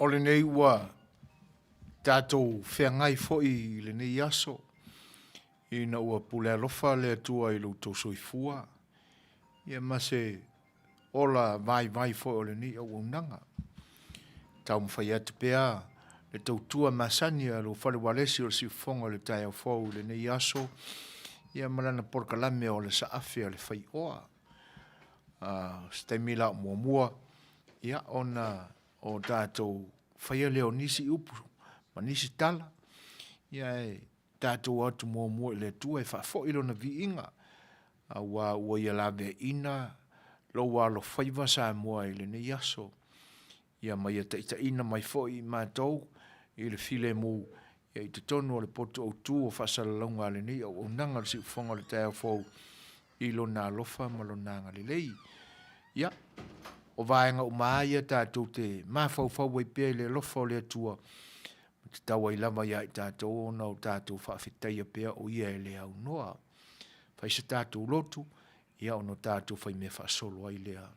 lenei ua tatou feagai foi i lenei aso, ina ua pule alofa le Atua i lo outou soifua, ia ma se ola vaivai foi o lenei auaunaga. Taumafai atu pea le tautua masani a lou fale ualesi o le siufofoga o le taeao fou i lenei aso, ia ma lana polokalame o le saafi a le faioa. O se taimi la o muamua, ia ona o tatou faia lea o nisi upu ma nisi tala, ia e tatou o atu muamua i le Atua e faafoi Lona viiga, aua ua Ia laveaiina lou alofaiva Samoa i lenei aso, ia ma Ia taitaiina mai foi i matou i le filemu i totonu o le potu autu o faasalalauga a lenei auaunaga o le Siufofoga o le Taeao Fou i Lona alofa ma Lona agalelei. Ia, o vaega uma lava ia tatou te mafaufau ai pea i le alofa o le Atua, ma tatau ai lava ia i tatou ona o tatou faafetaia pea o Ia e le aunoa. Fai se tatou lotu, ia ona tatou faimea faasolo ai lea.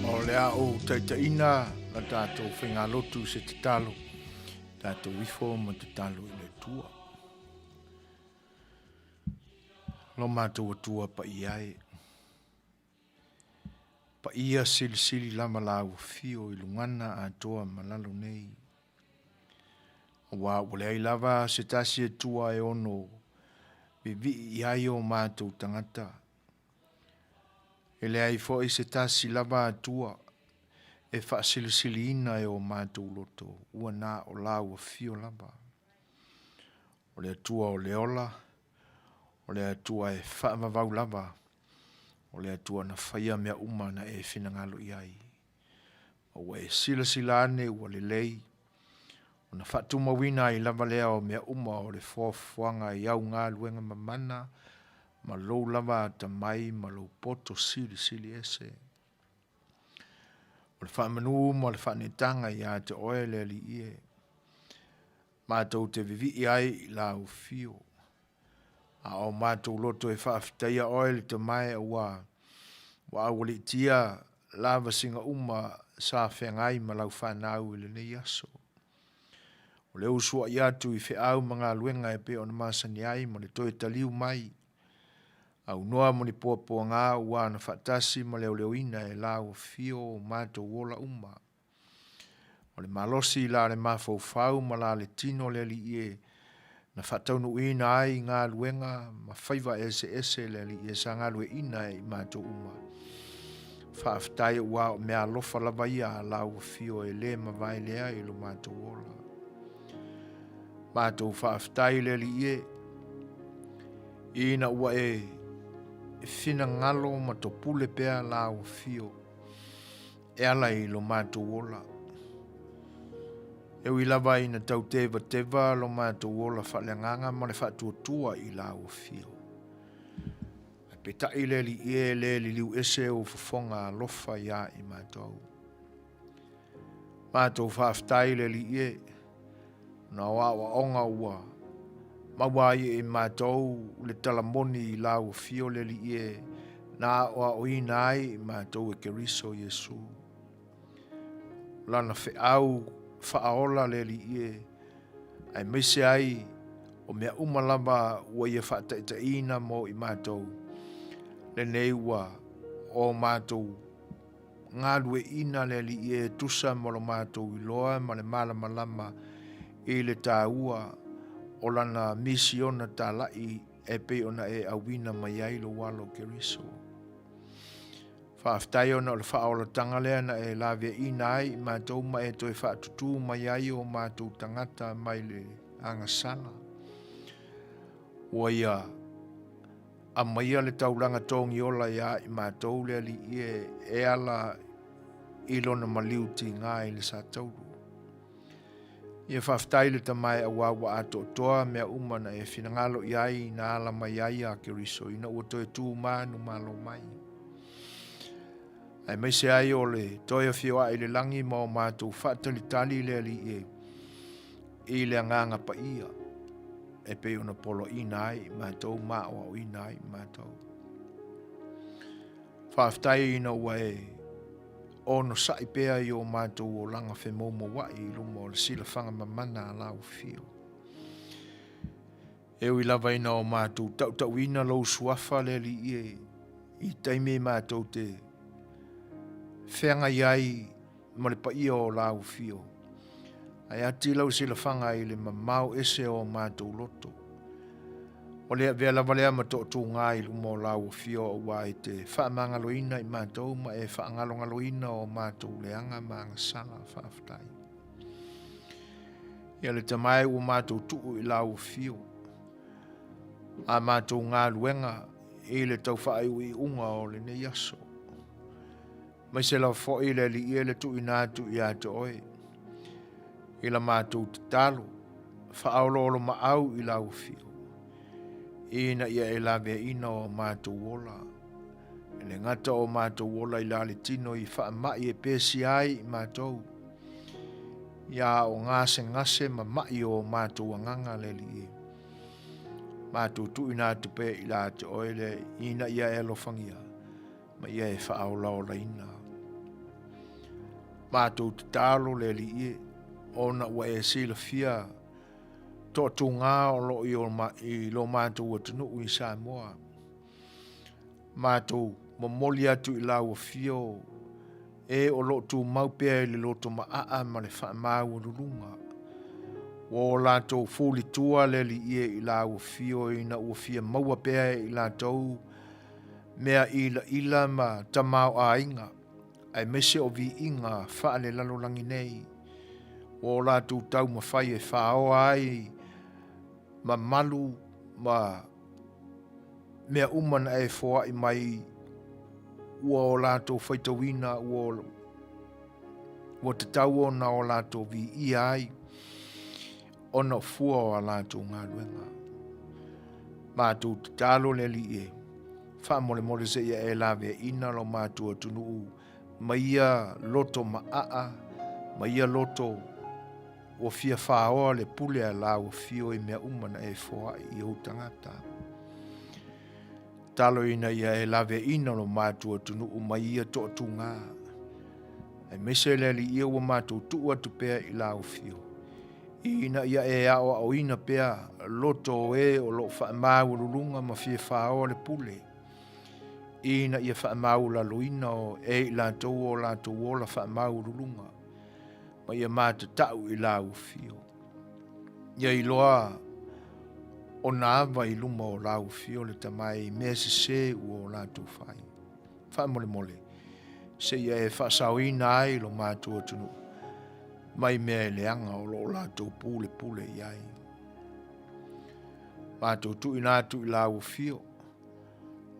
O le a ou taitaiina la tatou faigalotu i se tatalo, tatou ifo ma tatalo i le Atua. Lo matou Atua paia e, paia silisili lava lau afio i lugana atoa ma lalo nei. Aua ua leai lava se tasi Atua e ono vivii i ai o matou tagata. E leai foi se tasi lava Atua e faasilisiliina e o matou loto, ua na o lau afio lava. O le Atua o le ola, o le Atua e faavavau lava, o le Atua na faia mea uma na e finagalo i ai. Ma ua e silasila ane ua lelei, ona faatumauina ai lava lea o mea uma o le foafoaga i au galuega mamana ma lou lava atamai ma lou poto silisili ese. O le faamanu ma le faaneetaga ia te oe le Alii e. Matou te vivii ai i lau afio. A o matou loto e faafetaia oe le Tama e auā ua aualiitia lavasiga uma sa feagai ma lau fanau i lenei aso. O le usuai atu i feau ma galuega e pei ona masani ai ma le toe taliu mai, aunoa ma ni puapuaga ua na faatasi ma leoleoina e lau afio o matou ola uma. O le malosi la le mafaufau ma la le tino le Alii e, na faataunuuina ai galuega ma faiva eseese le Alii e sa galueaiina e i matou uma. Faafetai aua o meaalofa lava ia a lau afio e le mavae lea i lo matou ola. Matou faafetai le Alii e, ina ua e finagalo ma topule pea lau afio e ala i lo matou ola. E ui lava ina tau tevateva lo matou ola faaleagaga ma le faatuatua i lau afio. Ae peitai le Alii e le liliu ese ou fofoga alofa iā i matou. Matou faafetai le Alii e, ona o aoaoga ua maua ai e i matou le tala moni i lau afio le Alii e, na aoaoina ai i matou e Keriso Iesu. O lana feau faaola le Alii e, aemaise ai o mea uma lava ua ia faataitaiina mo i matou, lenei ua o matou galueaiina le Alii e tusa ma lo matou iloa ma le malamalama i le taua o lana misiona talai e pei ona e auina mai ai lou Alo Keriso. Faafetai ona o le faaolataga lea na e laveaiina ai i matou ma e toe faatutū mai ai o matou tagata mai le agasala. Ua ia aumaia le taulaga togiola iā i matou le Alii e, e ala i lona maliu tigā i le sataulu. Ia faafetai le Tama e auā ua atoatoa mea uma na e finagalo i ai na ala mai ai iā Keriso ina ua toe tū manumalo mai. Aemaise ai o le toe afioa'i i le lagi ma o matou faatalitali le Alii e i le Agaga Paia e pei ona poloaiina ai i matou ma aoaoina ai i matou. Faafetai ina ua e onosai pea i o matou olaga femoumoua'i i luma o le silafaga mamana a lau afio. E ui lava ina o matou tautauina lou suafa le Alii e i taimi matou te feagai ai ma le paia o lau afio, ae ati lau silafaga i le mamao ese o matou loto. O le avea lava lea ma toatuga i luma o lau afio aua e te faamagaloina i matou ma e faagalogaloina o matou leaga ma agasala. Faafetai. Ia le Tama e ua matou tuu i lau afio a matou galuega i le tau faaiuiuga o lenei aso. Aemaise lava foi le Alii e le tuuina atu ia te oe i la matou tatalo faaoloolomaau i lau afio, ina ia e laveaiina o matou ola, e le gata o matou ola i la le tino i faamai e pesia ai i matou, ia o gasegase ma mai o matou agaga le Alii e. Matou tuuina atu pea i la te oe le ina ia e alofagia ma ia e faaolaolaina. Matou tatalo le Alii e, ona ua e silafia toatuga o lo o i lo matou atunuu i Samoa. Matou momoli atu i lau afio e o lo o tumau pea i le loto maaa ma le faamaualuluga. Ua o latou fulitua le Alii e i lau afio ina ua fia maua pea e i latou mea ilaila ma tamaoaiga, aemaise o viiga faalelalolagi nei, ua o latou taumafai e faoa ai mamalu ma mea uma na e foai mai ua o latou faitauina ua, ua tatau ona o latou viia ai ona o fua o a latou galuega. Matou tatalo le Alii e faamolemole seia e laveaiina lo matou atunuu ma ia loto maaa ma ia loto ua fia faoa le pule a lau afio i mea uma na e foai i ou tagata. Tatalo ina ia e laveaiina lo matou atunuu mai ia toatuga, aemaise le Alii e ua matou tuu atu pea i lau afio, ina ia e aoaoina pea loto o e o lo o faamaualuluga ma fia faoa le pule, ina ia faamaualaloina e i latou o latou ola faamaualuluga, ma ia matatau i lau afio. Ia iloa ona ava i luma o lau afio le Tama e i mea sese ua o latou fai. Faamolemole, seia e faasaoina ai lo matou atunuu mai mea e leaga o lo o latou pulepule i ai. Matou tuuina atu i lau afio,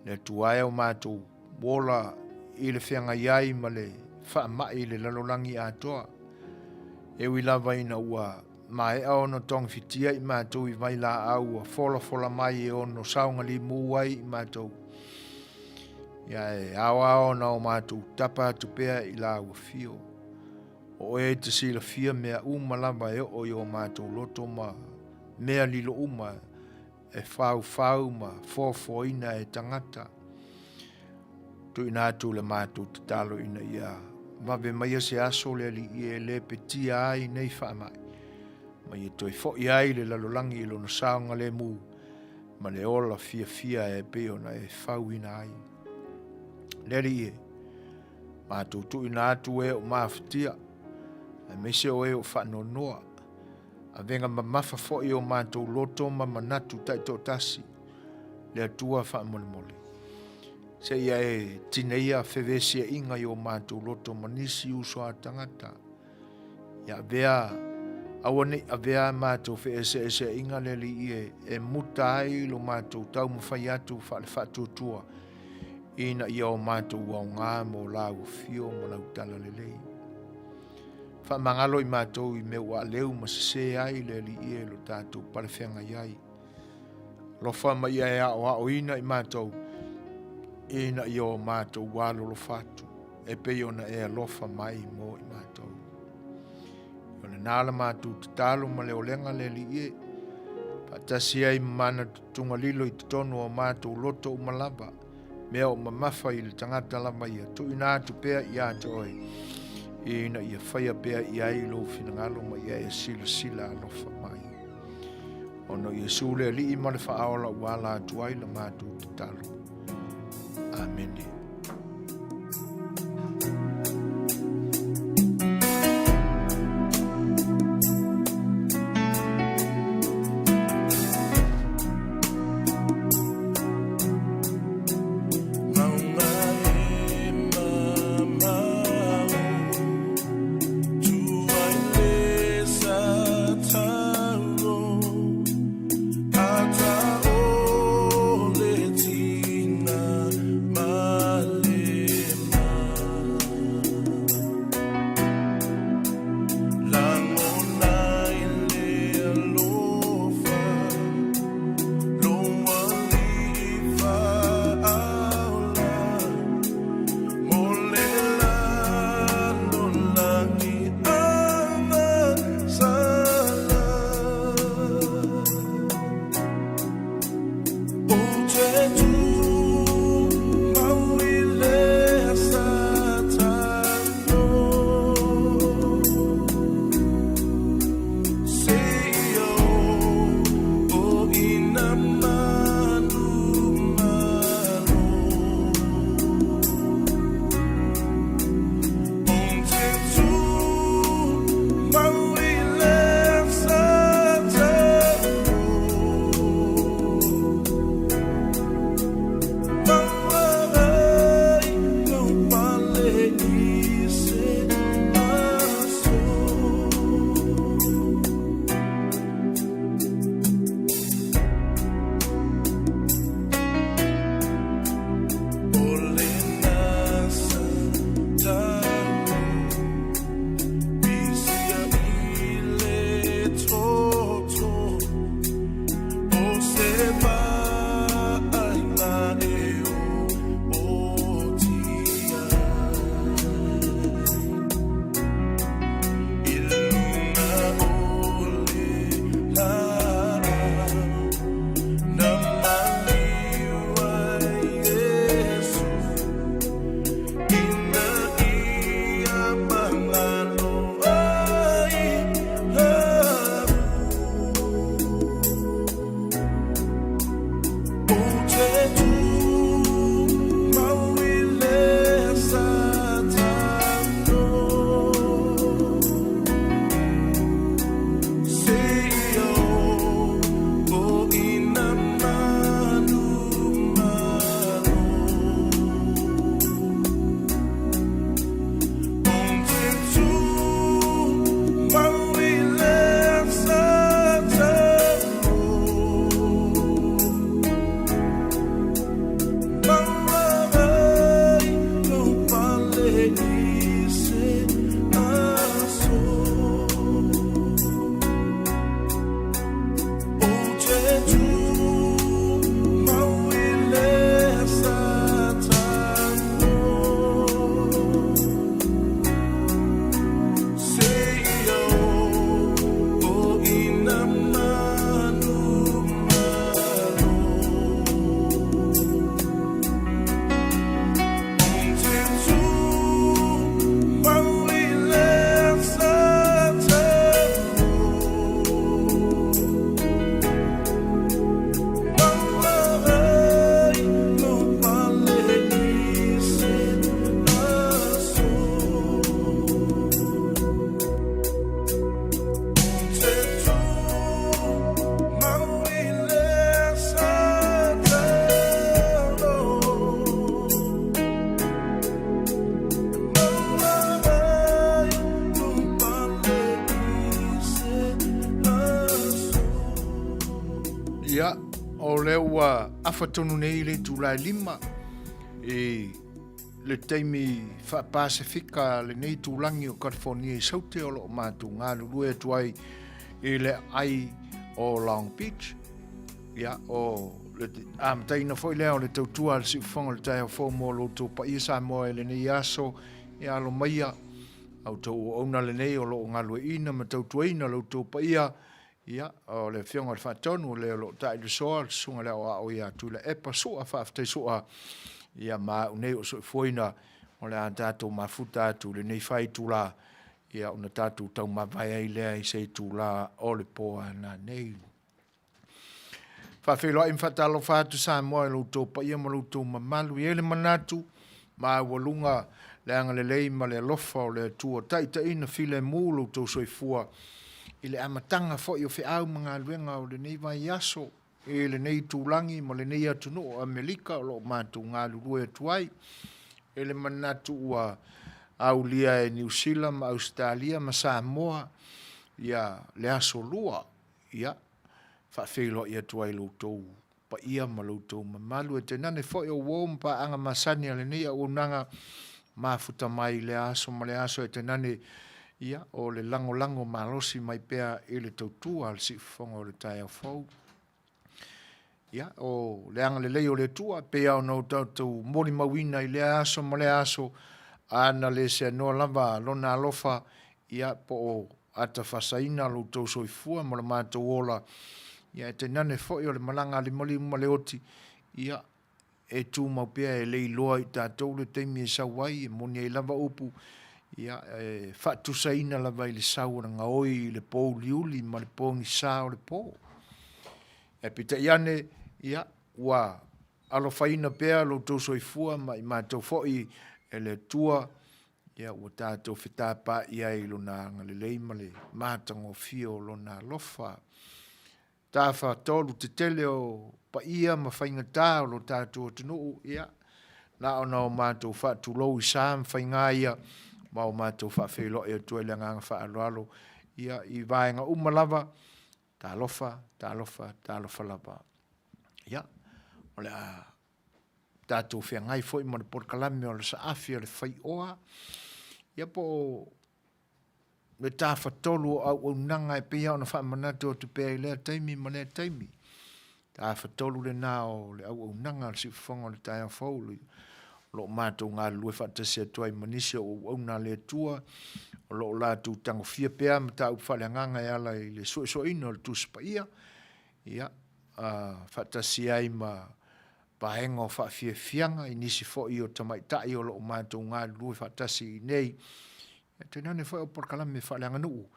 Le Atua e o matou ola i le feagai ai ma le faamai i le lalolagi atoa. E ui lava ina ua maea ona togafitia i matou i vailaau ua folafola mai e ono saogalimu ai i matou, ia e ao lava ona o matou tapa atu pea i lau afio. O oe e te silafia mea uma lava e oo i o matou loto ma mea lilo uma e faufau ma foafoaina e tagata. Tuuina atu le matou tatalo ina ia vave maia se aso le Alii e lepetia ai nei faamai, ma ia toe foi ai le lalolagi i lona saogalemu ma le ola fiafia e pei ona e fauina ai. Le Alii e, matou tuuina atu e o mafatia, aemaise o e o faanoanoa, Avega mamafa foi o matou loto ma manatu taitoatasi, le Atua faamolemole. Seia e tineia fevesiaiga i o matou loto ma nisi uso a tagata. Ia avea, aua nei avea a matou feeseeseaiga le Alii e, e muta ai lo matou taumafai atu faale-faatuatua ina ia o matou aoga mo lau afio ma lau talalelei. Faamagalo i matou i mea ua aleu ma sese ai le Alii e lo tatou palefeagai ai. Alofa ma ia e aoaoina i matou ina ia o matou alolofa atu e pei ona e alofa mai mo i matou. O lena la matou tatalo ma le olega le Alii e, faatasi ai ma manatu tugalilo i totonu o matou loto uma lava, mea o mamafa i le tagata lava ia, tuuina atu pea ia te oe, ina ia faia pea i ai lou finagalo ma ia e silasila alofa mai. Ona o Iesu le Alii ma le Faaola ua ala atu ai la matou tatalo. Amene. gafa tonu nei le itula e 5 i le taimi faa-Pasefika lenei itulagi o California i Saute o lo o matou galulue atu ai i le ai o Long Beach. Ia, o le amataina foi lea o le tautua a le Siufofoga o le Taeao Fou mo lo outou paia Samoa i lenei aso. Ia alo maia a outou auauna lenei o lo o galueaiina ma tautuaina lo outou paia. Ia, o le Afioga i le Faatonu, o le o lo o taailosoa le Susuga i le Aoao ia Tuilaepa Sua, faafetai Sua, ia ma au nei o soifuaina o le a tatou mafuta atu i lenei fai itula, ia ona tatou taumavae ai lea i se itula o le po a nanei. Faafeiloai ma faatalofa atu Samoa i lo outou paia ma lo outou mamalu. E i ai le manatu maualuga le agalelei ma le alofa o le Atua taitaiina filemu lo outou soifua i le amataga foi o feau ma galuega o lenei vaiaso i lenei itulagi ma lenei atunuu o Amerika o lo o matou galulue atu ai. E le manatu ua aulia e Niu Sila ma Ausetalia ma Samoa ia le aso lua, ia faafeiloai atu ai lo outou paia ma lo outou mamalu. E tainane foi o uo ma paaga masani a lenei auaunaga mafuta mai i lea aso ma lea aso, e tainane ia o le lagolago malosi mai pea i le tautua a le Siufofoga o le Taeao Fou. Ia, o le agalelei o le Atua, pei lava ona o tatou molimauina i lea aso ma lea aso, a na le seanoa lava Lona alofa, ia, po o atafasaina lo outou soifua ma lo matou ola, ia, e tainane foi o le malaga a le maliu ma le oti, ia, e tumau pea, e le iloa i tatou le taimi e sau ai, e moni ai lava upu, ia, e faatusaina lava i le sau o le gaoi i le pouliuli ma le pogisa o le po. Ae peitai ane, ia, ua alofaina pea lo outou soifua ma i matou foi e le Atua, ia, ua tatou fetapaai ai i Lona agalelei ma le matagofie o Lona alofa. Tafatolu tetele o paia ma faigata o lo tatou atunuu, ia, na ona o matou faatulou i sa ma faiga ia, ma o matou faafeiloai atu ai le agaga faaaloalo, ia, i vaega uma lava, talofa, talofa, talofa lava. Ia, o le a tatou feagai foi ma le polokalame o le saafi o le faioa, ia po o le tafatolu o auaunaga e pei ona faamanatu atu pea i lea taimi ma lea taimi. Tafatolu lena o le auaunaga a le Siufofoga o le Taeao Fou, o lo o matou galulue faatasi atu ai ma nisi o auauna a le Atua, o lo o latou tagofia pea mataupu faaleagaga e ala i le suesueina o le Tusi Paia, ia, faatasi ai ma vaega o faafiafiaga i nisi foi o tamaitai o lo o matou galulue faatasi i inei. Ia, tainane foi o polokalame faaleaganuu,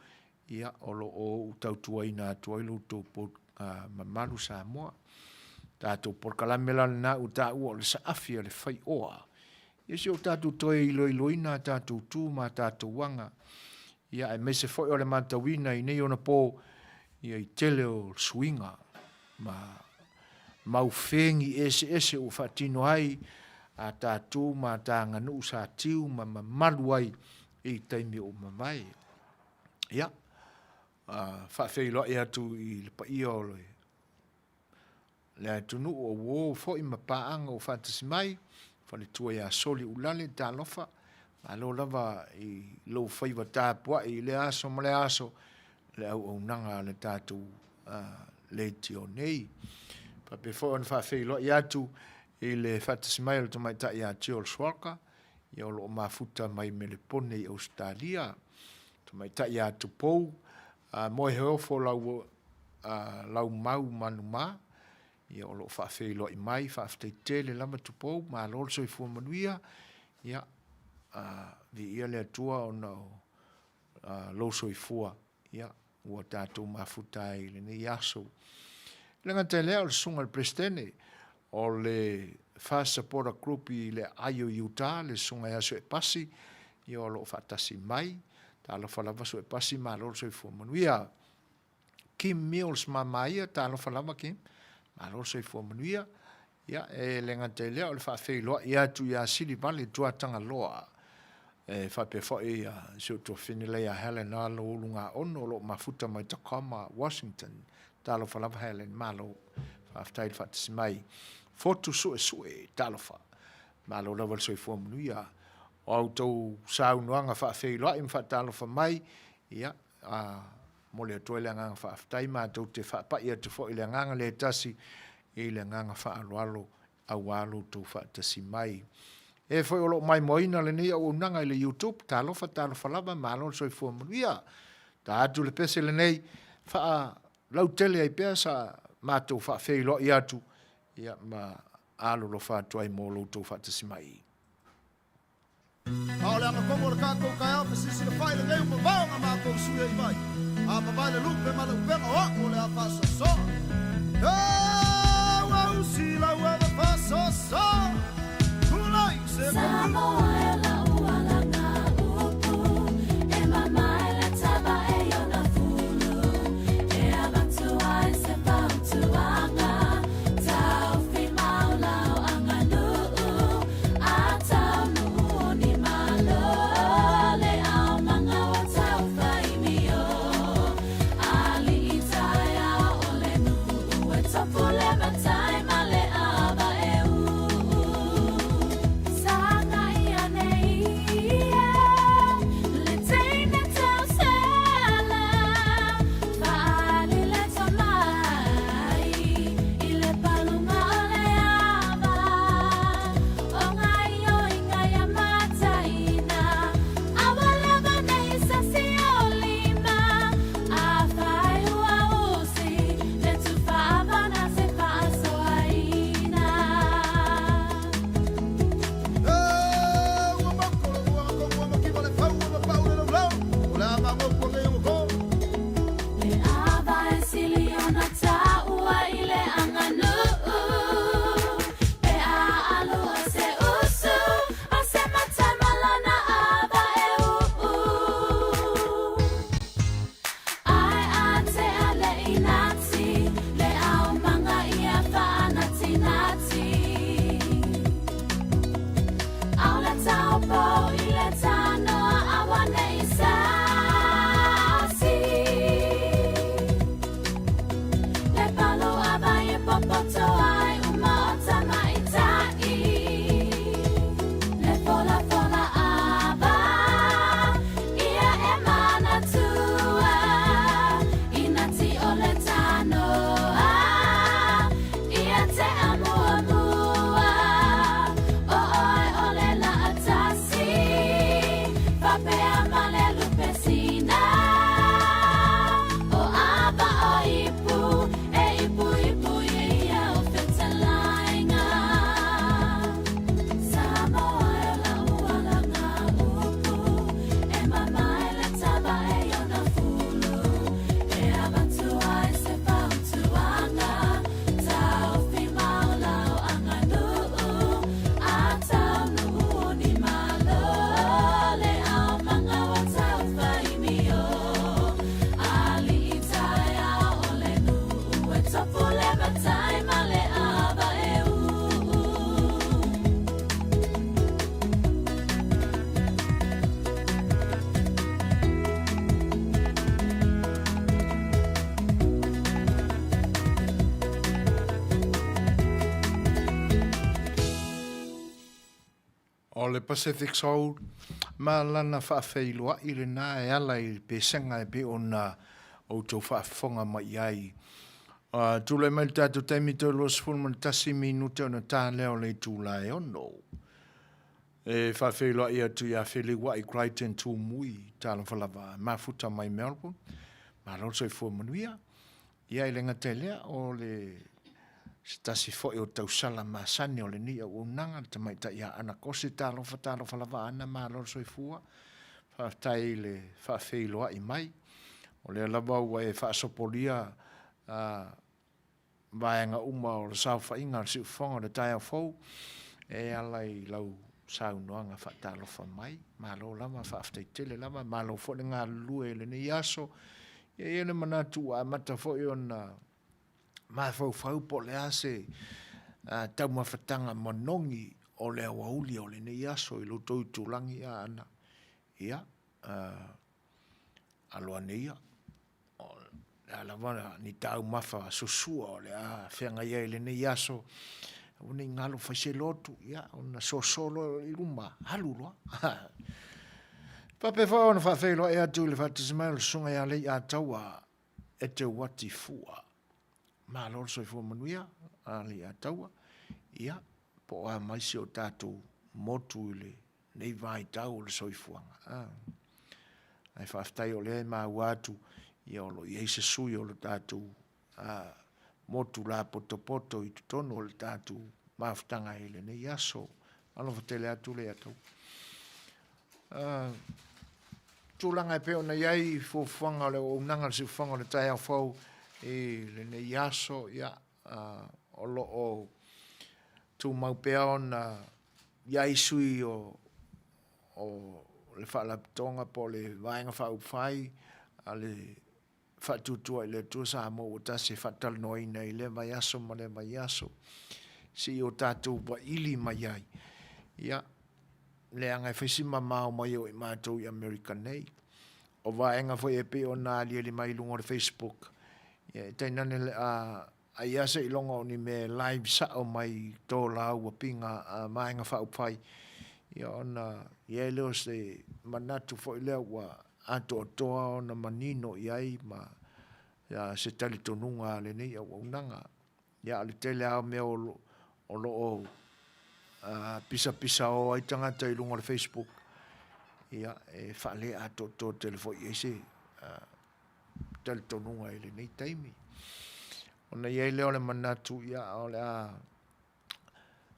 ia, o lo o ou tautuaina atu ai lo outou mamalu Samoa. Tatou polokalame la lena ua taua o le saafi a le faioa. Ia se o tatou toe iloiloina a tatou tu ma a tatou aga, ia, aemaise foi o le matauina i nei ona po, ia, i tele o suiga ma mau fegi eseese ua faatino ai a tatou ma ta aganuu sa tiu ma mamalu ai i taimi ua mavae. Ia, faafeiloai atu i le paia o le atunuu o uo foi ma paaga ua faatasi mai, faletua ia Soli Ulale, talofa, malo lava i lou faiva tapuai i lea aso ma lea aso, le auaunaga a le tatou leitio nei. Faapea foi ona faafeiloai atu i le faatasi mai o le tamaitai ia Jules Walker, ia o lo o mafuta mai Melepone i Ausetalia. Tamaitai ia Tupou, Moeheofo lau, Laumau Manuma, ia o lo o faafeiloai mai, faafetai tele lava Tupou, malo le soifua manuia, ia, viia le Atua ona o lou soifua, ia, ua tatou mafuta ai i lenei aso. E le gata i lea, o le susuga i le Peresetene o le First Supporter Group i le aai o Utah, le susuga ia Suepasi, ia o lo o faatasi mai. Talofa lava Suepasi, malo le soifua manuia. Kim Mills Mamaia, talofa lava Kim, malo le soifua manuia. Ia, e le gata i lea, o le faafeiloai atu ia Silivale Tuatagaloa, e faapea foi si ou tuafafine lea ia Helen Alo Ulugaono o lo o mafuta mai Tacoma, Washington. Talofa lava Helen, malo. Faafetai le faatasi mai. Fotu Suesue. Talofa. Malo lava le soifua manuia. O a outou saunoaga faafeiloai ma faatalofa mai, ia, a momoli atu ai le agaga faafetai, matou te faapai atu foi i le agaga le tasi i le agaga faaaloalo aua lo outou faatasi mai. E foi o lo o maimoaina lenei auaunaga i le YouTube, talofa, talofa lava, malo le soifua manuia. Ta atu le pese lenei, faalautele ai pea sa matou faafeiloai atu, ia, ma alolofa atu ai mo lo outou faatasi mai. A o le agatonu o le tatou taeao fesisilafai lenei ua mavao na matou sui ai mai. A mavae le lupe ma le upega o a'u o le a faasoasoa. E ua usi lau ava faasoasoa. Tulai se O le Pacific Soul ma lana faafeiloai lena e ala i pesega e pei ona outou faafofoga mai i ai. Tulai mai le tatou taimi toe 21 minute ona ta lea o le itula e 6. E faafeiloai atu ia Feliuai Crichton Tumui, talofa lava, mafuta mai Melbourne. Malo le soifua manuia. Ia, e le gata i lea, o le se tasi foi o tausala masani o lenei auaunaga, le tamaitai ia Ana Kose, talofa, talofa lava Ana, malo le soifua, faafetai i le faafeiloai mai. O lea lava ua e faasopolia vaega uma o le saofaiga a le siufofoga o le taeao fou e ala i lau saunoaga faatalofa mai. Malo lava, faafetai tele lava, malo foi le galulue i lenei aso. E i ai le manatu ua amata foi ona mafaufau po o le a se taumafataga manogi o le aoauli o lenei aso i lo outou itulagi, Aana. Ia, alo ane ia, o le a lava ni taumafa susua o le a feagai ai i lenei aso. Aua ne i galo fai se lotu, ia, ona soso loa i luma, alu loa. Faapea foi ona faafeiloai atu i le faatasi mai o le Susuga ia Leiataua Eteuati Fua. Malo le soifua manuia, a Leiataua. Ia, po o a mai si o tatou motu i lenei vaitau o le soifuaga. A. Ae faafetai o lea e maua atu, ia o lo o i ai se sui o le tatou motu lapotopoto i totonu o le tatou mafutaga i lenei aso. Alofa tele atu Leiataua. Tulaga e pei ona i ai fuafuaga o le auaunaga a le siufofoga o le taeao fou i lenei aso, ia, o lo o tumau pea ona i ai sui o le Faalapotopotoga po o le Vaega Faaupufai a le Faatuatua i le Atua Samoa ua Tasi e faatalanoaina i lea vaiaso ma lea vaiaso, se i o tatou vaili mai ai, ia, leaga e fai si mamao mai o i matou i Amerika nei. O vaega foi e pei ona aliali mai i luga o le Facebook, ia e tainane le a ai lava seiloga o ni mea e live sao mai to lauapiga a Vaega Faaupufai, ia ona i ai lea o se manatu foi lea ua atoatoa ona manino i ai ma se talitonuga a lenei auaunaga. Ia, a o le tele lava o mea o lo o pisapisao ai tagata i luga o le Facebook, ia, e faale-atoatoa tele foi i ai se talitonuga i lenei taimi. Ona i ai lea o le manatu, ia, o le a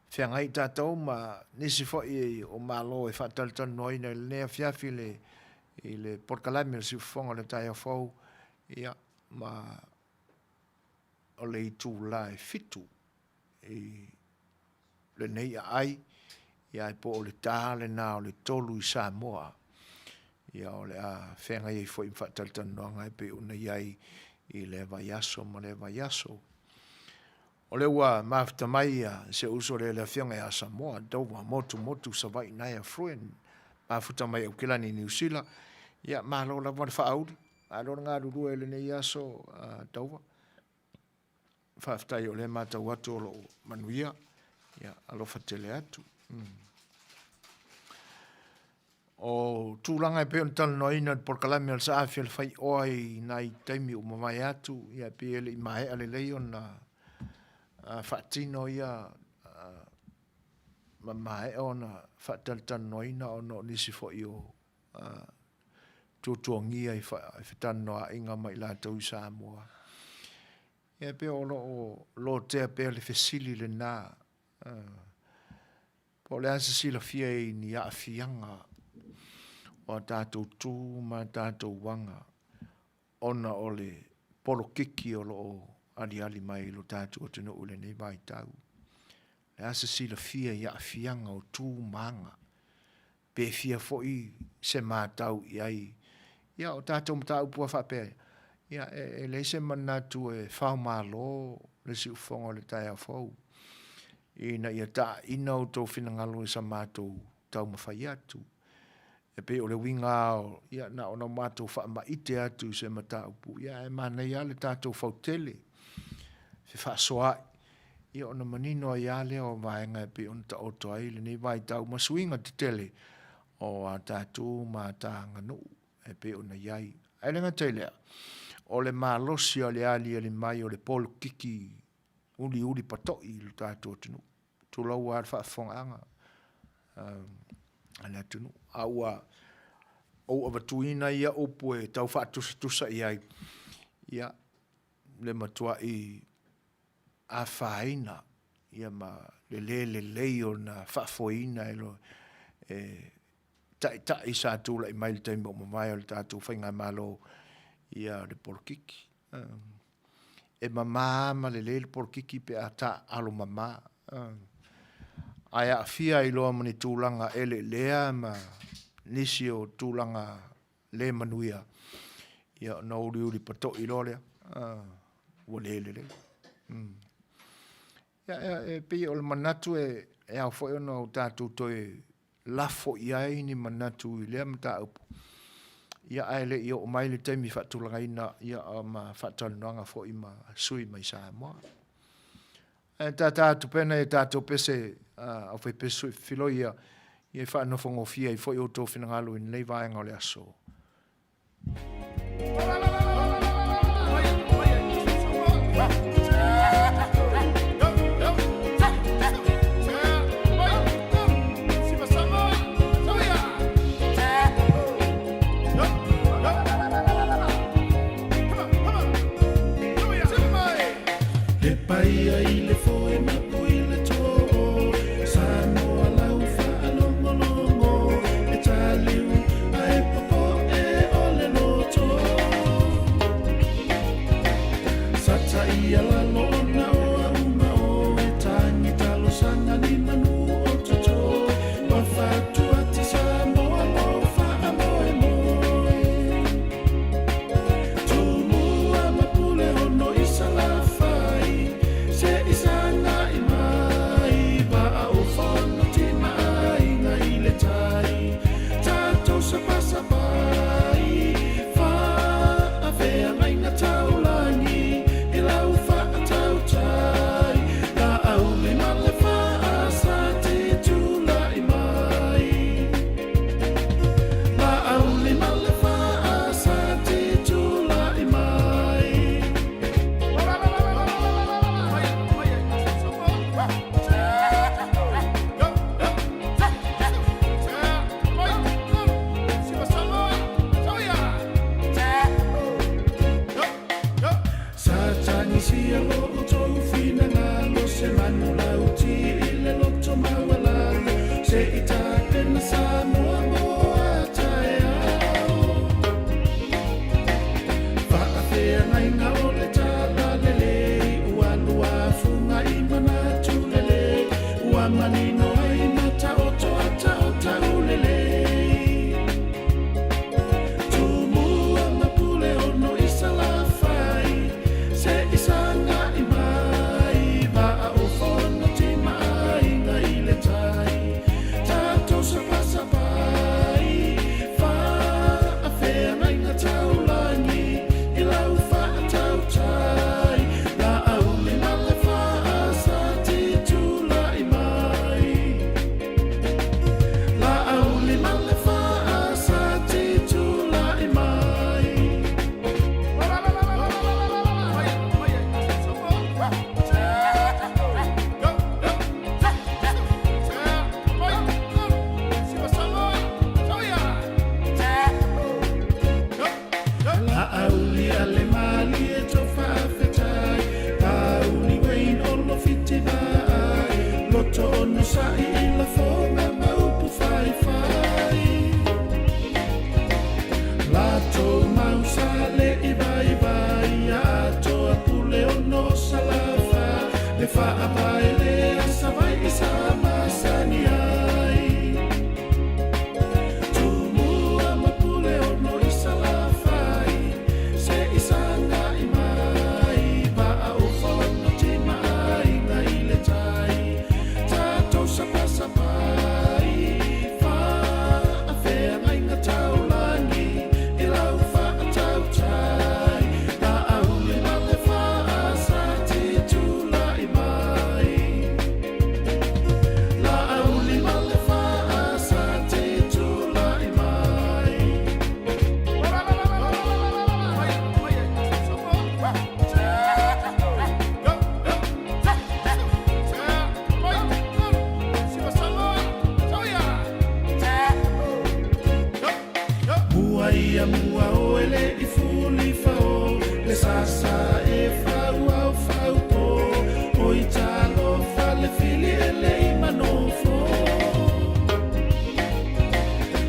feagai tatou ma nisi foi o Malo e faatalatalanoaina i lenei afiafi i le polokalame o le Siufofoga o le Taeao Fou, ia, ma o le itula e 7 i lenei aai, ia ae po o le ta lena o le 3 i Samoa. Ia o le a feagai ai foi ma faatalatalanoaga e pei ona i ai i lea vaiaso ma lea vaiaso. O lea ua mafuta mai si ou uso lea le Afioga ia Samoa Dover Motumotu Savaii Naea Fruen, mafuta mai Aukilani Niu Sila. Ia malo lava le faauli, malo le galulue i lenei aso Dover. Faafetai o lea e matau atu o lo o manuia. Ia alofa tele atu. O tulaga e pei ona talanoaina i le polokalame a le Saafi o le Faioa i nai taimi ua mavae atu, ia pei e le i maea lelei ona faatino ia ma maea ona faatalatalanoaina ona o nisi foi o tuatuagia i fetalanoaiga ma i latou i Samoa. Ia pei o lo o lotea pea le fesili lena, Po o le a se silafia i ni aafiaga o a tatou tu ma a tatou aga ona o le polokiki o lo o aliali mai i lo tatou atunuu i lenei vaitau. O le a se silafia i aafiaga o tu ma aga? Pe fia foi se matau i ai. Ia, o tatou mataupu lava faapea, ia, e leai se manatu e faomalo le siufofoga o le taeao fou, ina ia taina outou finagalo i sa matou taumafai atu. E pei o le uiga lava, ia na ona matou faamaite atu i se mataupu, ia ae manaia lava le tatou fautele, fefaasoaai, ia ona manino ai lava lea o vaega e pei ona taoto ai lenei vaitau ma suiga tetele o a tatou ma ta aganuu e pei ona i ai. Ae le gata i lea, o le malosi o le aliali mai o le polokiki uliuli patoi i lo tatou atunuu, tulou lava le faafofogaaga a le atunuu, a ua ou avatuina ia upu e tau faatusatusa i ai, ia, le matuai afaina ia ma le le lelei ona faafoeina e e taitai sa tulai mai i le taimi ua mavae o le tatou faigamalo ia le polokiki. E mama ma lelei le polokiki pe a taaalo mama, ae aafia ai loa ma ni tulaga eleelea ma nisi o tulaga le manuia, ia ona uliuli patoi loa lea, ua le lelei. Ia, e pei o le manatu e ao foi ona o tatou toe lafo i ai ni manatu i lea mataupu, ia ae le i oo mai le taimi faatulagaina ia ma faatalanoaga foi ma sui usufono mai Samoa. Ae tātā atu pea nai a tātou pese, auwhaipesu i whiloia, ia i whaanofongofie ai foi outou finagalo i lenei vaega o le aso. He paia i le foe mapu i le too, Samoa lau faalogologo, e taliu ae popoe o le loto. Sataia lalo ona o au ma oe, tagi talosaga ni manu o totoe, ua fatuati Samoa mo faamoemoe. Tumua ma Puleono i Salafai, se i sagai mai, vaa o Fonoti ma Aiga i le Tai, tatou sapasapai, faafeagaiga taulagi i lau faatautai, Laauli ma le Faasa te tulai mai. Laauli ma le Faasa te tulai mai. Sa tagisia lo outou finagalo se manulauti i le loto maualalo se i tapena Samoa mo a taeao. Faafeagaiga o le talalelei ua luafuga i manatu lelei ua manino ai ma taoto ata o taulelei. Tumua ma Puleono i Salafai se i sagai mai vaa o Fonoti ma Aiga i le Tai tatou sapasapai faafeagaiga taulagi i lau faatautai Laauli ma le Faasa te tulai mai. Laauli ma le Faasa te tulai mai. Laauli a le malie to faafetai, Pāuli Wayne Olo Fitivaai, Loto onosai i lafoga ma upu faifai. Latou mau sa le i vaivai, Atoa Puleono Salafa, le faapae lea Savaii sa masani ai. Tumua ma Puleono i Salafai, se i sagai mai, vaa o Fonoti ma Aiga i le Tai, tatou sapasapai, faafeagaiga taulagi i lau faatautai, Laauli ma le Faasa te tulai mai. Laauli ma le Faasa te tulai mai. Mua ia mua o e le i fuli fao le sasa e fau ao fau po o i talofa le fili e le i manofo.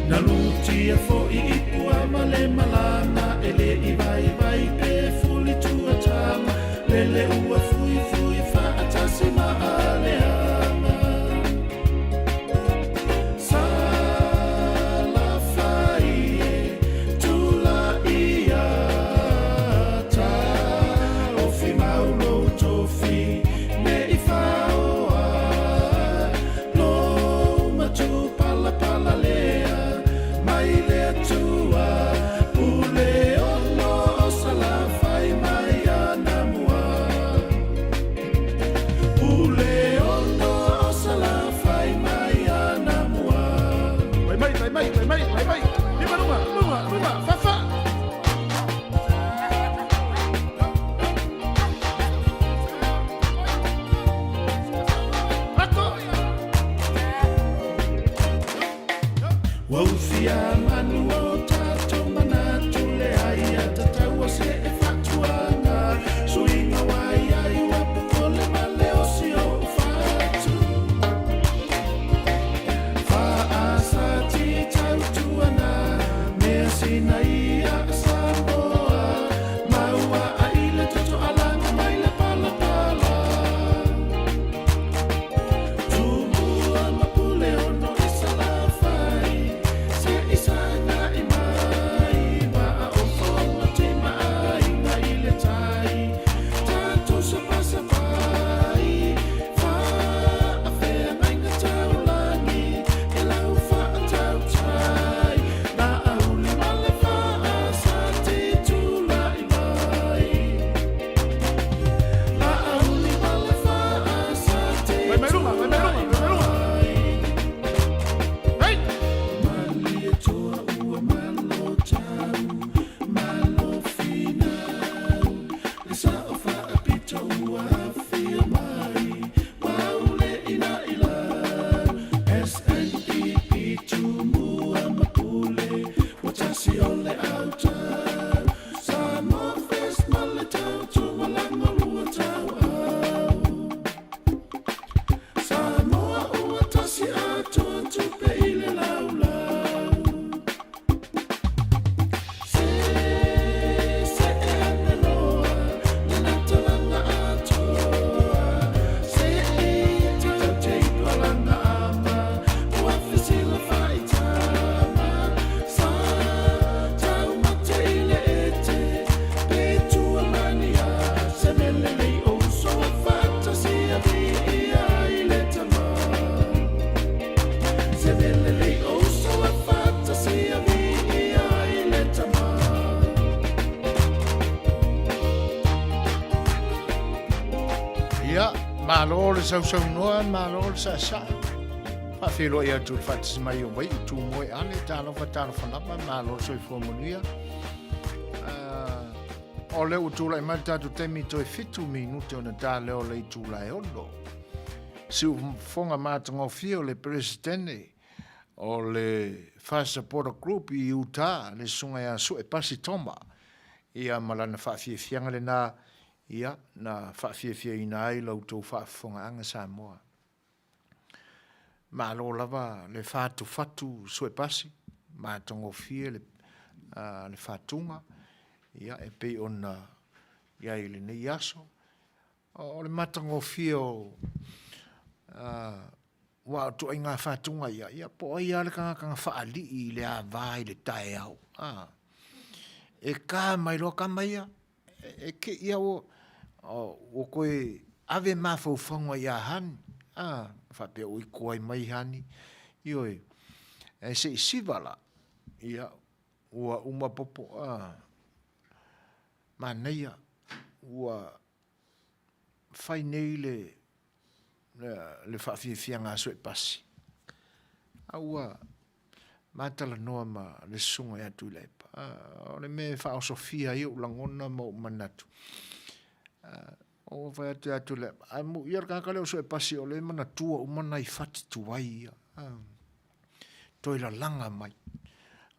Na lutia foi i pua ma le malama e le i vaivai pe fuli tuatama lele ua fuifui faatasi ma aleaga. Salafai e tulai ata ofi mau lou tofi ne i faoa lou matupalapala lea mai le Atua pule. Ua ufia manu o tatou manatu le aia tatau o se e faatuaga suiga waiai ua popole ma le osi o fatu Faasati tautuana mea sina ia Samoa maua ai le toto alaga mai le palapala Tumua ma pule ono i Salafai se i sagai mai ma o fono te maaiga i le tai tatou sapasapai faafeagaiga taulagi e lau faatautai na auli ma le faasati tulai mai. Vai mai luma, vai mai luma, vai mai luma. Hey! Samoa Fest ma le tau tumalama lua tau au. Samoa ua tasi atoa tupe i le laulau. Se se e ane loa le natalaga atoa. Se i tau te ipalaga ama ua fesila faitama. Sa taumate i le ete pe tua mania. Se mele lei o uso a faatasi a viia i le tama. Se mele lei o uso a faatasi a viia i le tama. Ia, malo le sausaunoa, malo le saasaa. Faafeiloai atu i le faatasi mai o Vaiu Tumoe Ale, talofa talofa lava, malo le soifua manuia. Uh, o lea ua tulai mai le tatou taimi toe 7 minute ona ta lea o le itula e 6. Siufofoga matagofie o le Peresetene o le Fast Supporter Group i Utah, le susuga ia Sue Pasi Toma, ia ma lana faafiafiaga lena, ia, na faafiafiaina ai la outou faafofogaaga Samoa. Malo lava le fatufatu Sue Pasi, matagofie le, uh, le fatuga, ia, e pei ona i ai i lenei aso. O le matagofie o aua o ituaiga fatuga ia, ia po o ai lava le tagata na faalii i le ava i le taeao, a, e ka mai loa tama ia, e te i a ua, ua toe ave mafaufauga ia Hani, a, faapea oi tuai mai Hani, ioe, ae se i siva la, ia, ua uma popo, a, manaia, ua fai nei le le faafiafiaga a Suepasi, a ua matalanoa ma le susuga ia Tuilaepa. O le mea e faaosofia ai ou lagona ma ou manatu, ua fai atu ia Tuilaepa, a muia le tagata lea o Suepasi o lea e manatua uma nai fati tuai ia, toe lalaga mai.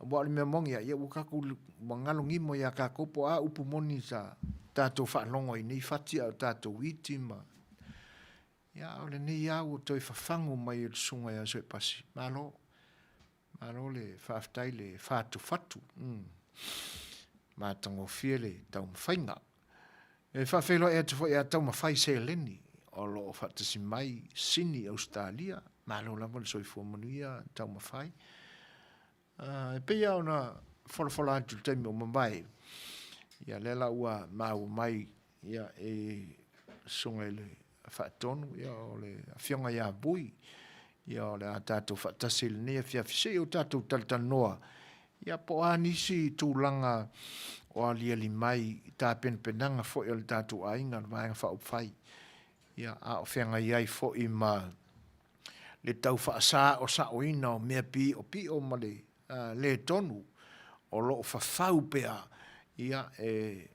Aua o le mea moni lava, ia ua tatou ua galogimo ia tatou po o a upu moni sa tatou faalogo ai nei fati a o tatou iti ma ia a o lenei lava ua toe fafagu mai e le susuga ia Suepasi. Malo, malo le faafetai le fatufatu. Mm. Matagofie le taumafaiga. E faafeiloai atu foi ia Taumafai Seleni o lo o faatasi mai Sini, Ausetalia. Malo lava le soifua manuia Taumafai. E pei lava ona folafola atu i le taimi ua mavae, ia lea la ua maua mai ia e susuga i le Faatonu, ia o le Afioga ia Vui, ia o le a tatou faatasi i lenei afiafi se i o tatou talatalanoa, ia po o a nisi tulaga o aliali mai i tapenapenaga foi a le tatou aiga, le Vaega Faaupufai, ia a o feagai ai foi ma le tau faasaosaoina o mea piopio ma le le tonu o lo o fafau pea ia e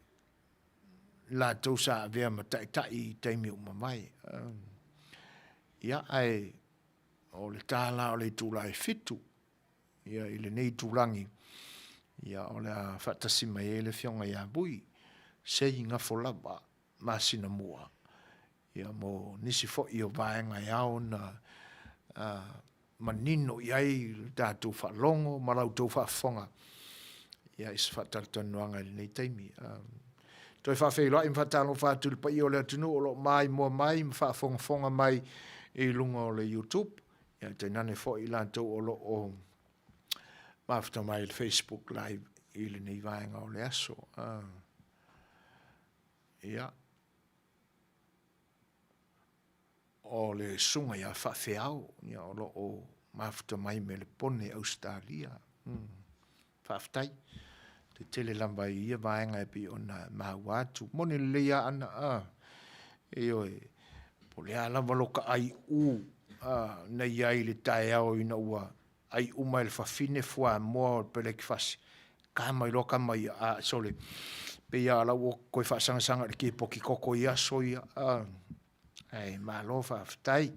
latou sa avea ma taitai i taimi ua mavae. Ia, ae o le ta la o le itula e 7. Ia, i lenei itulagi, ia, o le a faatasi mai ai le Afioga ia Vui, Sei Gafolava masina mua, ia, mo nisi foi o vaega e ao ona manino i ai le tatou faalogo ma la outou faafofoga, ia, i se faatalatalanoaga i lenei taimi. Toe faafeiloai ma faatalofa atu i le paia o le atunuu o lo o maimoa mai ma faafogafoga mai i luga o le YouTube, ia tainane foi i latou o lo o mafuta mai i le Facebook Live i lenei vaega o le aso. Ia, o le susuga ia Faafeao, ia, o lo o mafuta mai Melepone, Ausetalia. Faafetai. Te tele lava i ia vaega e pei ona maua atu. Moni lelei a ana, a. Ioe, po o le a lava lo ka aiu a, na i ai i le taeao ina ua ai uma e le fafine fuamoa o le pelekefasi, ka mai loa kama ia, a, sole, pei lava o la ua toe faasagasaga i le kepoti koko i aso ia, a. Ae malo faafetai.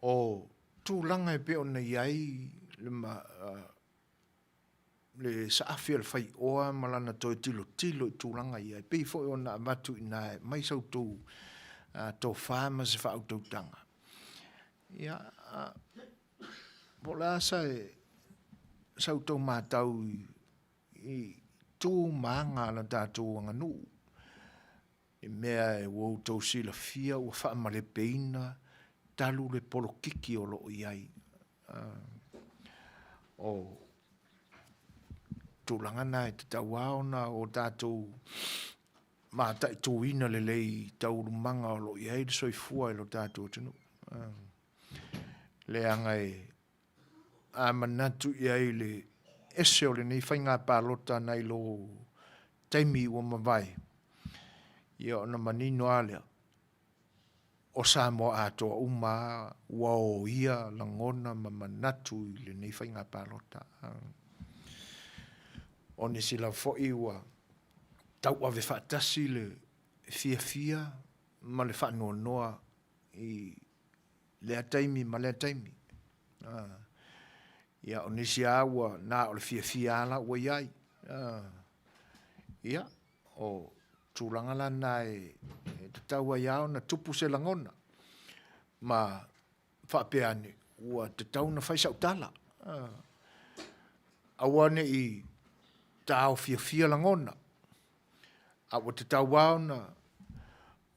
O tulaga e pei ona i ai le, le saafi a le faioa ma lana toe tilotilo i tulaga ia, e pei foi ona avatu i ina e aumai sa outou tofa ma se faautautaga. Ia, po o le a sa outou matau i tu ma aga a la tatou aganuu i mea ua outou silafia ua faamalepeina talu le polokiki o lo o i ai. O tulaga na e tatau lava ona o tatou mataituina lelei i taualumaga o lo o i ai le soifua i lo tatou atunuu. Leaga e a manatu i ai i le ese o lenei faiga palota nai lo taimi ua mavae, ia ona manino lava lea, o Samoa atoa uma lava ua oia lagona ma manatu i lenei faiga palota. O nisi lava foi ua tauave faatasi le fiafia ma le faanoanoa i lea taimi ma lea taimi. Ia, o nisi lava ua na o le fiafia lava la ua i ai. Ia, o tulaga la na e tatau ai lava ona tupu se lagona ma faapea ane, ua tatau ona fai sau tala. Aua ne i taofiofia lagona, a ua tatau lava ona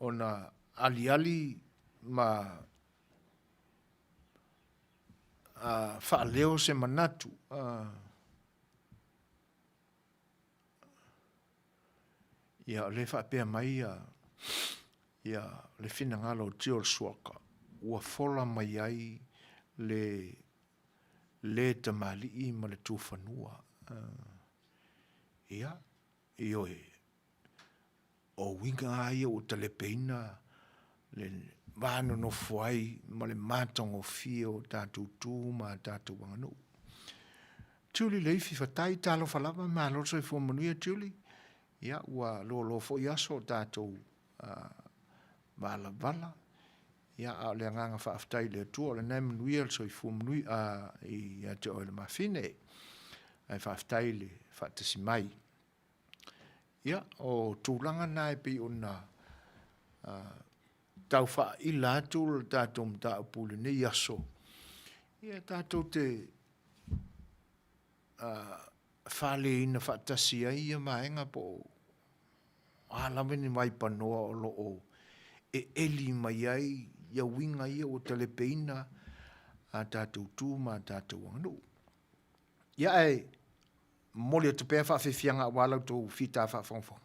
ona aliali ma faaleo se manatu. Ia, o lea e faapea mai ia le finagalo o Tio o le Suaka, ua fola mai ai le le tamalii ma le tufanua. Ia, ioe, o uiga lava ia ua talepeina le va nonofo ai ma le matagofie o tatou tu ma a tatou aganuu. Julie Leifi, fatai, talofa lava, malo le soifua manuia Julie. Ia, ua loaloa foi aso o tatou valavala. Ia, a o le agaga faafetai i le Atua, o lena e manuia le soifua manuia ia te oe le mafine. Ae faafetai le faatasi mai. Ia, o tulaga na e pei ona tau faaila atu le tatou mataupu i lenei aso, ia tatou te faleina faatasi ai ia vaega po o a lava ni vaipanoa o lo o eeli mai ai ia uiga ia ua talepeina a tatou tu ma a tatou aganuu. Ia ae momoli atu pea faafiafiaga aua la outou fita faafogafoga.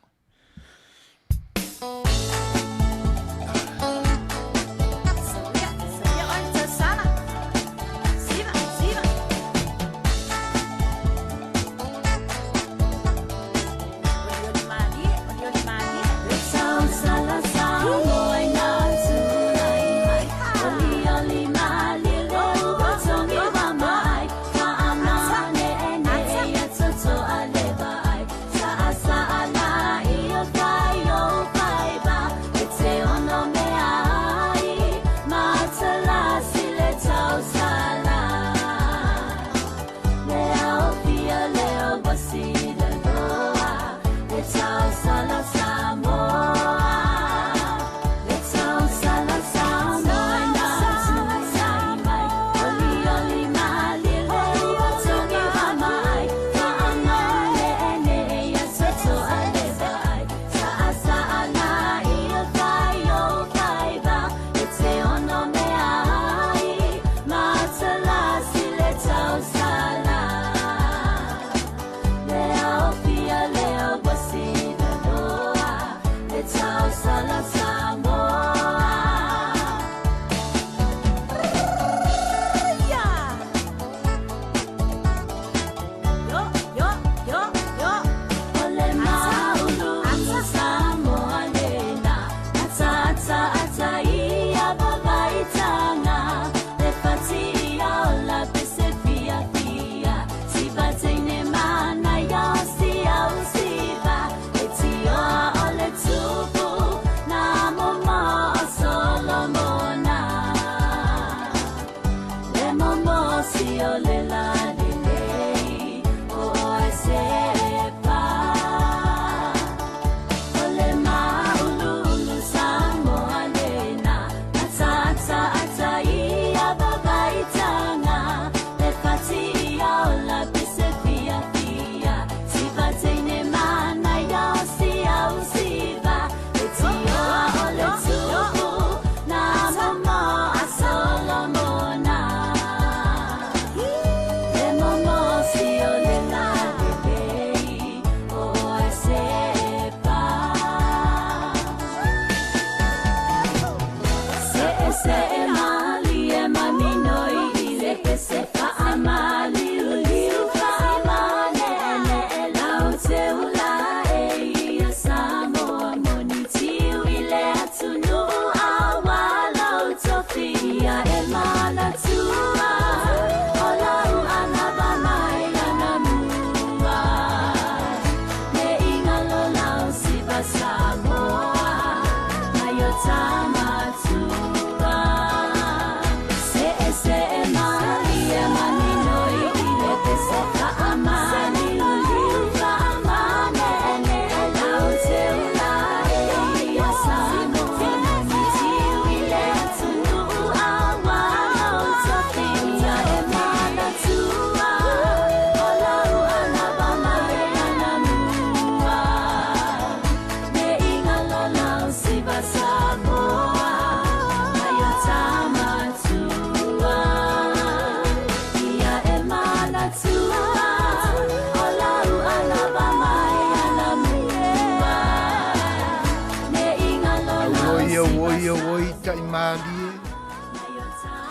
malie,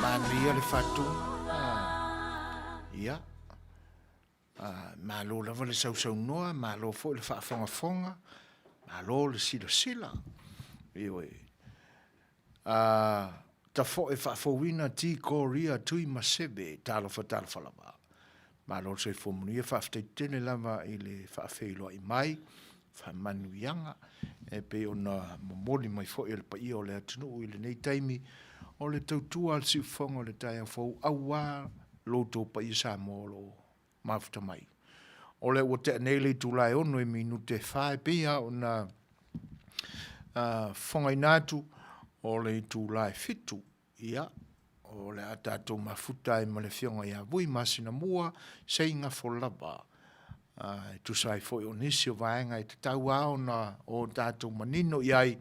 manaia le faatuga. Ia, malo lava le sausaunoa, malo foi le faafogafoga, malo le silasila. Ioe. Tafoe faafouina T Korea Tui Maseve, talofa talofa lava. Malo le soifua manuia, faafetai tele lava i le faafeiloai mai, faamanuiaga e pei ona momoli mai foi e le paia o le atunuu i lenei taimi o le tautua a le siufofoga o le taeao fou aua lo outou paia Samoa o lo o mafuta mai. O lea ua tea nei le itula e 6 e minute e 4 e pei lava ona fofogaina atu o le itula e 7, ia, o le a tatou mafuta ai ma le afioga ia Vui Masinamua Seigafo lava e tusa ai foi o nisi o vaega e tatau lava ona o tatou manino i ai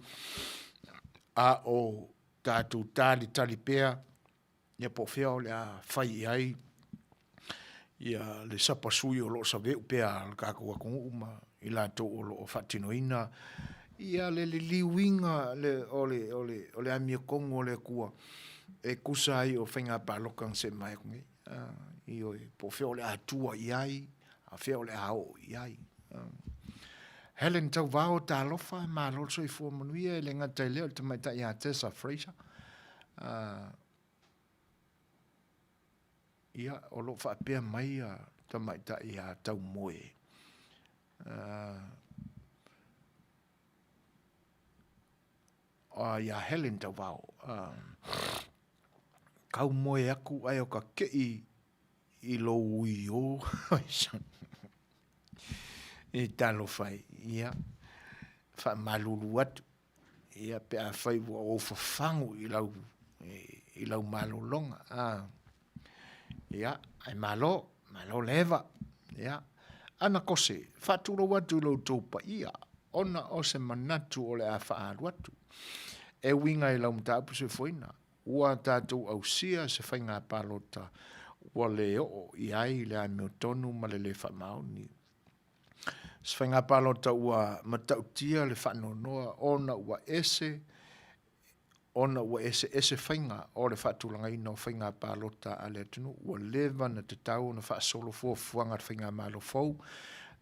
a o tatou talitali pea ia po o fea o le a fai i ai ia le sapasui o lo o saveu pea a le tatou atunuu ma i latou o lo o faatinoina ia le liliuina le, o le, o le, o le amiotonu a le Atua e tusa ai o faiga palota na se'e mai atu nei. Ioe, po o fea o le a tua i ai, a fea o le a oo i ai. Helen Tauvao, talofa, malo le soifua manuia, e le gata i lea o le tamaitai ia Tessa Fraser. Ia, o lo o faapea mai ia tamaitai ia Taumoe. Ia Helen Tauvao. Kau moe aku ae o ka keʻi i lou uiō. E talofa e, ia, faamalulu atu, ia, pe afai ua ou fafagu i lau, i lau malologa, a, ia, ae malo, malo le eva, ia. Ana Kose, faatulou atu i lo outou paia, ona o se manatu o le a faaalu atu, e uiga i lau mataupu soifuaina, Ua tatou ausia se faiga palota ua le oo i ai le amiotonu ma le le faamaoni. Se faiga palota ua matautia le faanoanoa ona ua ese ona ua eseese faiga o le faatulagaina o faiga palota a le atunuu ua leva ona tatau ona faasolo fuafuaga a le faigamalo fou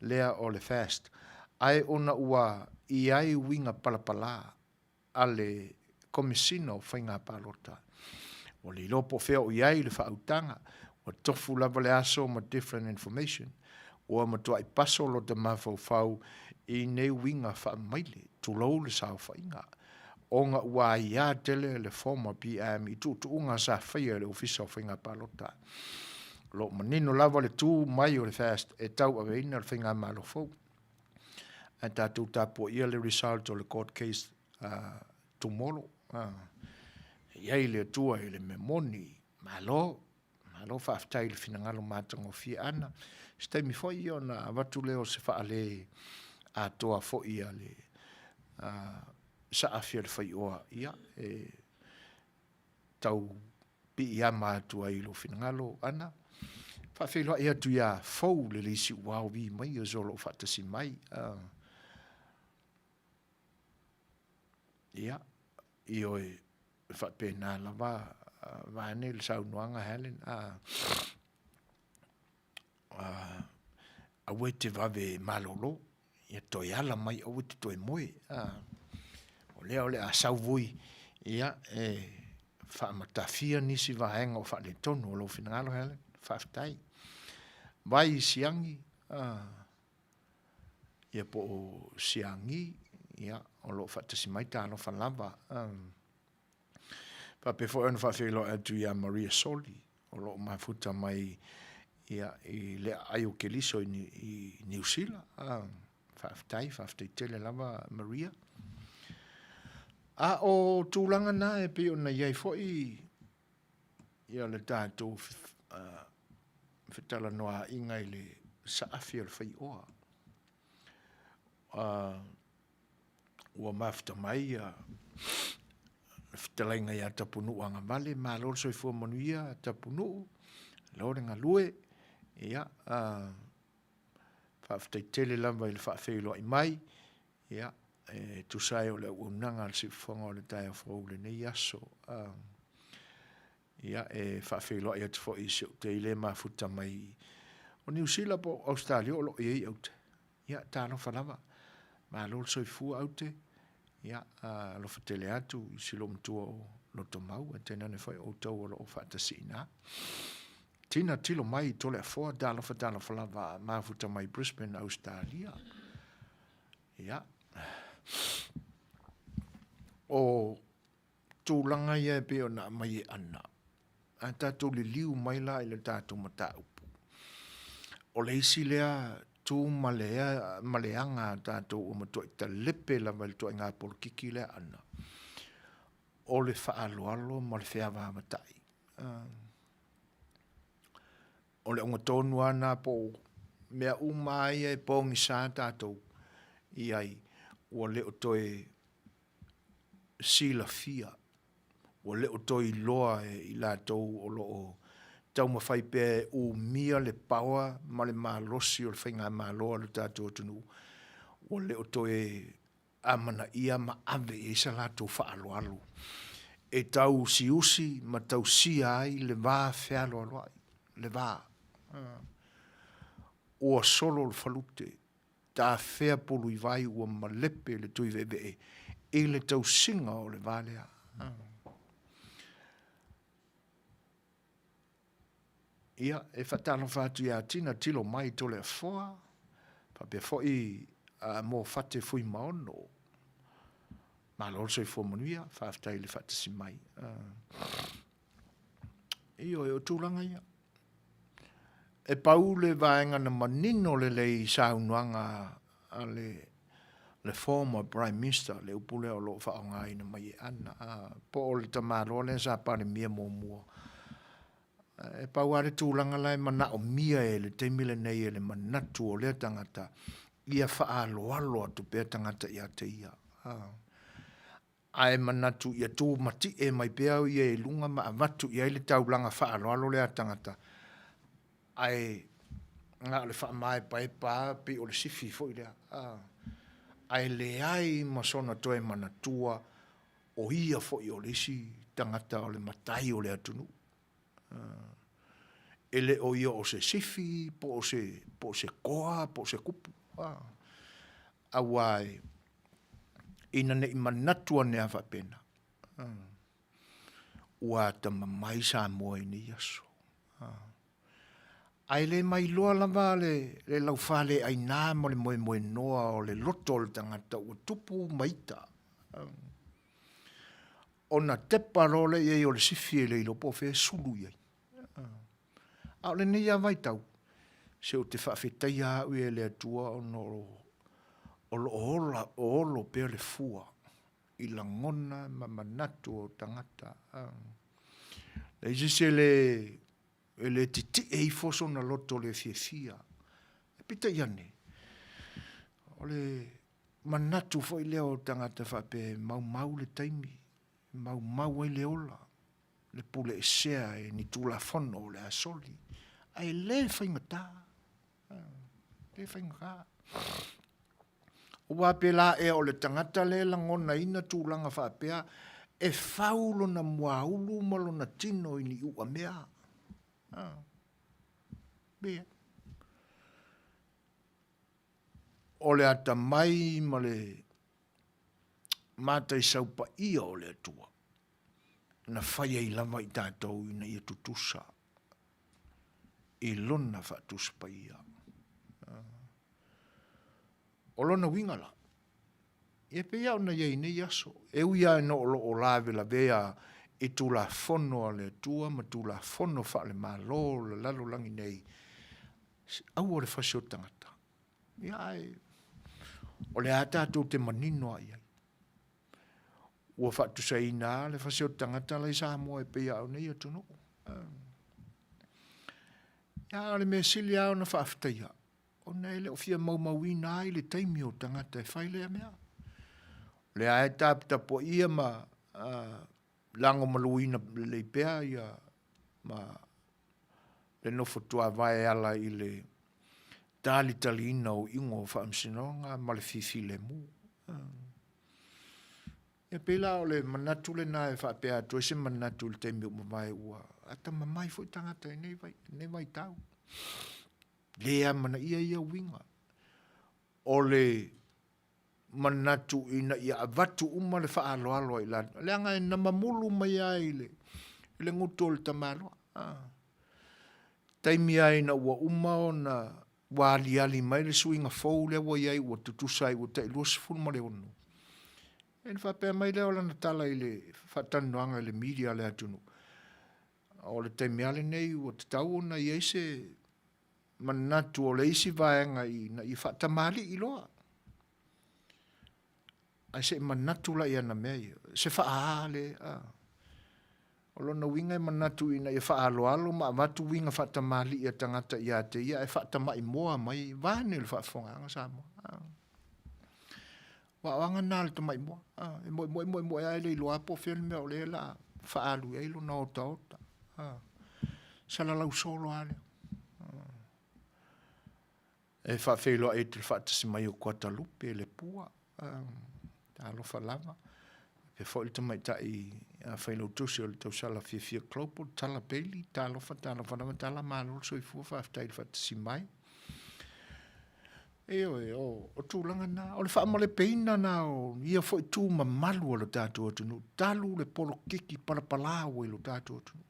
lea o le FAST ae ona ua i ai uiga palapala a le Komesina o Faiga Palota. Ua le iloa po o fea o i ai le faautaga, ua tofu lava le aso ma different information. Ua matuai paso lota mafaufau i nei uiga faamaile, tulou le saofaiga, ona ua aia tele le former PM i tuutuuga sa faia e le Ofisa o Faiga Palota. O lo o manino lava le tu mai o le FAST e tauaveina le Faigamalo fou. Ae tatou tapuaia le result o le court case tomorrow. E i ai le Atua i le mea moni. Malo, malo faafetai i le finagalo matagofie Ana. Se taimi foi ona avatu lea o se faale atoa foi a le saafi a le faioa, ia, e tau piiama atu ai i lou finagalo, Ana. Faafeiloai atu ia Fou le Leisi Uao Vi mai o lo o faatasi mai. Ia, ioe, e faapena lava vaeane le saunoaga Helen. Aua e te vave malolo, ia toe ala mai aua e te toe moe. O lea o le a sau vui, ia, e faamatafia nisi vaega o faaletonu o lou finagalo Helen. Faafetai. Vai Siagi, ia po o Siagi, ia, o lo o faatasi mai talofa lava. Faapea foi ona faafeiloai atu ia Maria Soli, o lo o mafuta mai ia, i le aai o Keliso i, i Niu Sila. Faafetai, faafetai tele lava Maria. A o tulaga na e pei ona i ai foi ia le tatou fetalanoaaiga i le saafi o le faioa. Ua mafuta mai ia le fetalaiga ia Tapunuu Agavale, malo le soifua manuia Tapunuu, malo le galue, ia, faafetai tele lava i le faafeiloai mai, ia. e tusa ai o le auaunaga a le Siufofoga o le taeao fou i lenei aso. Ia, e faafeiloai atu foi i si ou teile mafuta mai o Niu Sila po o Ausetalia o lo o i ai aute. Ia, talofa lava. Malo le soifua aute. Ia, alofa tele atu i si loomatua o Lotomau, ae tainane foi o outou o lo o faatasi i ina. Tina tilo mai i Toleafoa, talofa talofa lava, mafuta mai Brisbane, Ausetalia. Ia, o tulaga ia e pei ona aumai e Ana, a tatou liliu mai la i le tatou mataupu, o le isi lea tu ma le, ma le aga a tatou ua matuai talepe lava i le ituaiga polokiki lea a Ana, o le faaaloalo ma le feavaavatai. O le auga tonu lava lena po o mea uma lava ia e pogisa tatou i ai, ua le o toe silafia, ua le o toe iloa e i latou o lo o taumafai pea e umia le power ma le malosi o le faigamalo a le tatou atunuu, ua le o toe amanaia ma ave i ai sa latou faaaloalo e tausiusi ma tausia ai le va fealoaloai, le va. Ua solo le falute, tafea pulu i vai ua malepe le Tuiveevee i le tausiga o le va lea. Ia, e faatalofa atu ia Tina Tilo Mai Toleafoa, faapea foi a Mofate Fuimaono. Malo le soifua manuia, faafetai i le faatasi mai. Ioe, o tulaga ia. E pau le vaega na manino lelei i saunoaga a le le former Prime Minister, le upu lea o lo o faaaogaina mai e Ana, a, po o le tamaloa lea sa Palemia muamua. E pau lava le tulaga la e manaomia e le taimi lenei e le manatu o lea tagata, ia faaaloalo atu pea tagata ia te ia. Ae manatu ia tumatie mai pea ia i luga ma avatu i ai le taulaga faaaloalo lea a tagata, ae na o le faamaepaepa lava pei o le sifi foi lea, ae leai ma sona toe manatua o ia foi o le isi tagata o le matai o le atunuu. E le o ia o se sifi po o se, po o se toa po o se tupu, aua ina ne i manatu ane lava faapena, ua atamamai Samoa i nei aso. Ae le mailoa lava le laufaleaina ma le moemoenoa o le loto o le tagata ua tupu ma ita. Ona tepa loa lea i ai o le sifi e le iloa po o fea e sulu i ai. A o lenei lava vaitau, se ou te faafetaia au ia i le Atua ona o lo o ola, o olo pea le fua i lagona ma manatu o tagata. Leai se isi e le e le titie ifo sona loto le fiafia. Peitai ane, o le manatu foi lea o tagata faapea e maumau le taimi, e maumau ai le ola, le puleesea e ni Tulafono o le a soli, ae le faigata, e le faigata. Aua pe la ea o le tagata lea e lagonaina tulaga faapea, e fau lona muaulu ma lona tino i ni uamea. O le atamai ma le mataisau paia o le Atua, na fai ai lava i tatou ina ia tutusa i Lona faatusi paia. O lona uiga la, e pei lava ona i ai i nei aso, e ui lava ina o lo o lavelavea i Tulafono a le Atua ma Tulafono faale-Malo o le lalolagi nei, aua le fasi o tagata. Ia ae o lea lava tatou te manino lava i ai. Ua faatusaina lava le fasi o tagata la i Samoa e pei lava o nei atunuu. Ia, a o le mea sili lava ona faafetaia, ona e le o fia maumauina ai le taimi o tagata e fai lea mea. O lea e taputapuaia ma lagomaluina lelei pea ia ma le nofo tuavae e ala i le talitaliina o iuga o faamasinoga ma le fifilemu. Ia pei la o le manatu lena e faapea atu ai se manatu i le taimi ua mavae ua atamamai foi tagata i nei vai, nei vaitau. Le amanaia ia uiga. O le manatu ina ia avatu uma le faaaloalo a i latou, leaga e namamulu mai lava i le, i le gutu o le tamaloa. Taimi lava ina ua uma ona ua aliali mai le suiga fou lea ua i ai ua tutusa ai ua tai 26, ia ona faapea mai lea o lana tala i le faatalanoaga i le media a le atunuu, o le taimi lava lenei ua tatau ona i ai se manatu o le isi vaega ina ia faatamalii loa. Ae se i manatu la i ana mea ia, se faa lea, a. O lona uiga e manatu ina ia faaaloalo ma avatu uiga faatamalii a tagata ia te ia ae faatamaimoa mai vaeane le faafofogaaga Samoa. Aua o aga na a le tamaimoa, e moemoe moemoe lava e le iloa po o fea le mea o lea o le a faaalu i ai lona otaota. Salalau solo lava lea. E faafeiloai atu i le faatasi mai o Kuatalupe i Lepua, talofa lava. Faapea foi le tamaitai failautusi o le tausala fiafia Global, Tala Bailey, talofa, talofa lava Tala, malo le soifua, faafetai i le faatasi mai. Ioe, o tulaga na, o le faamalepeina na o ia foi tu mamalu o le tatou atunuu, talu le polokiki palapala ua i lo tatou atunuu.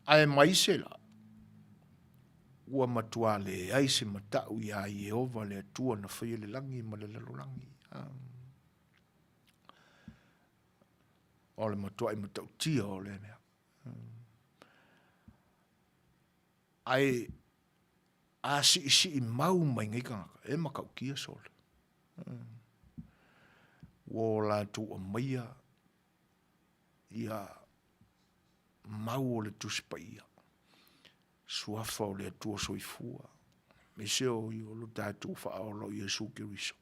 Ae ma ise la, ua matua leai se matau ia Ieova le Atua na faia le lagi ma le lalolagi. O le matuai matautia o lea mea. Ae a siisii mau mai nei tagata, e matautia sole. Ua o latou aumaia ia mau o le Tusi Paia, Suafa o le Atua Soifua, aemaise o lo tatou Faaola o Iesu Keriso,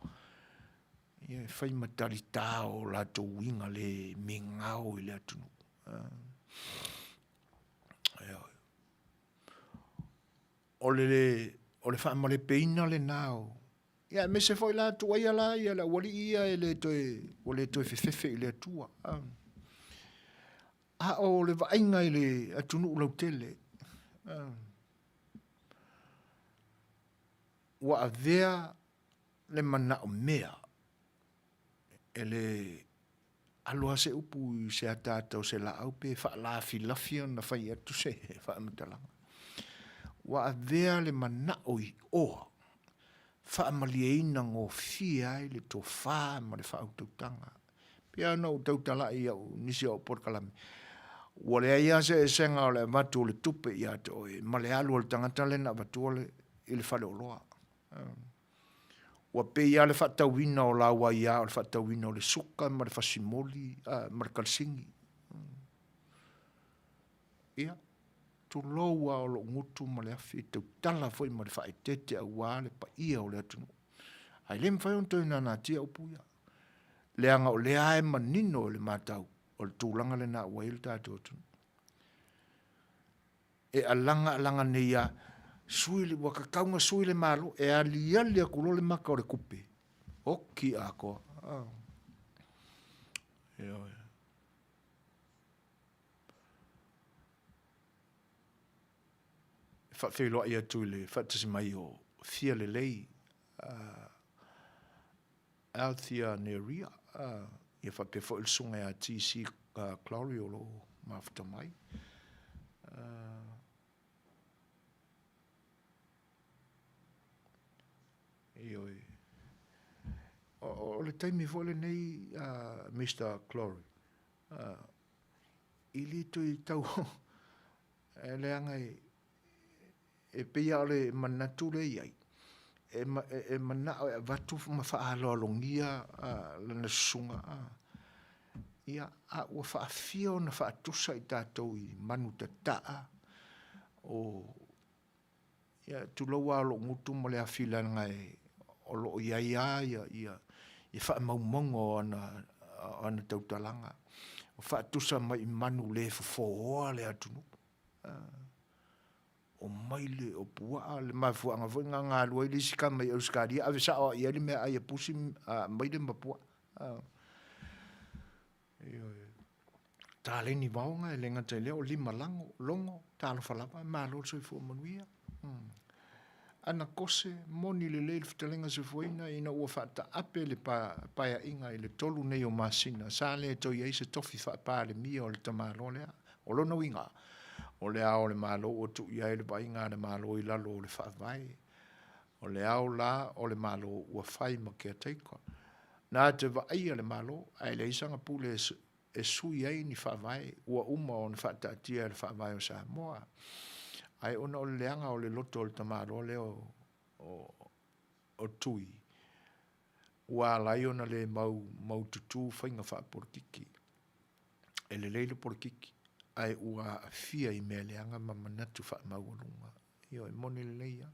ia e fai ma talita o latou uiga le migao i le atunuu. O le, o le faamalepeina lena o, ia aemaise foi la tuaia la ia le aualii ia e le toe, ua le toe fefefe i le Atua. A o le vaaiga i le atunuu lautele, ua avea le manaomea e le alo lava se upu i se ataata o se laau pe faalafilafi ona fai atu se faamatalaga. Ua avea le manao i oa faamalieina gofie ai le tofa ma le faautautaga. Pei lava ona ou tautalai i au nisi o au polokalame, ua leai lava se eseesega o le avatu o le tupe ia te oe ma le alu a le tagata lea na avatua le, i le faleoloa. Ua pei lava le faatauina o lau aia o le faatauina o le suka ma le fasimoli ma le kalisini. Ia, tulou lava o lou gutu ma le afi e tautala foi ma le faaeteete aua le paia o le atunuu. Ae le mafai ona toe nanatia upu ia, leaga o lea lava e manino i le matau, o le tulaga lena ua i ai le tatou atunuu. E alaga alaga nei lava, sui le, ua tatau ona sui le Malo, e aliali atu loa le mata o le tupe, oti atoa. Ioe. E faafeiloai atu i le faatasi mai o Fia Lelei, Althea Neria, ia faapea foi le susuga ia TC Glory o lo o mafuta mai. Ioe. O le taimi foi lenei, Mister Glory, i le toe tau leaga e pei lava o le manatu lea e i ai, e manao e avatu ma faaaloalogia lana susuga, ia, a ua faafia ona faatusa i tatou i manu tataa, o, ia, tulou lava lou gutu ma le afi leaga o lo o i ai lava ia faamaumauga o ana tautalaga, ua faatusa mai i manu le fofoa le atunuu. O maile, o puaa, le mafuaaga foi lena na alu ai le isi tama i Ausetalia ave sao lava i ai le meaai a pusi, maile ma puaa. Ioe. Taleni vaoga e le gata i lea o lima lago, logo, talofa lava, malo le soifua manuia. Ana kose, moni lelei le fetalaiga Soifuaina ina ua faataape le paeaiga i le 3 nei o masina sa le toe i ai se tofi faa-Palemia o le tamaloa lea. O lona uiga, o le Ao o le Malo ua tuu i ai le vaaiga a le Malo i lalo o le Faavae. O le Ao la o le Malo ua fai ma caretaker. Na te vaaia le Malo ae leai sana pule e sui ai ni faavae ua uma ona faataatia e le Faavae o Samoa. Ae ona o le leaga o le loto o le tamaloa lea o Tui, ua ala ai ona le maututu faiga faapolokiki. E lelei le polokiki, ae ua aafia i mea leaga ma manatu faamaualuga. Ioe, e moni lelei lava.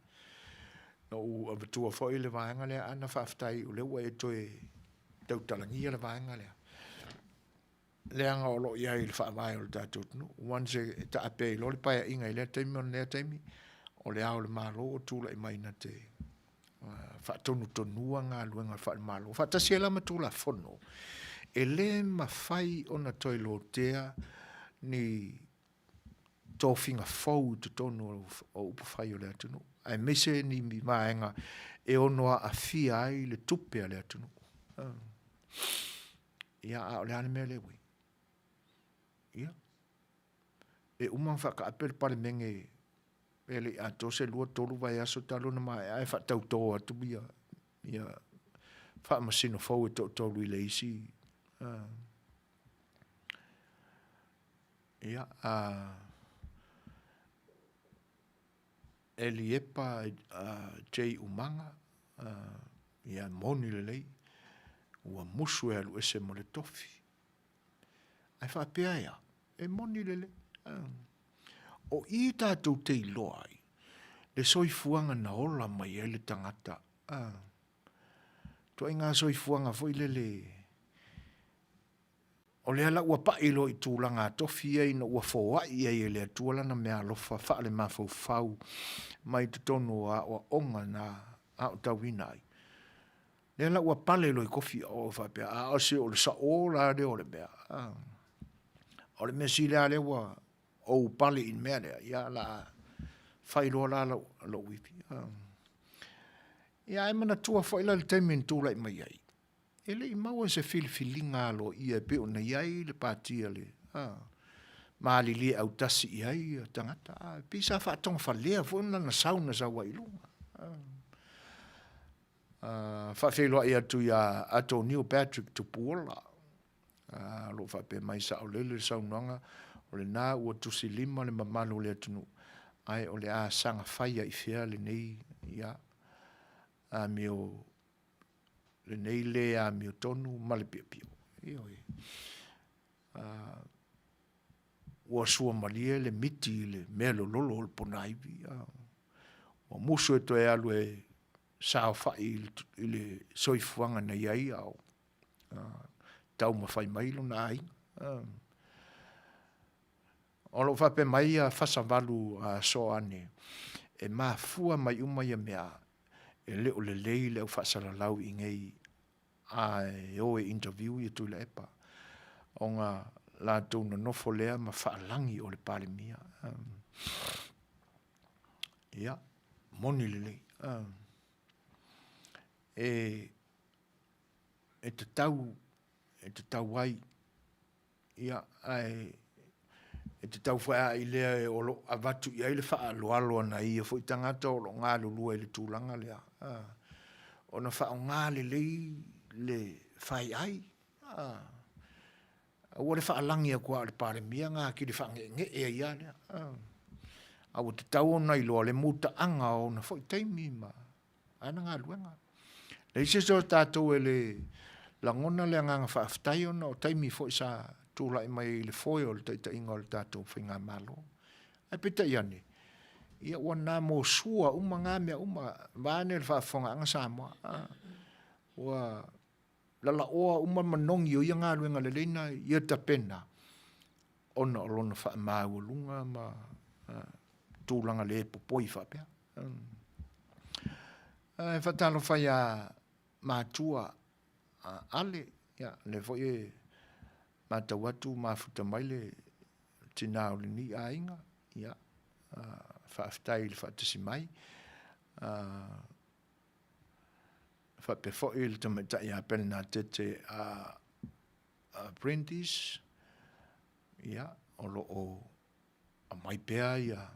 Na ou avatua foi le vaega lea, Ana, faafetai o lea ua e toe tautalagia le vaega lea, leaga o lo o i ai i le faavae o le tatou atunuu. Once e taape ai loa le paeaiga i lea taimi ma lea taimi, o le Ao o le Malo ua tulai mai na te faatonutonua galuega faale-Malo, faatasi ai la ma Tulafono, e le mafai ona toe lotea ni tofiga fou i totonu o upufai o le atunuu, aemaise ni vaega e ono aafia ai le tupe a le atunuu. Ia, a o le a le mea lea ua i ai? Ia, e uma ona faataape le Palemene pe le i atoa se 2, 3 vaiaso talu ona maea ae faatauto atu ia faamasino fou e toatolu i le isi. Ia, Eliepa J. Umaga, ia moni lelei, ua musu e alu ese ma le tofi. Ae faapea e a? E moni lelei. O i tatou te iloa ai le soifuaga na ola mai ai le tagata. Ituaiga soifuaga foi lele o lea la ua pai loa i tulaga tofi ia ina ua foai i ai e le Atua lana meaalofa faalemafaufau mai totonu o aoaoga na aotauina ai. Lea la ua pale loa i kofi aoao faapea, a o se o le saʻō la lea o le mea. O le mea sili lava lea ua ou pale i le mea lea, ia o le a fai loa la lou ivi. Ia ae manatua foi la le taimi na tulai mai ai, e le i maua i se filifiliga aloaia e pei ona i ai le pati a le malilie autasi i ai tagata, a e pei sa faatogafalea foi lana sau na sau ai i luga. Faafeiloai atu ia Atonio Patrick Tupuola, o lo o faapea mai saolele le saunoaga, o lena ua tusilima le mamalu o le atunuu, ae o le a saga faia i fea lenei ia, amio lenei le amiotonu ma le piopio. Ioe. Ua suamalie le miti i le mea lololo o le ponaivi. Ua musu e toe alu e saofai i le soifuaga na i ai a o taumafai mai lona aiga. O lo o faapea mai ia Fasavalu Soane, e mafua mai uma ia mea e le o lelei le au faasalalau i inei a e o e interview ia Tuilaepa ona latou nonofo lea ma faalagi o le Palemia. Ia, moni lelei. E, e tatau, e tatau ai Ia, ae e tatau foi a i lea o lo o avatu i ai le faaaloalo a nai ia foi tagata o lo o galulue i le tulaga lea, ona faaaoga lelei le faiai, aua le faalagi atu lava o le Palemia ona atili faaneenee ai lava lea. A ua tatau ona iloa le mutaaga o ona foi taimi ma ana galuega. Leai se isi o tatou e le lagona le agaga faafetai ona o taimi foi sa tulai mai ai i le foe o le taitaiga o le tatou faigamalo. Ae peitai ane, ia ua na mosua uma na mea uma, vaeane le faafofogaaga Samoa, ua lalaoa uma manogi o ia galuega lelei na ia tapena ona o lona faamaualuga ma tulaga le popoi faapea. Ae faatalofa ia matua Ale, ia lea foi e Matau atu mafuta mai le tinā o lenei aiga, ia, faafetai i le faatasi mai. Faapea foi le tamaitai ia Pelenatete a Apprentice, ia, o lo o aumai pea ia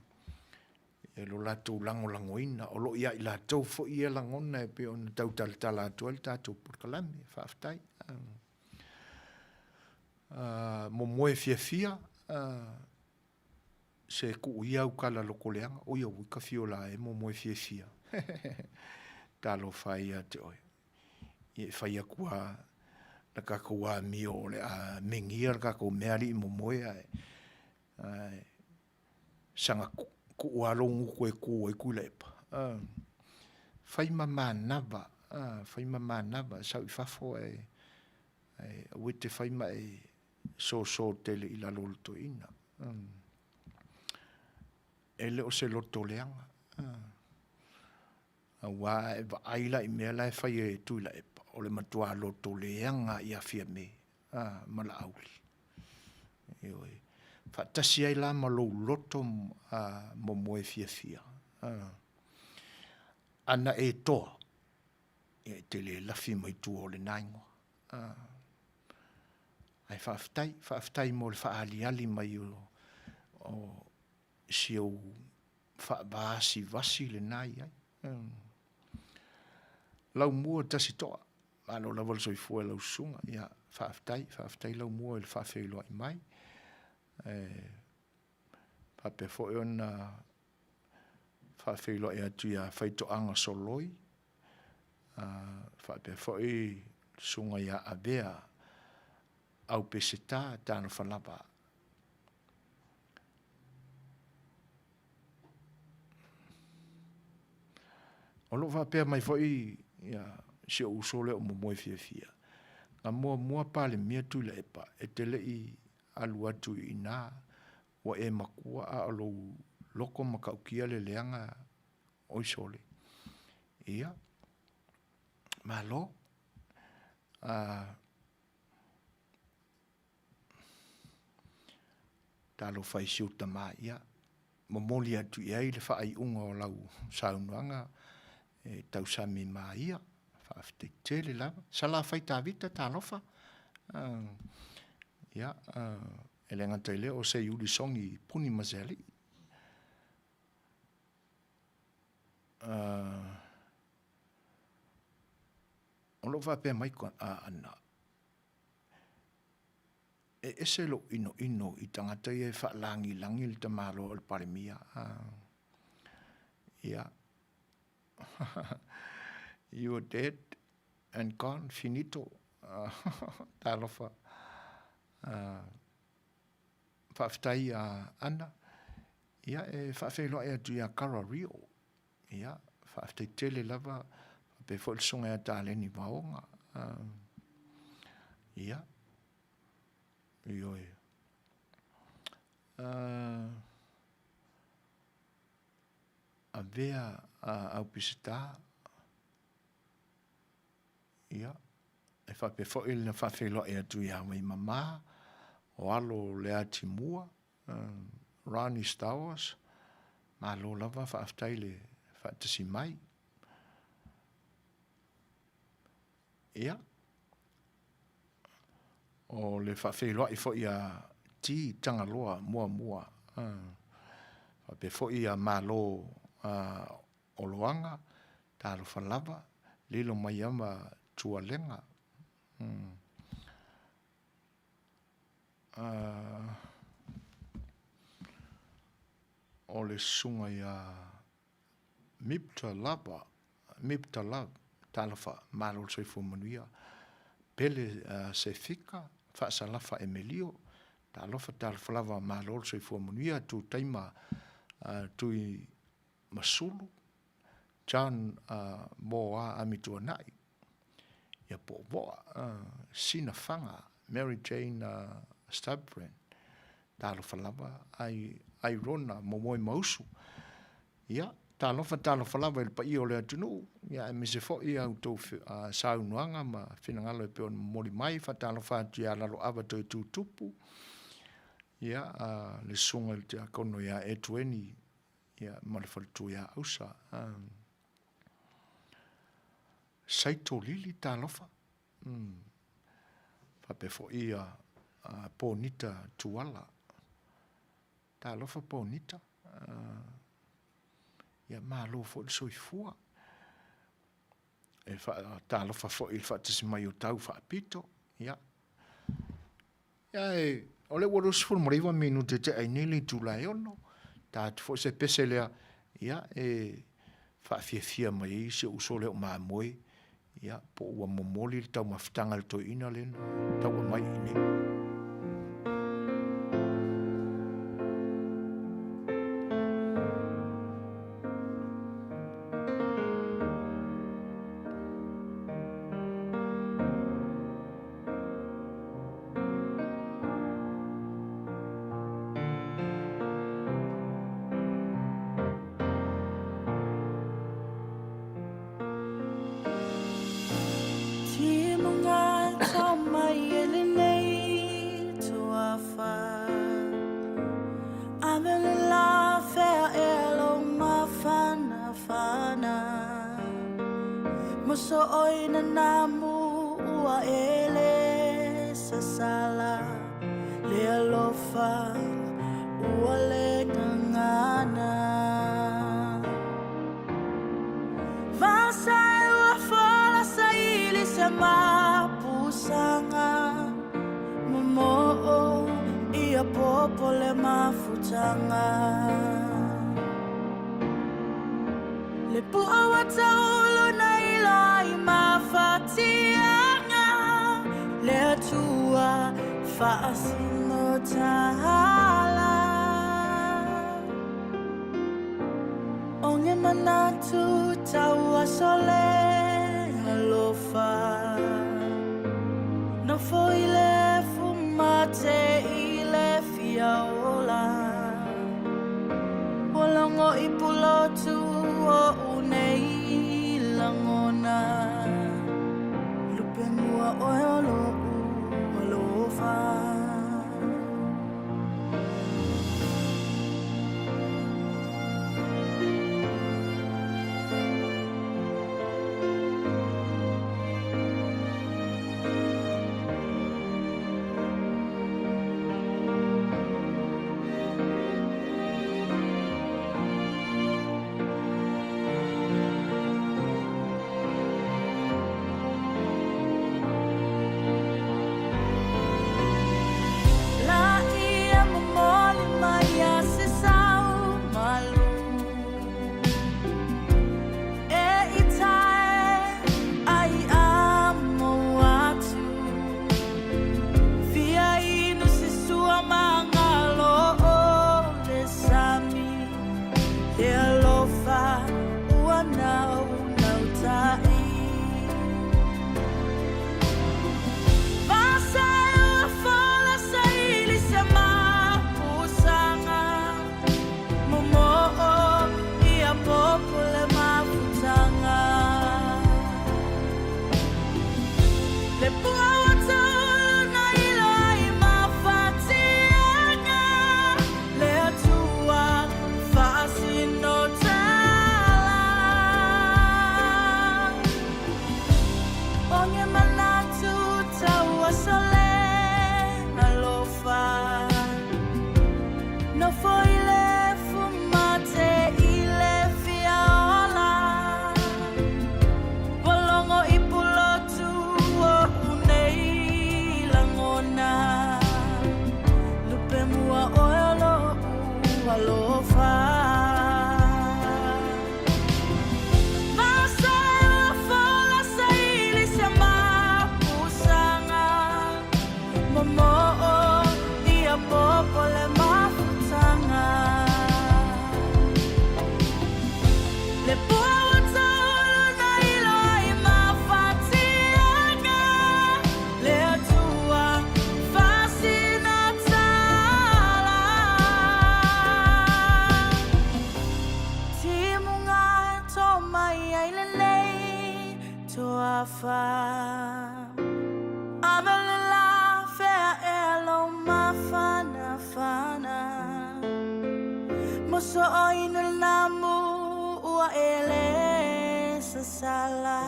lo latou lagolagoina, o lo o ia i latou foi ia lagona e pei ona tau talatala atu ai le tatou polokalame. Faafetai. Momoe fiafia, se kuu ia au kala lokoleaga, oi aui ka fio la e momoe fiafia. Talofa e ia te oe. Ia e fai atu lava le tatou amio o le a megia le tatou mea alii momoe ae saga tuu lava lou gutu e tu ai Tuilaepa. Fai ma manava, fai ma manava, sau i fafo ae aua e te fai ma e soso tele i lalo o le toeaina. E le o se loto leaga, aua a e vaai la i mea la e fai e Tuilaepa, o le matua loto leaga lava ia Fiame ma Laauli. Ioe. Faatasi ai la ma lou loto momoe fiafia. Ana e toa, ia e te le lafi mai tua o lena igoa. Ae faafetai, faafetai mo le faaaliali mai o si ou faavasivasi lena e i ai. Laumua Tasitoa, malo lava le soifua i lau susuga, ia faafetai, faafetai Laumua i le faafeiloai mai. E faapea foi ona faafeiloai atu ia Faitoaga Soloi, faapea foi le susuga ia Avea Aupeseta, talofa lava. O lo o faapea mai foi ia, si ou uso lea o Momoe Fiafia, na muamua Palemia Tuilaepa e te le i alu atu i ina, ua e matua a o lou loto matautia le leaga, oi sole. Ia, malo. Talofa i si ou tama, ia, momoli atu i ai le faaiuga o lau saunoaga e tausami ma ia. Faafetai tele lava. Salafai Tavita, talofa. Ia, e le gata i lea o Seiuli Songi Puni ma Sealii. O lo o faapea mai Anna, e ese lou inoino i tagata ia e faalagilagi le tamaloa o le Palemia. Ia, you are dead and gone, finito. Talofa. Faafetai a Anna. Ia, e faafeiloai atu ia Kara Rio. Ia, faafetai tele lava, faapea foi le Susuga ia Taleni Vaoga. Ia, ioe. Avea a au Peseta, ia, e faapea foi le faafeiloai atu ia Vaimama, o alo o Leatimua, Ronnie Stowers, malo lava faafetai le faatasi mai. Ia, o le faafeiloai foi a T Tagaloa muamua, faapea foi ia Malo Oloaga, talofa lava, lilo mai ama Tualega. O le susuga ia Mipta Lava, Mipta Love, talofa, malo le soifua manuia. Pele Sefika, Faasalafa Emelio, talofa, talofa lava, malo le soifua manuia. Tutaima Tui Masulu, John Moa Amituanai, ia Poovoa, Sina Faga, Mary Jane Stabran, talofa lava, Airona Momoemausu, ia. Talofa, talofa lava i le paia o le atunuu, ia aemaise foi a outou saunoaga ma finagalo e pei ona momoli mai. Faatalofa atu ia Laloava Toetutupu, ia, le susuga i le Tiakono ia Etueni, ia, ma le faletua ia Ausa. Saito Lili, talofa. Faapea foi ia Ponita Tuala. Talofa Ponita. Ia malo foi le soifua. E faatalofa foi i le faatasi mai o Tau Faapito. Ia, ia e, o lea ua 29 minute e tea ai nei le itula e 6. Ta atu foi se pese lea, ia, e faafiafia mai ai si ou uso lea o Mamoe, ia, po ua momoli le taumafataga a le toeaina lea na tau aumai i inei. Sosoina le namu ua e le sasala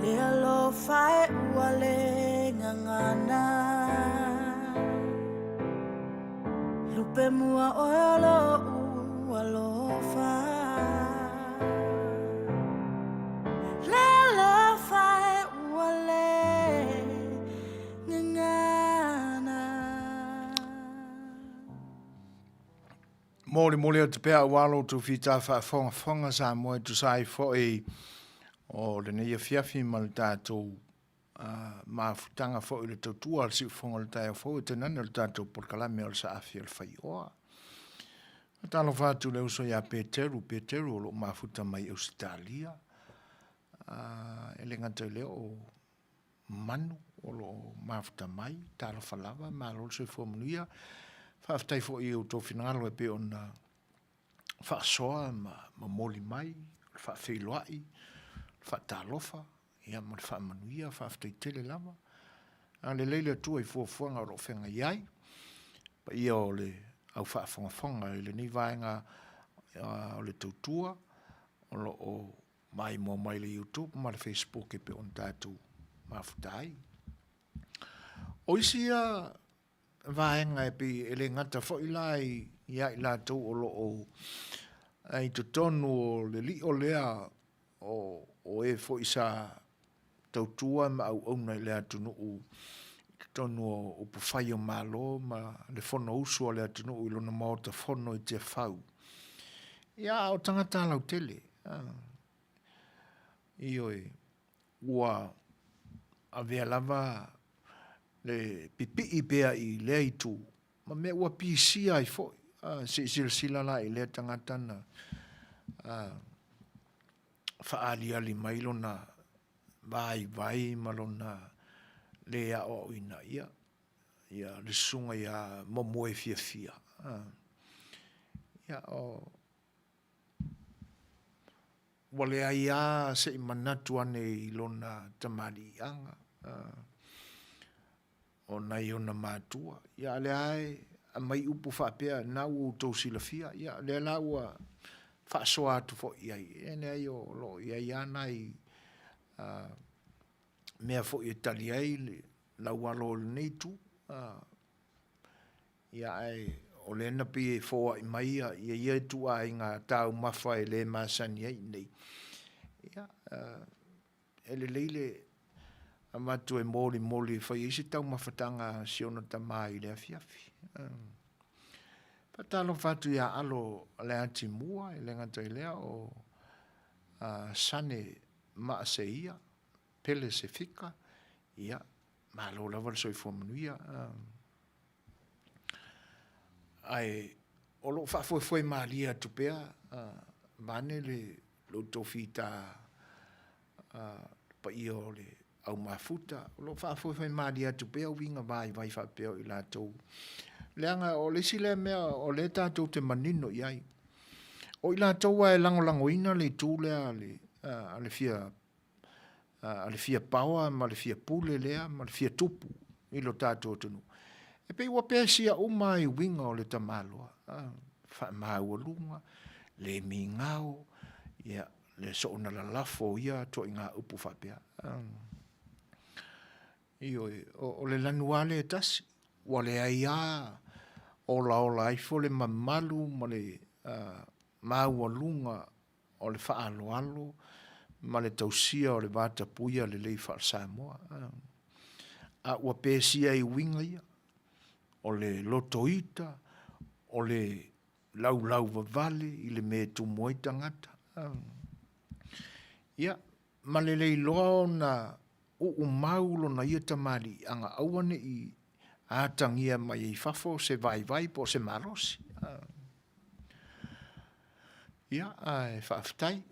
Le alofa e ua le gagana Lupe mua oe o lo'u alofa Le alofa e ua le gagana. Molimoli atu pea aua lo outou fita faafogafoga Samoa e tusa ai foi o lenei afiafi ma le tatou mafutaga foi i le tautua a le siufofoga o le taeao fou e tainane o le tatou polokalame o le Saafi o le Faioa. Faatalofa atu i le uso ia Peteru, Peteru o lo o mafuta mai Ausetalia. E le gata i lea o Manu o lo o mafuta mai, talofa lava, malo le soifua manuia. Faafetai foi i outou finagalo e pei ona faasoa ma momoli mai, le faafeiloai, le faatalofa, ia ma le faamanuia, faafetai tele lava. Agalelei le Atua i fuafuaga o lo o feagai ai, paia o le au faafogafoga i lenei vaega o le tautua o lo o maimoa mai le YouTube ma le Facebook e pei ona tatou mafuta ai. O isi ia vaega e pei e le gata foi la ia i latou o lo o i totonu o le lio lea o e foi sa tautua ma auauna i le atunuu i totonu o upufai o Malo ma le Fonousu a le atunuu i lona Maota Fono i Tiafau. Ia, a o tagata lautele, ioe, ua avea lava le pipii pea i lea itu, ma mea ua pisia ai foi. Se i silasila la i lea tagata na faaaliali mai lona vaivai ma lona le aoaoina ia, ia le susuga ia Momoefiafia. Ia, o, ua leai lava se i manatu ane i lona tamaliiaga, o nai ona matua. Ia a o lea lava e aumai upu faapea, lena ua outou silafia, ia lea la ua faasoa atu foi i ai, e leai o lo o i ai lava nai mea foi e tali ai laualo o lenei itu. Ia ae o lea na pei e foai mai ia ia ituaiga taumafa e le masani ai i inei. Ia, e lelei le avatu e molimoli e fai ai se taumafataga a si ona tama i le afiafi. Faatalofa atu ia Alo Leatimua, e le gata i lea o Sane Maaseia, Pele Sefika, ia, malo lava le soifua manuia. Ae o lo o faafoefoe malie atu pea vaeane le outou fita le paia o le au mafuta, o lo o faafoefoe malie atu pea uiga vaivai faapea o i latou. Leaga o le isi lea mea o lea tatou te manino i ai, o i latou lava e lagolagoina le itu lea a le fia a le fia paoa ma le fia pule lea ma le fia tupu i lo tatou atunuu, e pei ua pesia uma lava i uiga o le tamaloa, faamaualuga, le migao, ia, le soona lalafo o ia ituaiga upu faapea. Ioe, o le lanu lava lea e tasi, ua leai lava olaola ifo le mamalu ma le maualuga o le faaaloalo ma le tausia o le vatapuia lelei faale-Samoa. A ua pesia i uiga ia, o le lotoita, o le laulauvavale i le mea e tumu ai tagata. Ia, ma le le iloa ona uumau lona ia tamaliiaga aua ne i atagia mai ai fafo se vaivai po o se malosi. Ia, ae faafetai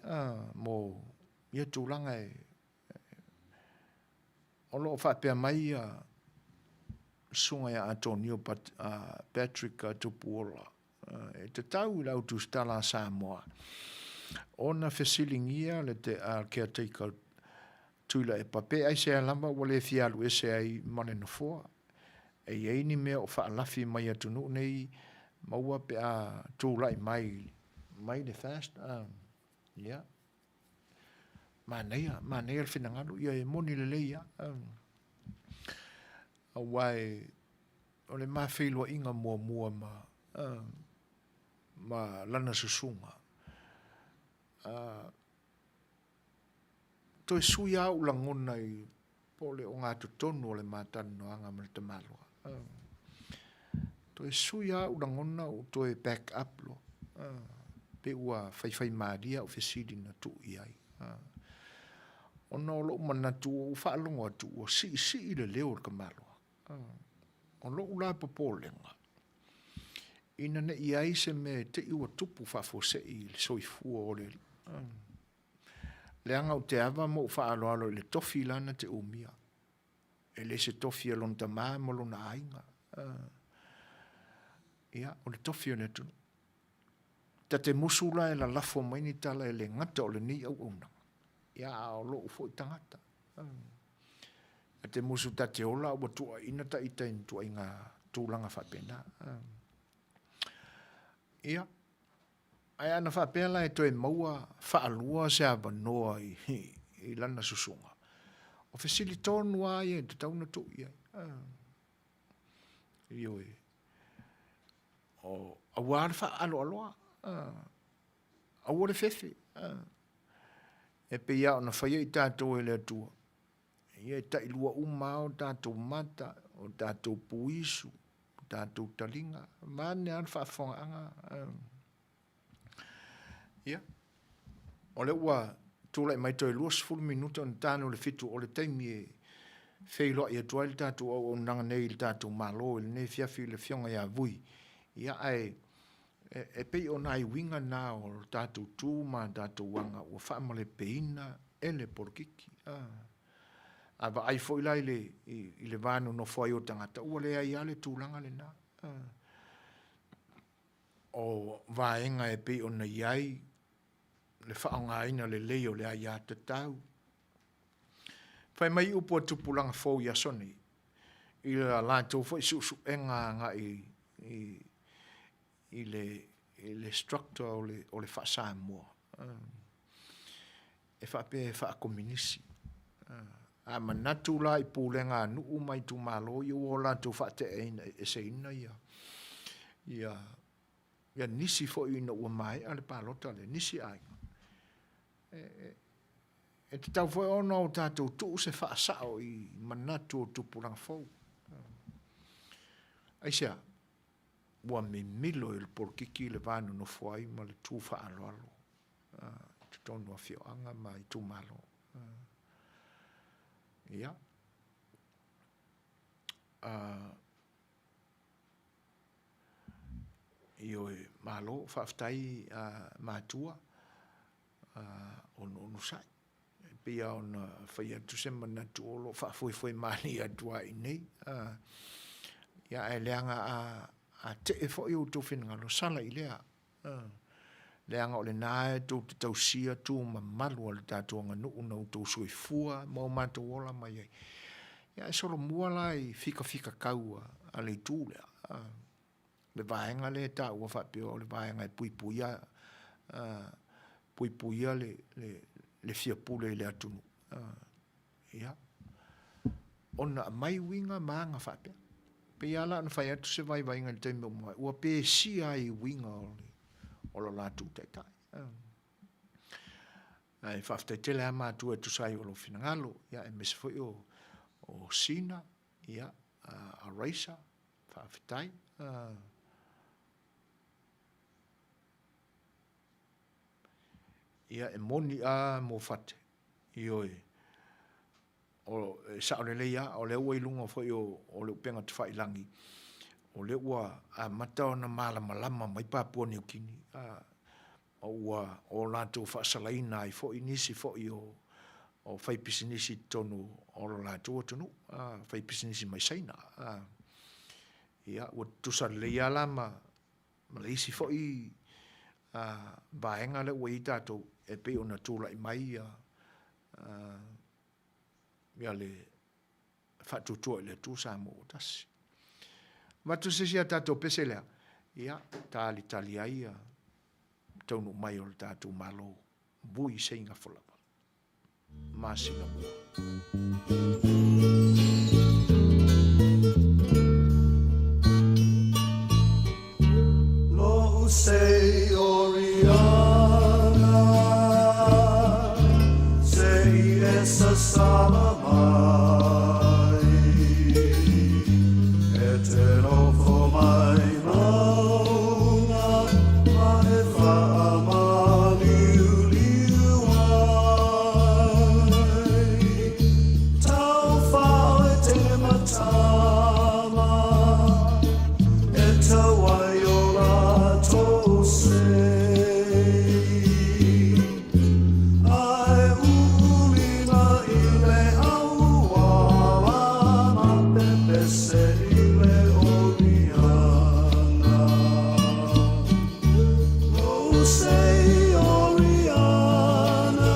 mo ia tulaga e o lo o faapea mai ia susuga ia Atonio Patrick Tupuola e tatau i le au tusitala a Samoa ona fesiligia le caretaker Tuilaepa pe aisea lava ua le fia alu ese ai ma le nofoa. E i ai ni mea o faalafi mai atunuu nei maua pe a tulai mai mai le fast. Ia. Manaia, manaia le finagalo, ia e moni lelei lava. Aua e, o le ma feiloaiga muamua ma, ma lana susuga, toe sui lava ou lagona i po o le ogatotonu o le ma talanoaga ma le tamaloa. Toe sui lava ou lagona ou toe back up loa, pei ua faifaimalie au fesili na tuu i ai. Ona o lou manatu ua ou faalogo atu ua siisii le leo o le tamaloa. O lou la popolega, ina ne i i ai se mea e te i ua tupu faafuasei i le soifua o le alii. Leaga ou te ava ma ou faaaloalo i le tofi la na te umia. E le se tofi a lona tama ma lona aiga. Ia, o le tofi o le atunuu. Ta te musu la e lalafo mai ni tala e le gata o lenei auaunaga, ia a o lou foi tagata. Ta te musu ta te ola a ua tuuaiina ta ita i ni tuaiga tulaga faapena. Ia, ae ana faapea la e toe maua faalua se avanoa i, i lana susuga, o fesili tonu lava ia e tatau ona tuu i ai. Ioe. O, aua le faaaloaloa, aua le fefe. E pei lava ona faia i tatou e le Atua, ia e tailua uma lava o tatou mata, o tatou puisu, o tatou taliga, vaeane lava le faafofogaaga. Ia, o lea ua tulai mai toe 20 minute ona tanu le 7 o le taimi e feiloai atu ai le tatou auaunaga nei i le tatou Malo i lenei afiafi i le Afioga ia Vui. Ia, ae e pei o nai uiga na o le tatou tu ma tatou aga ua faamalepeina e le polokiki. A vaai foi la i le, i le va nonofo ai o tagata, ua leai lava le tulaga lena. O vaega e pei ona i ai le faaaogaina lelei o le aiatatau. Fai mai upu a tupulaga fou i aso nei, i la latou foi suesuega agai i, i le, i le structure o le, o le faa-Samoa, e faapea e faakominisi. A manatu la i pulega a nuu ma itumalo, ia ua latou faateaina eseina ia, ia, ia nisi foi ina ua maea le palota lea, nisi aiga. E, e, e tatau foi ona o tatou tuu se faasao i manatu o tupulaga fou. Aisea? Ua mimilo i le polokiki le va nonofo ai ma le tu faaaloalo i totonu o afioaga ma itumalo. Ia. Ioe, malo, faafetai matua, onuonusai. E pei lava ona fai atu se manatu o lo o faafoefoe malie atu lava i inei. Ia, ae leaga a, a tee foi outou finagalo, sala i lea. Leaga o lena e tou te tausia tu mamalu a le tatou aganuu na outou soifua ma o matou ola mai ai. Ia ae solomua la i fikafikakau a le itu lea. Le vaega lea e taua faapea o le vaega e puipuia, puipuia le, le, le fia pule i le atunuu. Ia, ona aumai uiga ma aga faapea. Pei lava la ona fai atu se vaivaiga i le taimi ua mavae, ua pesia ai i uiga o le, o lo latou taitai. Ae faafetai tele lava matua e tusa ai o lou finagalo, ia, aemaise foi o, o Sina, ia, a Raisa, faafetai. Ia, e moni a Mofate, ioe, o, e sao lelei lava, o lea ua i luga foi o, o le upega tafailagi, o lea ua amata ona malamalama mai Papua Niu Kini, a, ma ua o latou faasalaina ai foi nisi foi o, o faipisinisi i totonu o lo latou atunuu, a, faipisinisi mai Saina. A, ia, ua tutusa lelei lava la ma, ma le isi foi vaega lea ua i ai tatou e pei ona tulai mai ia, ia le faatuatua i le Atua Samoa ua tasi. Avatu se isi a tatou pese lea. Ia, talitali ai ia taunuu mai o le tatou Malo, vui seigafa lava. Masina mua. Lo'u sei Oriana, se i e sasala mai, e te nofo mai maunga ma e faamaliuliu ai. Tauwhao e te matama, e tau ai o latou sei. Ae uulima i le auala ma pepese i le Oriana. Oh, say Oriana,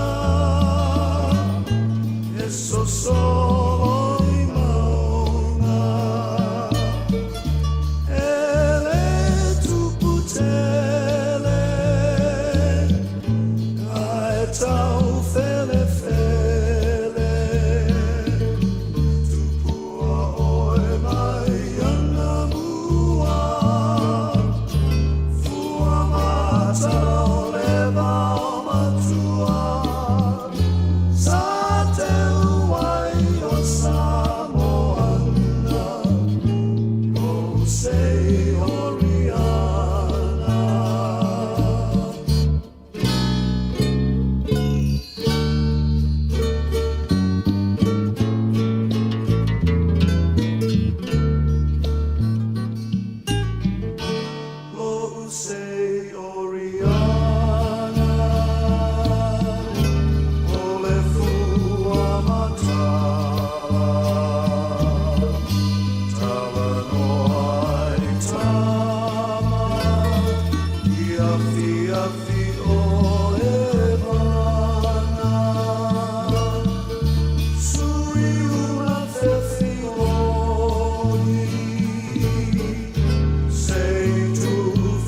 e sosolo i maunga, e le tupu tele, ae tau felefele, tupua oe mai anamua. Fua mata o le vaomatua, sa teu ai o Samoana, o sei Oriana. Lo'u sei Oriana, o le fua matala, talanoa ai tama, i afiafi o e mana. Sui una fefioni, sei tu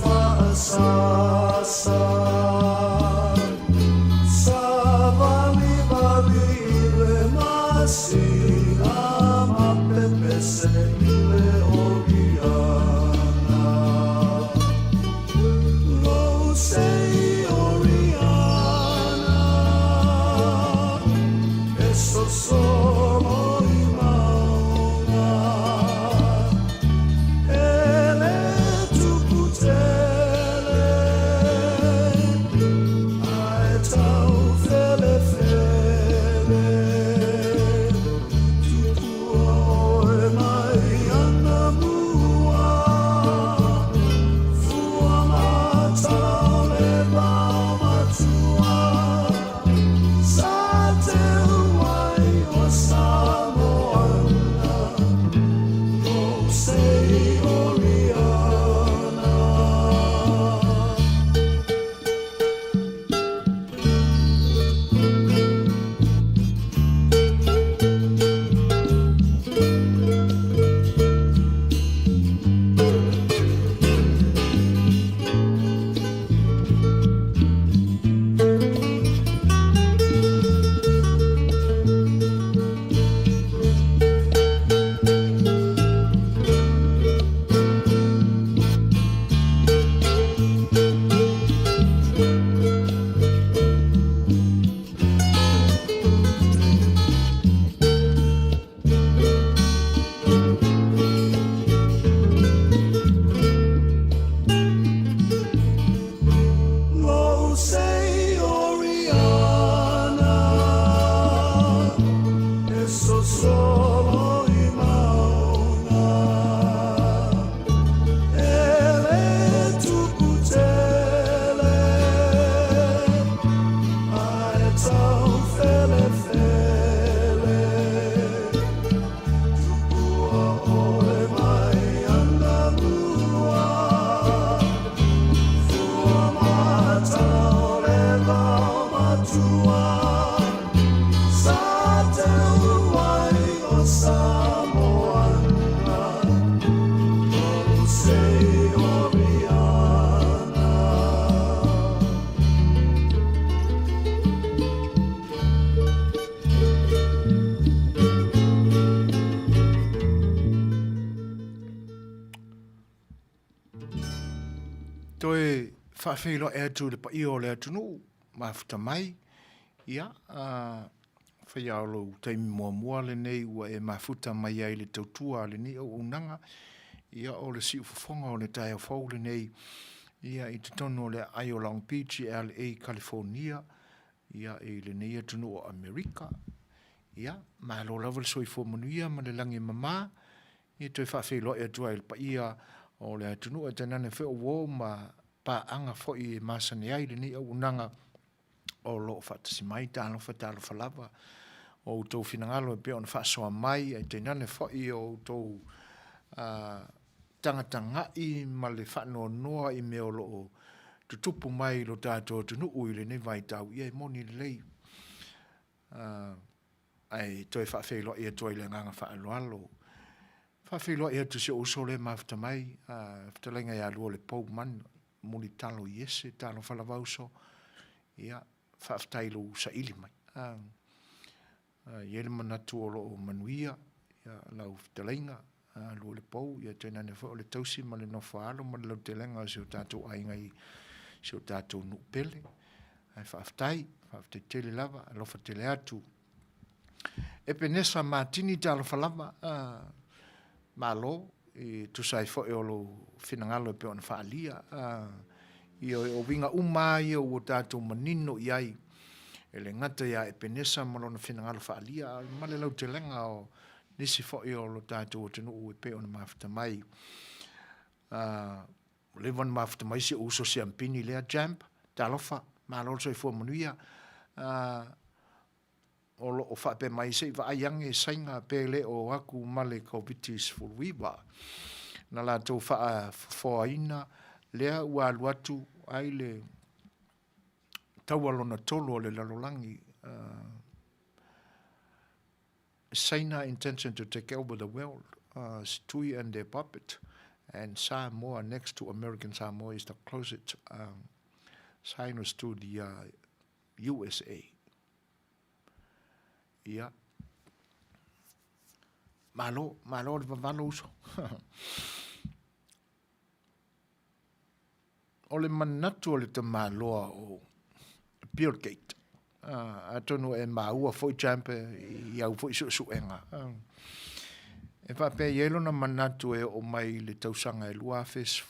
faasasa. Sa vali vali i le masina ma pepese i le Oriana. Lo sei Oriana, e sosolo i maunga, e le tupu tele. faafeiloai atu i le paia o le atunuu, mafuta mai, ia, faia o lou taimi muamua lenei ua e mafuta mai ai i le tautua a lenei auaunaga, ia, o le siufofoga o le taeao fou lenei, ia, i totonu o le aai o Long Beach i LA, Kalifonia, ia, i lenei atunuu o Amerika. Ia, malo lava le soifua manuia ma le lagi e mama, Ia toe faafeiloai atu ai i le paia o le atunuu ae tainane foi o uo ma paaga foi e masani ai lenei auaunaga o lo o faatasi mai. Talofa, talofa lava o outou finagalo e pei ona faasoa mai ae tainane foi o outou tagatagai ma le faanoanoa i mea o lo o tutupu mai i lo tatou atunuu i lenei vaitau. Ia e moni lelei. Ae toe faafeiloai atu ai i le agaga faaaloalo. Faafeiloai atu i si ou uso lea e mafuta mai, le fetalaiga ia Lualepou Mulitalo Iese, talofa lava uso. Ia, faafetai i lou saili mai. E i ai le manatu o lo o manuia lau fetalaiga Lualepou, ia tainane foi o le tausi ma le nofo a alo ma le lautelega o si o tatou aiga i si o tatou nuu pele. Ae faafetai, faafetai tele lava, alofa tele atu. Epenesa Matini, talofa lava, malo e tusa ai foi o lou finagalo e pei ona faaalia. Ioe, o uiga uma lava ia ua tatou manino i ai, e le gata ia Epenesa ma lona finagalo faaalia, a ma le lautelega o nisi foi o lo tatou atunuu e pei ona mafuta mai. Ua leva ona mafuta mai si ou uso siampini lea, Jamp, talofa, malo le soifua manuia. O lo o faapea mai se i vaai ane Saina pe le o atu ma le Koviti-19. Na latou faafofoaina lea ua alu atu ai le taua lona tolu o le lalolagi. Saina intention to take over the world, Tui and their puppet, and Samoa next to American Samoa is the closest sinus to the USA. Ia. Malo, malo le vavalo uso. O le manatu o le tamaloa o Bill Gate, atonu e maua foi champ i au foi suesuega, e faapea e i ai lona manatu e oo mai i le tausaga e 2010,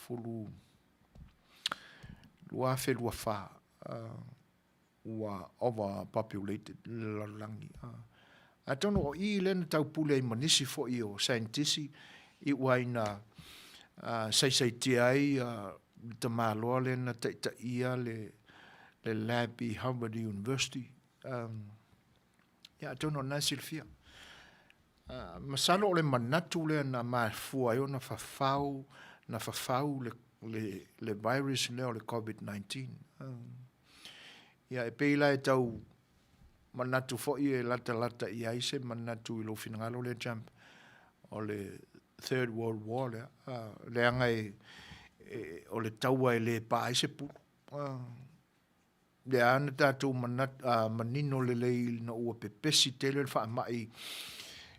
2024, ua overpopulated le lalolagi. Atonu o i lea na taupule ai ma nisi foi o saienitisi i ua ina saisaitia ai le tamaloa lea na taitaia le lab i Harvard University. Ia atonu o lena e silafia. Masalo o le manatu lea na mafua ai ona fafau, na fafau le virus lea o le COVID-19. Ia e pei la e tau manatu foi e latalata i ai se manatu i lou finagalo lea Jump, o le Third World War lea, leaga e, e, o le taua e le pa ai se pulu. Lea na tatou manatu, manino lelei ina ua pepesi tele le faamai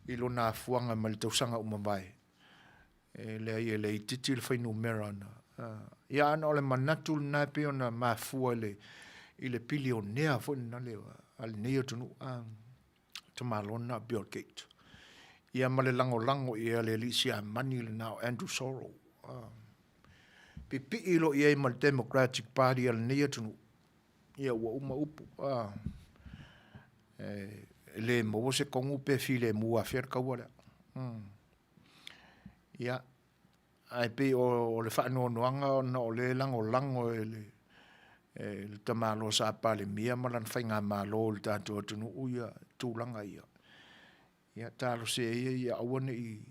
i lona afuaga mai le tausaga ua mavae. E leai e le itiiti le fuainumera na. Ia ana o le manatu lena e pei ona mafua i le, i le pilionea foi lena le, a lenei atunuu, a, tamaloa lena o Bill Gates. Ia ma le lagolago i ai a le alii Siamani lena o Andrew Sorrell. A, pipii loa i ai ma le Democratic Party a lenei atunuu, ia ua uma upu. A, e, e le maua se kogu pe filemu afea le kaua lea. Mm. Ia, ae pei o le faanoanoaga ona o lea e lagolago e le, e le tamaloa sa Palemia ma lana faigamalo i le tatou atunuu ia tulaga ia. Ia, talosia ia ia aua ne i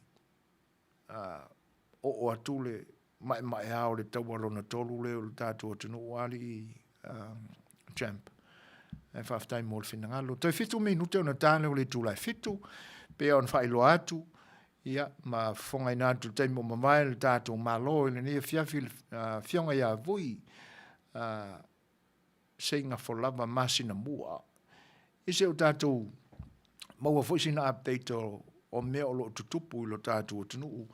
oo atu le maemaea o le taua lona tolu lea o le tatou atunuu alii champ. Ae faafetai mo le finagalo. Toe fitu minute ona ta lea o le itula e fitu, pei ona faailoa atu, ia, ma fofogaina atu i le taimi ua mavae le tatou Malo i lenei afiafi le Afioga ia Vui Seigafolava Masinamua. I se o tatou maua foi sina update o, o mea o lo o tutupu i lo tatou atunuu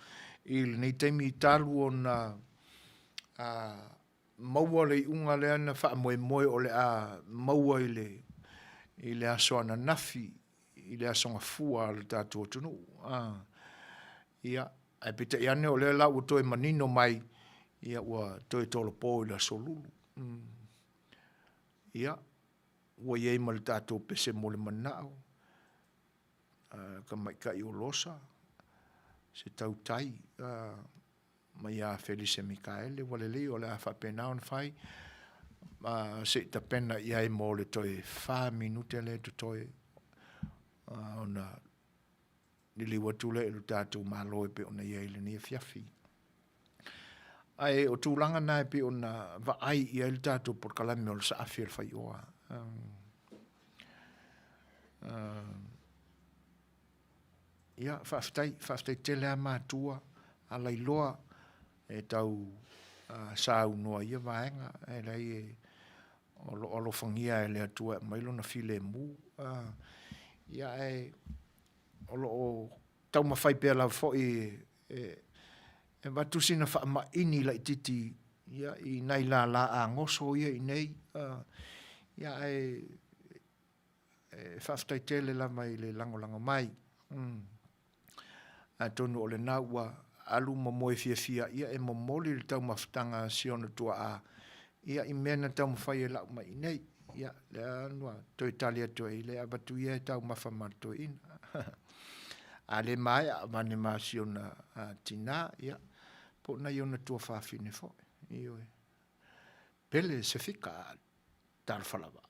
i lenei taimi talu ona. maua le iuga lea na faamoemoe o le a maua i le i le aso ananafi i le aso gafua a le tatou atunuu. A, ia, ae peitai ane o lea la ua toe manino mai, ia ua toe tolopo i le aso Lulu. Ia, ua i ai ma le tatou pese mo le manao, tamaitai o Losa, se tautai mai ia Felise Mikaele, ua lelei o le a faapena ona fai, ma se i tapena i ai mo le toe fa minute lea e totoe, ona liliu atu lea i lo tatou Malo e pei ona i ai i lenei afiafi. Ae o tulaga na e pei ona vaai i ai le tatou polokalame o le Saafi a le Faioa. Ia, faafetai, faafetai tele lava matua a lailoa e tau saunoa i ia vaega, e leai e, o lo o alofagia e le Atua e aumai lona filemu. Ia ae o lo o taumafai pea lava foi e avatu sina faamaini laitiiti ia i nai lala agoso ia i inei, ia ae e faafetai tele lava i le lagolago mai. Atonu o lena ua alu ma moe fiafia ia e momoli le taumafataga a si ona tuaa ia i mea na taumafai e lau mai i inei. Ia, lea ua toe tali atu ai, le avatu ia e taumafa ma le toeaina. A le maea, avane ma si ona tina, ia, po o nai ona tuafafine foi. Ioe. Pele Sefika, talofa lava.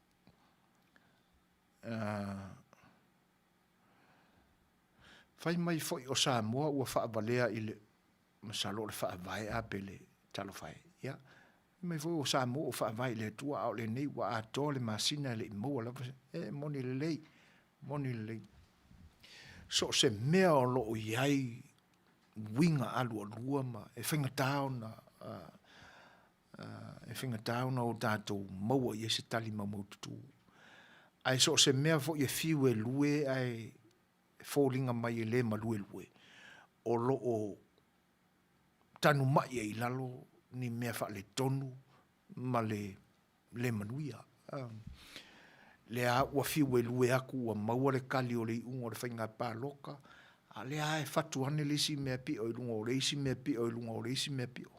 Fai mai foi o Samoa ua faavalea i le, masalo o le Faavae a Pele, talofa e. Ia, fai mai foi o Samoa ua faavae i le Atua a o lenei ua atoa le masina e le i maua lava se, e moni lelei, moni lelei. So o se mea o lo o i ai uiga alualua ma e faigata ona e faigata ona o tatou maua i ai se tali maumaututu. Ae so o se mea foi e fiu e lue ae foliga mai e le maluelue, o lo o tanumai ai i lalo ni mea faaletonu ma le le manuia. Lea ua fiu e lue atu ua maua le tali o le iuga o le faiga palota, a o lea lava e fatu ane le isi mea pio i luga o le isi mea pio i luga o le isi mea pio.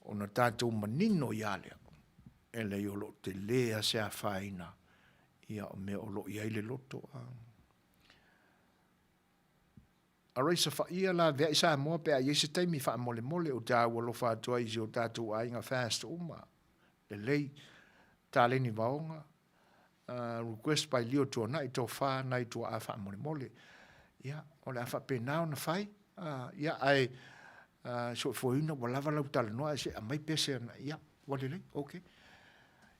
Ona tatou manino ai lava lea, e leai o lo o tele lava se afaina o mea o lo o i ai le loto. Araisa Faia, laveai Samoa pe a i ai se taimi faamolemole, ou te aualofa atu ai i si o tatou aiga fast uma. Lelei. Taleni Vaoga, request by Leo Tuanai, tofa nai tuaa faamolemole. Ia, o le a faapena ona fai. Ia, ae soifuaina ua lava lau talanoa ae se i aumai pese ana, ia, ua lelei, okay.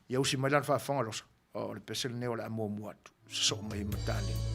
Ia usi mai la le faafofoga Losa. O le pese lenei o le a muamua atu, sosoo mai ai ma Taleni.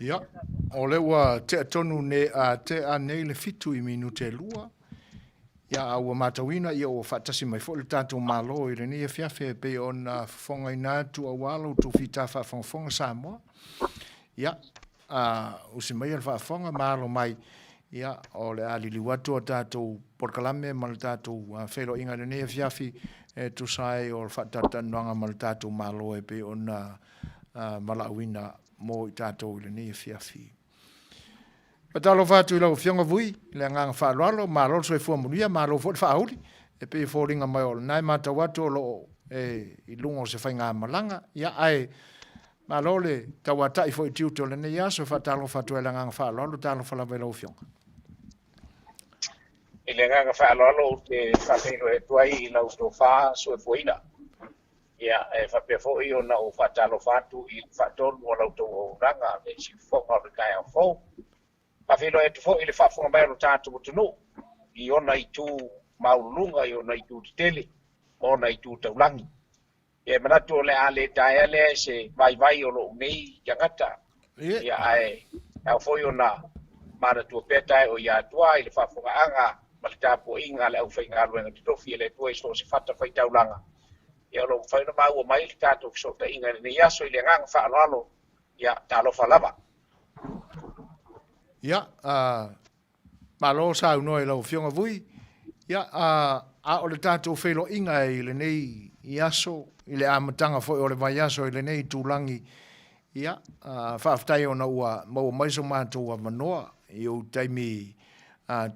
Ia, o lea ua tea tonu ne, a tea nei le 7 i minute e 2. Ia, a ua matauina, ia ua faatasi mai foi le tatou Malo i lenei afiafi e pei ona fofogaina atu aua lo outou fita faafogafoga Samoa. Ia, a usi maia le faafofoga ma alo mai, ia, o le a liliu atu a tatou polokalame ma le tatou feiloaiga i lenei afiafi e tusa ai o le faatalatalanoaga ma le tatou Malo e pei ona valaauina mo i tatou i lenei afiafi. Faatalofa atu i lau Afioga Vui, i le agaga faaaloalo, malo le soifua manuia, malo foi le faauli, e pei e foliga mai o lena e matau atu o lo o e i luga o se faigamalaga, ia ae malo le tauatai foi i tiute o lenei aso, e faatalofa atu ai i le agaga faaaloalo, talofa lava i lau Afioga. I le agaga faaaloalo ou te faafeiloai atu ai i lau tofa soifuaina. Ia, e faapea foi ona ou faatalofa atu i le faatonu o la outou auaunaga, le siufofoga o le taeao fou. Faafeiloai atu foi i le faafofoga mai o lo tatou atunuu i ona itu maualuluga, i ona itu tetele ma ona itu taulagi. Ia, e manatu o le a le taea lea e se vaivai o lou nei tagata. Ia, ae ao foi ona manatua pea tae o ia Atua i le faafofogaaga ma le tapuaiga a le aufaigaluega totofi e le Atua i so o se fatafaitaulaga. Ia, o lo o mafai ona maua mai le tatou fesootaiga i lenei aso i le agaga faaaloalo. Ia, talofa lava. Ia, malo saunoa i lau Afioga Vui. Ia, a o le tatou feiloaiga i lenei aso, i le amataga foi o le vaiaso i lenei itulagi, ia, faafetai ona ua maua mai so matou avanoa i ou taimi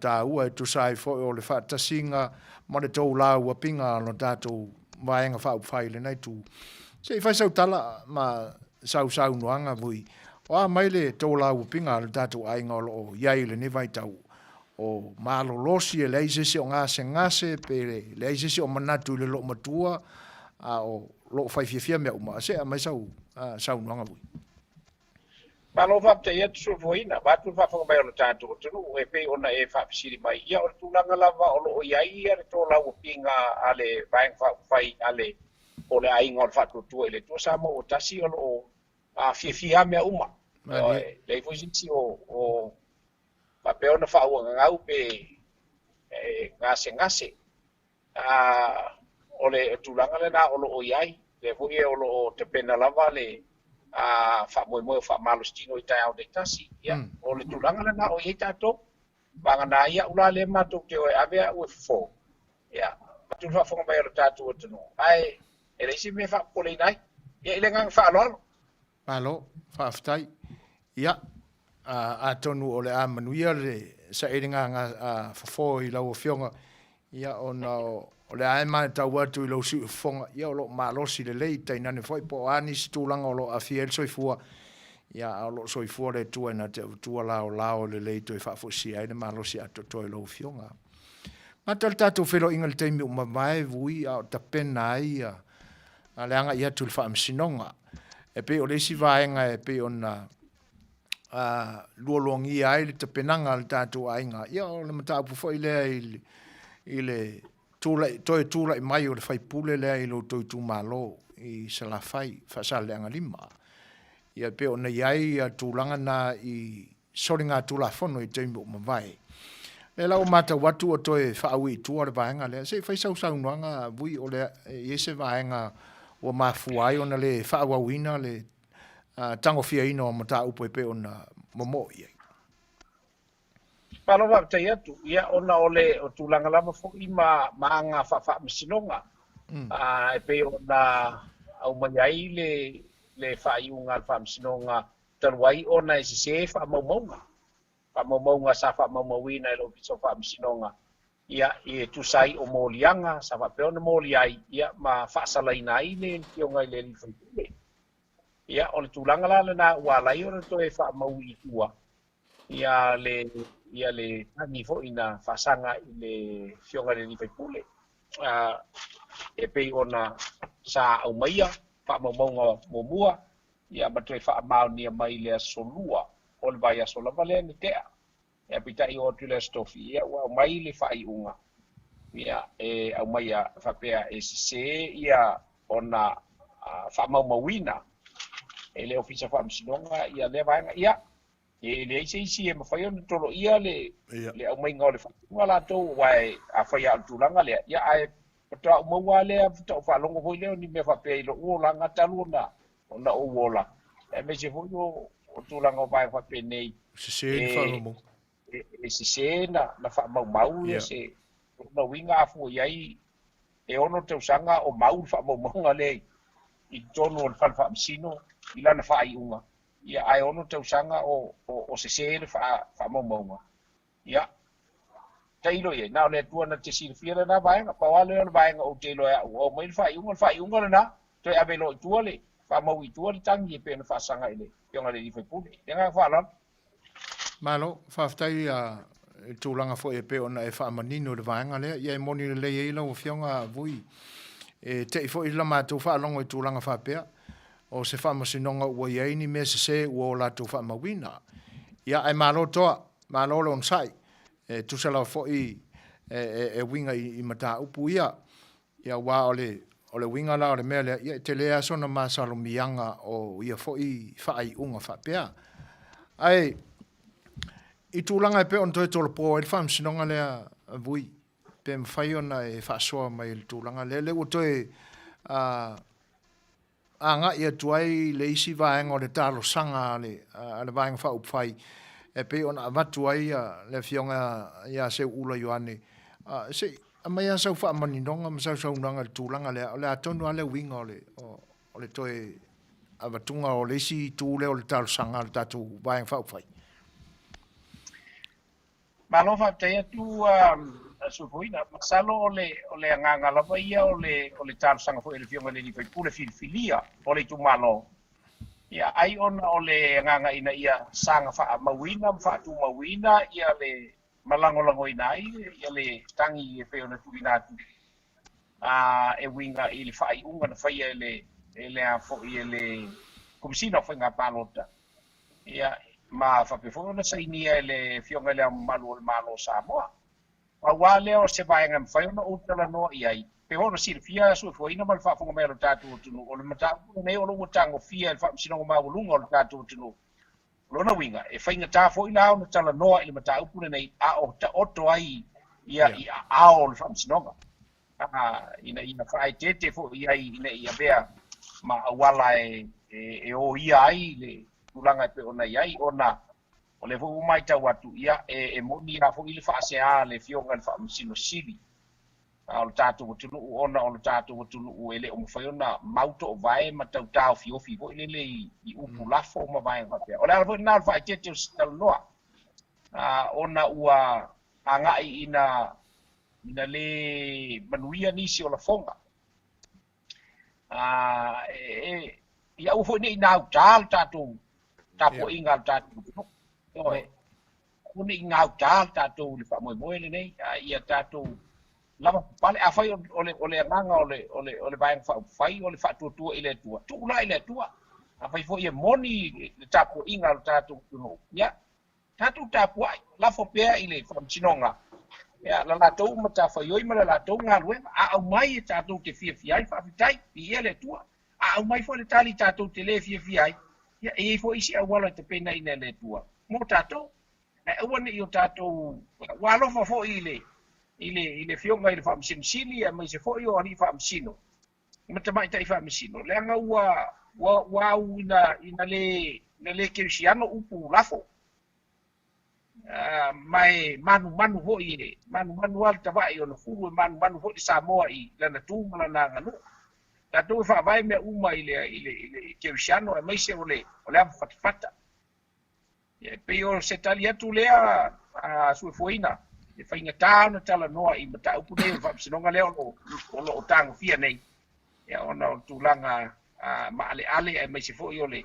taua e tusa ai foi o le faatasiga ma le tou lauapiga o le tatou Vaega Faaupufai i lena itu. Se i fai sau tala ma sau saunoaga Vui, o a mai le tou lauapiga a le tatou aiga o lo o i ai i lenei vaitau o malolosi e leai se isi o gasegase pe leai se isi o manatu i le loomatua a o loo fai fiafia mea uma. Se aumai sau saunoaga Vui. Malo faafetai atu Sulufuaina, vaeatu le faafofoga mai o le tatou atunuu e pei ona e faafesili mai. Ia o le tulaga lava o lo o i ai ia le tolauapiga a le Vaega Faaupufai a le o le Aiga o le Faatuatua i le Atua Samoa ua tasi o lo o fiafia lava mea uma. E leai foi se isi o faapea ona faauagagau pe gasegase. O le tulaga lena o lo o i ai, lea foi o lo o tapena lava le faamoemoe o faamalositino i taeao taitasi. Ia, o le tulaga lena o i ai tatou. Vagana ai au la lea matou te o e ave au e fofo, ia, avatu le faafofoga mai o le tatou atunuu, ae e leai se mea e faapopoleina ai. Ia, i le agaga faaaloalo. Malo, faafetai. Ia, atonu o le a manuia le sailiga fofo i lau Afioga, ia, ona o lea e matau atu i lou siufofoga, ia, o lo o malosi lelei, tainane foi po o a nisi tulaga o lo o aafia ai le soifua, ia, a o lo o soifua le Atua e na te avatua laolao lelei toe faafoisia ai le malosi atoatoa i lau Afioga. Gata le tatou feiloaiga i le taimi ua mavae, Vui, a o tapena ai le agai atu i le Faamasinoga. E pei o le isi vaega e pei ona lualuagia ai le tapenaga a le tatou aiga, ia o le mataupu foi lea i le tulai, toe tulai mai o le faipule lea i lo outou itumalo i Salafai, Faasaleleaga 5. Ia e pei ona i ai tulaga na i soligatulafono i taimi ua mavae. Lea la ua matau atu ua toe faaui i tua le vaega lea. Se i fai sau saunoaga Vui o le i ai se vaega ua mafua ai ona le faaauauina le tagofiaina o mataupu e pei ona momoo i ai. Malo faafetai atu. Ia ona o le o tulaga lava foi ma ma aga faafaamasinoga e pei ona aumai ai le le faaiuga a le Faamasinoga talu ai ona e sese faamaumauga, faamaumauga sa faamaumauina e le Ofisa o Faamasinoga, ia, e tusa ai o moliaga sa faapea ona molia ai, ia, ma faasalaina ai le Afioga i le Alii Faipule. Ia, o le tulaga la lena ua ala ai ona toe faamau i tua, ia le, ia le tagi foi na faasaga i le Afioga i le Alii Faipule, e pei ona sa aumaia faamaumauga muamua, Ia ma toe faamaonia mai i le aso Lua o le vaiaso lava lea na tea. Ia peitai oo atu i le aso Tofi, ia ua aumai le faaiuga, ia e aumaia faapea e sese ia ona faamaumauina e le Ofisa o Faamasinoga ia lea vaega. Ia E leai se isi e mafai ona toloia le aumaiga o le faaiuga a latou, aua afai lava o le tulaga lea, ia ae faatoa ou maua lava lea, faatoa ou faalogo foi lea o ni mea faapea i lou olaga talu ona ou ola, aemaise foi o tulaga o vaega faapenei. Sese ni faamaumauga. E sese na faamaumau se lona uiga a fua i ai e 6 tausaga o mau le faamaumauga lea i totonu o le fale faamasino i lana faaiuga. Ia, ae 6 tausaga o sese le faamaumauga. Ia, tailo i ai, na o le Atua na te silafia lena vaega. Pau lava lea o le vaega ou te iloa e au, ua aumai le faaiuga, o le faaiuga lena, toe ave loa i tua le faamau i tua le tagi e pei ona faasaga i le Afioga i le Alii Faipule. Le agaga faaaloalo. Malo, faafetai i le tulaga foi e pei ona e faamanino i le vaega lea. Ia e moni lelei ai lau Afioga Vui, e te i foi la matou faalogo i tulaga faapea, o se faamasinoga ua i ai ni mea sese ua o latou faamauina. Ia, ae malo toa, malo le onosai, e tusa lava foi e uiga i mataupu ia. Ia, aua o le, o le uiga la o le mea lea, ia e tele lava sona masalomiaga o ia foi faaiuga faapea. Ae, i tulaga e pei ona toe tolopo ai le faamasinoga lea a Vui, pe mafai ona e faasoa mai i le tulaga lea, lea ua toe agai atu ai le isi vaega o le talosaga a le Vaega Faaupufai e pei ona avatu ai le Afioga ia Seuula Ioane. Se i aumai lava sau faamaninoga ma sau saunoaga i le tulaga lea, o le a tonu lava le uiga o le toe avatuga o le isi itu lea o le talosaga a le tatou Vaega Faaupufai. Malo faafetai atu Suefuina. Masalo o le o le agaga lava ia o le o le talosaga foi a le Afioga i le alii faipule filifilia o le itumalo. Ia ai ona o le agaga ina ia saga faamauina ma faatumauina ia le ma lagolagoina ai ia le tagi e pei ona tuuina atu a e uiga i le faaiuga na faia e le e le a foi e le Komesina o Faiga Palota. Ia, ma faapea foi ona sainia e le Afioga i Le Ao Mamalu o le Malo o Samoa. Pau lava lea o se vaega e mafai ona ou talanoa i ai, pei foi ona silafia suefuaina ma le faafofoga mai a lo tatou atunuu, o le mataupu lenei o lo o ua tagofia e le Faamasinoga Maualuga o le tatou atunuu. O lona uiga, e faigata foi la ona talanoa i le mataupu lenei a o taoto ai ia i aao o le Faamasinoga, ina ia faaeteete foi i ai ina ia avea ma auala e oia ai le tulaga e pei ona i ai, ona o lea foi ua matau atu, ia, e moni lava foi le faasea a le Afioga i le Faamasino Sili o le tatou atunuu, ona o le tatou atunuu e le o mafai ona mau toovae ma tau taofiofi foi lele i upu lafo ma vaega faapea. O le ala foi lena o le faaeteete o se talanoa, ona ua agai ina ina le manuia nisi o lafoga. Ia aua foi ne i gauta le tatou tapuaiga a le tatou atunuu. Ioe. Aua ne i gauta le tatou i le faamoemoe lenei, a ia tatou lava papale. Afai o le agaga o le Vaega Faaupufai o le faatuatua i le Atua, tuu la i le Atua. Afai foi e moni le tapuaiga a le tatou atunuu, ia tatou tapuai, lafo pea i le Faamasinoga ia la latou matafaioi ma la latou galuega. A aumai e tatou te fiafia ai, faafetai, viia le Atua. A aumai foi le tali tatou te le fiafia ai, ia e i ai foi isi auala e tapenaina e le Atua mo tatou. Ae aua ne i o tatou ua alofa foi i le i le i le Afioga i le Faamasino Sili aemaise foi o alii faamasino ma tamaitai faamasino, leaga ua ua ua au ina ina le ina le kerisiano upu lafo. Ma e manumanu foi e manumanu lava le tava'i ona fulu e manumanu foi le Samoa i lana tu ma lana aganuu. Tatou e faavae mea uma i le i le i le kerisiano aemaise o le o le avafatafata. Ia, e pei o se tali atu lea a Suefuaina, e faigata ona talanoa i mataupu nei o le faamasinoga lea o lo o tagofia nei, ia, ona o le tulaga maaleale aemaise foi o le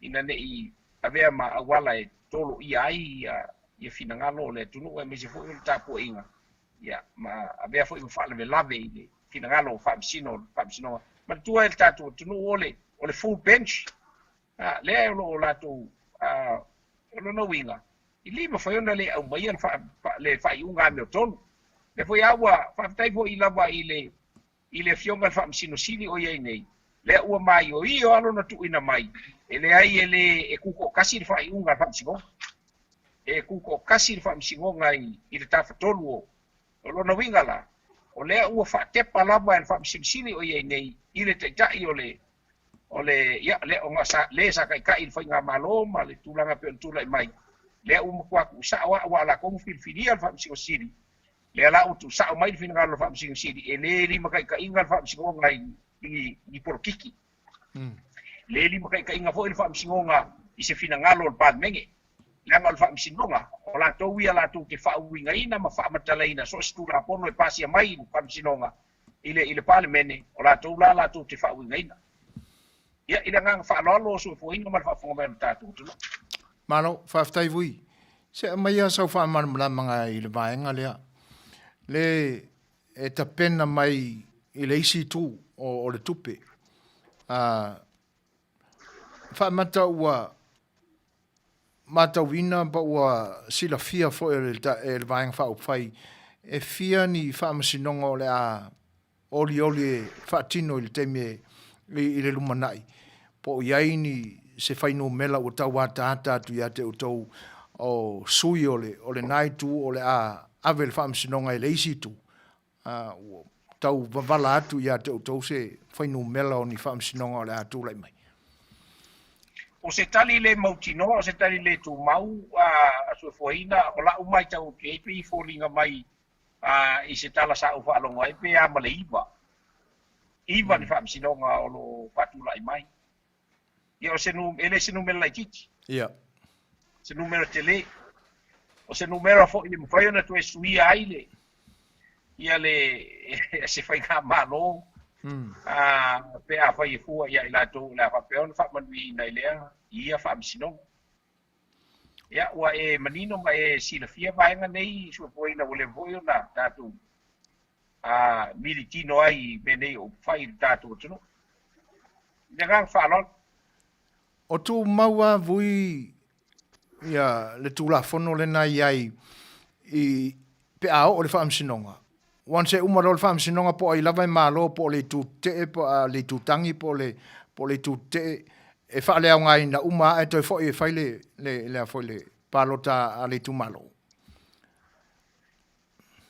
ina ne i avea ma auala e toloia ai ia finagalo o le atunuu aemaise foi o le tapuaiga, ia, ma avea foi ma faalavelave i le finagalo o faamasino o le faamasinoga. Manatua e le tatou atunuu o le full bench lea o lo o latou, o lona uiga, e le mafai ona le aumaia le faaiuga amiotonu. Lea foi lava ua faafetai foi lava i le i le Afioga i le Faamasino Sili o i ai nei, lea ua maioio lava lona tuuina mai, e leai e le e tutoatasi le faaiuga a le Faamasinoga. e tutoatasi le Faamasinoga i le Tafatolu o O lona uiga la, o lea ua faatepa lava e le Faamasino Sili o i ai nei i le Taitai o le, o le, ia, lea, ona sa, le sa taitai i le Faigamalo ma le tulaga e pei ona tulai mai, lea ua matua tuusao lava, aua o latou na filifilia le Faamasino Sili, lea la ua tuusao mai le finagalo o le Faamasino Sili, e le limataitaiina le Faamasinoga i, i ni polokiki. Le limataitaiina foi le Faamasinoga i se finagalo o le Palemene. Leaga o le Faamasinoga, o latou ia latou te faauigaina ma faamatalaina so o se Tulafono e pasia mai i le Faamasinoga i le i le Palemene, o latou la latou te faauigaina. Ia, i le agaga faaaloalo o soifuaina ma le faafofoga mai o le tatou atunuu. Malo, faafetai Vui. Se aumaia sau faamalamalamaga i le vaega lea, le e tapena mai i le isi itu o le tupe. A faamata ua matauina pa ua silafia foi e le Vaega Faaupufai e fia ni faamasinoga o le a olioli e faatino i le taimi e i le lumanai, po o i ai ni se fuainumera ua tau ataata atu ia te outou o sui o le o lena itu o le a ave le faamasinoga i le isi itu, a ua tau vavala atu ia te outou se fuainumera o ni faamasinoga o le a tulai mai. O se tali le mautinoa, o se tali le tumau a soifuaina, o la'u matau atu i ai pei e foliga mai i se tala sa ou faalogo ai pe a ma le iva, iva ni faamasinoga o lo o faatulai mai. Ia o se nu, e le se numera laitiiti. Ia. Se numera tele. O se numera foi e mafai ona toe suia ai le, ia le, se faigamalo, pe afai e fua ia i latou o le a faapea ona faamanuiaina i lea, i ia faamasinoga. Ia, ua e manino ma e silafia vaega nei, Suapuaina, ua leva foi ona tatou militino ai i mea nei o upufai i le tatou atunuu. I le agaga faaaloalo. O tumau lava vui ia le Tulafono lena i ai i pe a oo i le Faamasinoga. Once e uma loa le Faamasinoga po o ai lava e malo po o le itu tetee po o le itu tagi po o le po o le itu tetee e faaleaogaina uma lava ae toe foi e fai le le le a foi le palota a le itumalo.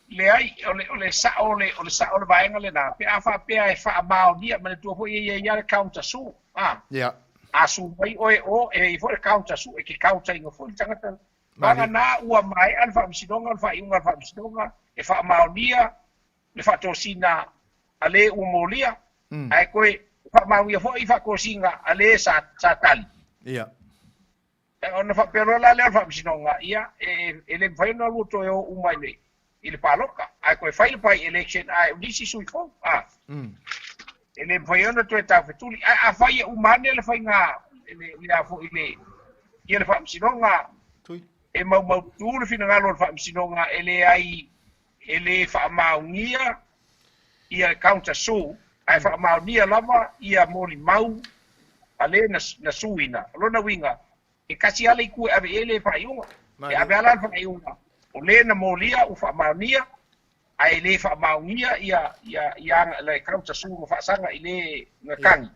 Leai, o le, o le sao o le, o le sao o le vaega lena, pe a faapea e faamaonia, manatua foi e i ai lava le counter sue, a. Yeah. A sue mai oe o, e i ai foi le counter sue, e te counter ina foi le tagata. Vagana ua maea le faamasinoga, o le faaiuga a le faamasinoga, e faamaonia le faatosina a le ua molia, ae toe faamaonia foi faatosina a le sa, sa tali. Yeah. Ona faapea loa la lea o le Faamasinoga, ia, e le mafai ona lua toe o uma i le, i le palota, ae toe fai le by-election ae o nisi sui fou, a. E le mafai ona toe taufetuli. Ae afai e uma ane le faiga, le, le a foi le, ia le Faamasinoga, e maumaututu le finagalo o le Faamasinoga e leai, e le faamaonia ia le counter sue, ae faamaonia lava ia molimau a le na suina. O lona uiga, e tasi lava le itu e ave i ai le faaiuga. E ave lava la le faaiuga, o le na molia ua faamaonia, ae le faamaonia ia ia ia le counter sue ma faasaga i le na tagi.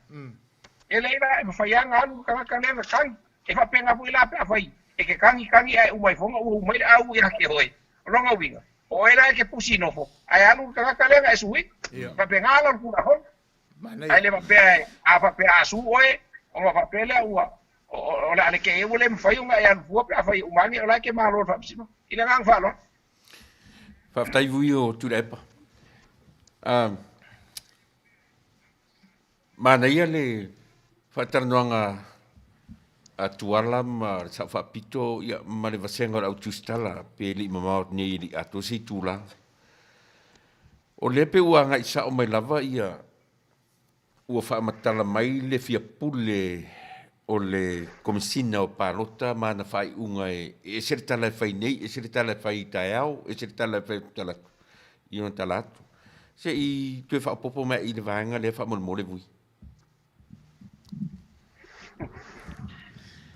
E leai la, e mafai lava ona alu le tagata lea na tagi. E faapena foi la pe afai e te tagi tagi ae uma ifoga ua uma ai le au ia te oe. O lona uiga, o oe la e te pusi nofo, ae alu le tagata lea na e sui. E faapena la o le Tulafono. Ae le faapea a faapea a su oe, ona faapea lea ua o le a le kē ua le mafai ona e alu fua pe afai e uma ane o la e te malo i le Faamasinoga. I le agaga faaaloalo. Faafetai vui o Tuilaepa. Manaia le faatalanoaga a Tuala ma le Sao Faapito ma le vasega o le au tusitala pe le i mamao atu nei e le i atoa se itula. O lea pei ua agai sao mai lava ia ua faamatala mai le fia pule o le Komesina o Palota ma ana faaiuga e ese le tala e fai nei, ese le tala e fai taeao, ese le tala e fai tala atu i ona tala atu. Se i toe faaopoopo mai i le vaega lea faamolemole Vui.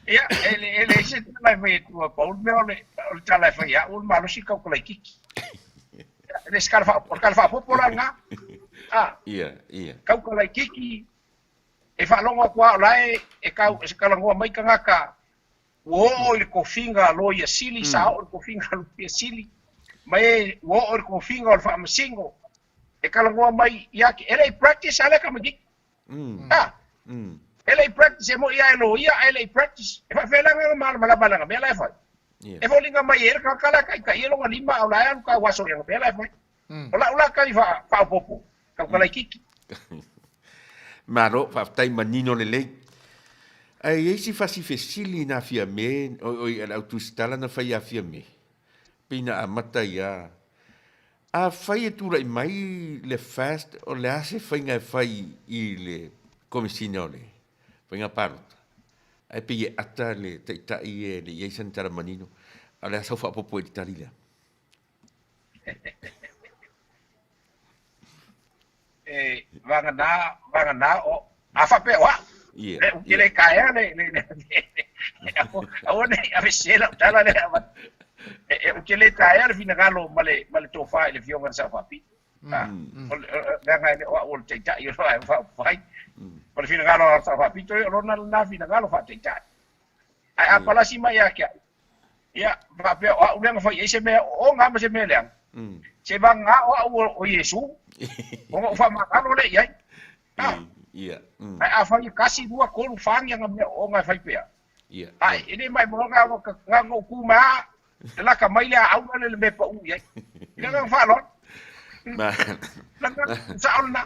Ia, e leai se tala e fai atu a pau le mea o le tala e fai ia au o le malosi tau kalaititi. E le se tala o le tala faaopoopo la lena. Ah, ia, ia. Tau kalaititi, e faalogo atu lava o la e, e tau, e talanoa mai tagata. Ua oo i le tofiga a Loia Sili, sa oo i le tofiga a Loia Sili, ma e ua oo i le tofiga o le Faamasino, e talanoa mai ia te, e le i practice lava lea tamaitiiti. A? E le i practice, e moni lava e loia ae le i practice. E faapefea la ona malamalama i lana mea la e fai? E foliga mai e le tagata la e taitai ai lona lima a o la e alu tauaso i lana mea la e fai. O lau la tali faaopoopo, tautala itiiti. Malo, faafetai manino lelei. Ae i ai si fasi fesili na Fiame, oi, oi, le au tusitala na fai ia Fiame, pei na amata ia, afai e tulai mai le FAST, o le a se faiga e fai i le Komesina o le Faiga Palota? Ae pei e ata le taitai e le i ai sana tala manino, a o le a sau faaopoopo i le tali lea? E vagana, vagana o, a faapea o au, le ou te le taea le, le, le, aua ne i aveese lau tala lea e avatu. E, ou te le taea le finagalo ma le, ma le tofa i le Afioga i le Sao Faapito. O le, leaga e le o au o le Taitai o le Vaega Faaupufai. O le finagalo o le Sao Faapito, o lona lena finagalo faa-Taitai. Ae a palasi mai ia te au, ia, faapea o au lea na fai ai se mea ooooga lava ma se mea leaga, se vagana o au o Iesu, ona ou faamagalo lea i ai. Ae afai e tasi, lua, tolu, fa ni ana mea ooooga e fai pea, ae e le maimoa na ona ou tu mai lava, lata mai le aau lea le mea e pau i ai. I le agaga faaaloalo. Le agaga sao lena.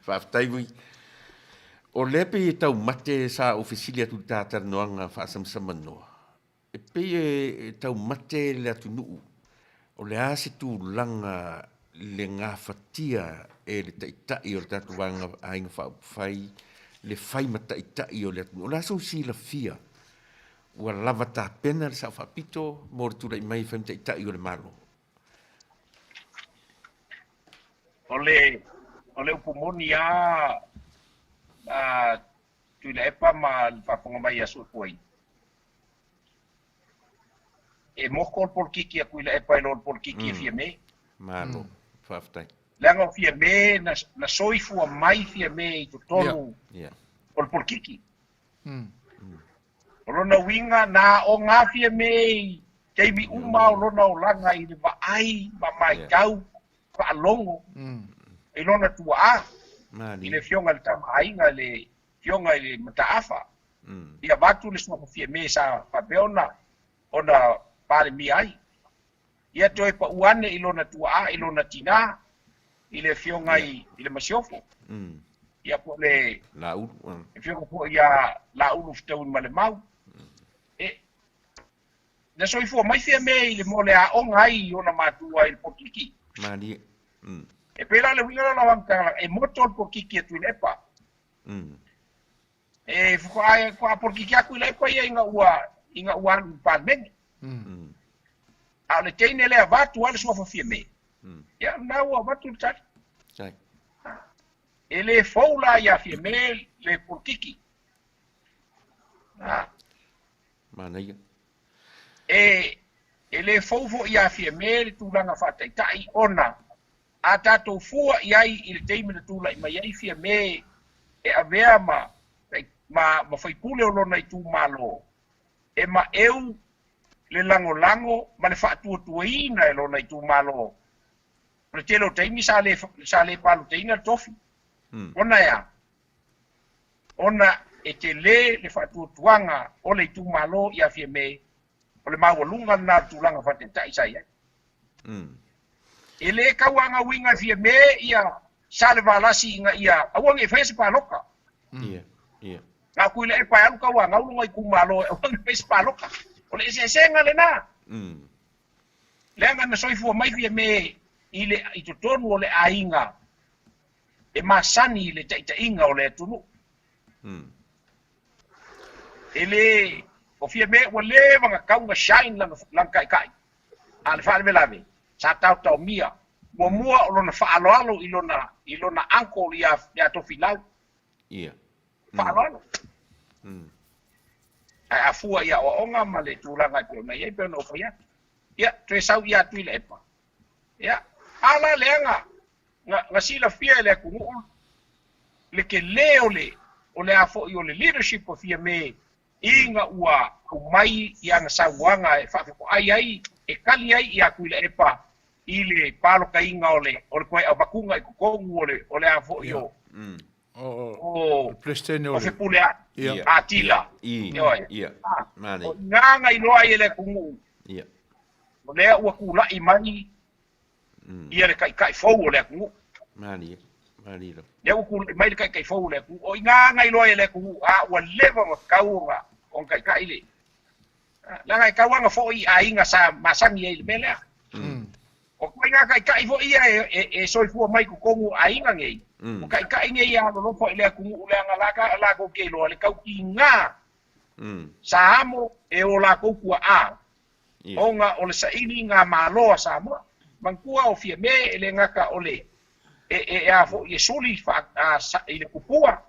Faafetai Vui. O lea pei e taumate sa ou fesili atu i le ta talanoaga faasamsamanoa, e pei e taumate le atunuu, o le a se tulaga le gafatia e le Taitai o le tatou Vaega Aiga Faaupufai le fai ma Taitai o le atunuu. O le a sou silafia ua lava tapena le Sao Faapito mo le tulai mai e fai ma Taitai o le Malo? O le, o le upu moni lava a Tuilaepa ma le faafofoga mai ia Suefuaina, e moko le polokiki a Tuilaepa i lo le polokiki a Fiame. Malo, faafetai. Leaga o Fiame, na, na soifua mai Fiame i totonu o le polokiki. O lona uiga, na aoga Fiame i taimi uma o lona olaga i le vaai ma matau faalogo i lona tuaa, i le Afioga i le Tama a Aiga, i le Afioga i le Mataafa, ia avatu le suafa Fiame sa faapea ona ona Palemia ai. Ia toe pau ane i lona tuaa, i lona tinā, i le Afioga i le Masiofo, ia po o le Afioga foi ia Laulu Fetauimalemau. E, na soifua mai Fiame i le mo le aoga ai i ona matua i le polokiki. Malie. E pei la o le uiga lea o lau faamatalaga, e moto le polokiki a Tuilaepa. E faatoa polokiki lava Tuilaepa ia ina ua ina ua alu i le Palemene. A o le teine lea avatu lava le suafa Fiame, ia lena ua avatu le tali. E le fou la ia Fiame le polokiki. Manaia. E, e le fou foi ia Fiame le tulaga faataitai ona a tatou fua i ai i le taimi na tulai mai ai Fiame e avea ma, ma, ma faipule o lona itumalo, e maeu le lagolago ma le faatuatuaina e lona itumalo. O le tele o taimi sa le, sa le palotaina le tofi. Ona e a? Ona e tele le faatuatuaga o le itumalo ia Fiame, o le maualuga lena o le tulaga faataitai sa i ai. E le tauagauiga e Fiame ia Salevalasi ina ia aua ne i faia se palota. Na o Tuilaepa e alu tauagau lona itumalo e aua ne i faia se palota. O le eseesega lena. Leaga na soifua mai Fiame i le i totonu o le aiga e masani i le taitaiga o le atunuu. E le, o Fiame ua leva ona tau na shine lana, lana taitai, a o le faalavelave, sa taotaomia. Muamua o lona faaaloalo i lona, i lona uncle ia, ia Tofilau. Faaaloalo. Ae a fua i aoaoga ma le tulaga e pei ona i ai, pei ona ou fai atu. Ia, toe sau ia Tuilaepa. Ia, a la leaga, na, na silafia e le atunuu le telē o le, o le a foi o le leadership o Fiame ina ua aumai i ana saunoaga e faafetoai ai, e kali ai ia Tuilaepa i le palokaina o le o le toe avatuga i totonu o le o le a foi o o o Fepuleai Atila. Ioe. O i ina na iloa ai e le atunuu o lea ua tulai mai ia le taitai fou o le atunuu. Malie, malie lava. Lea ua tulai mai le taitai fou o le atunuu. O i ina na iloa ai e le atunuu, a ua leva ona tatau ona ona taitai le Leaga e tau ana foi i aiga sa masani ai i le mea lea. O ituaiga taitai foi ia e soifua mai i totonu o aiga nei, o taitai nei e alolofa i le atunuu leaga la latou te iloa le tautiga sa amo e o latou tuaa ona o le sailiga malo a Samoa. Manatua o Fiame e le gata o le e a foi e suli i le tupua,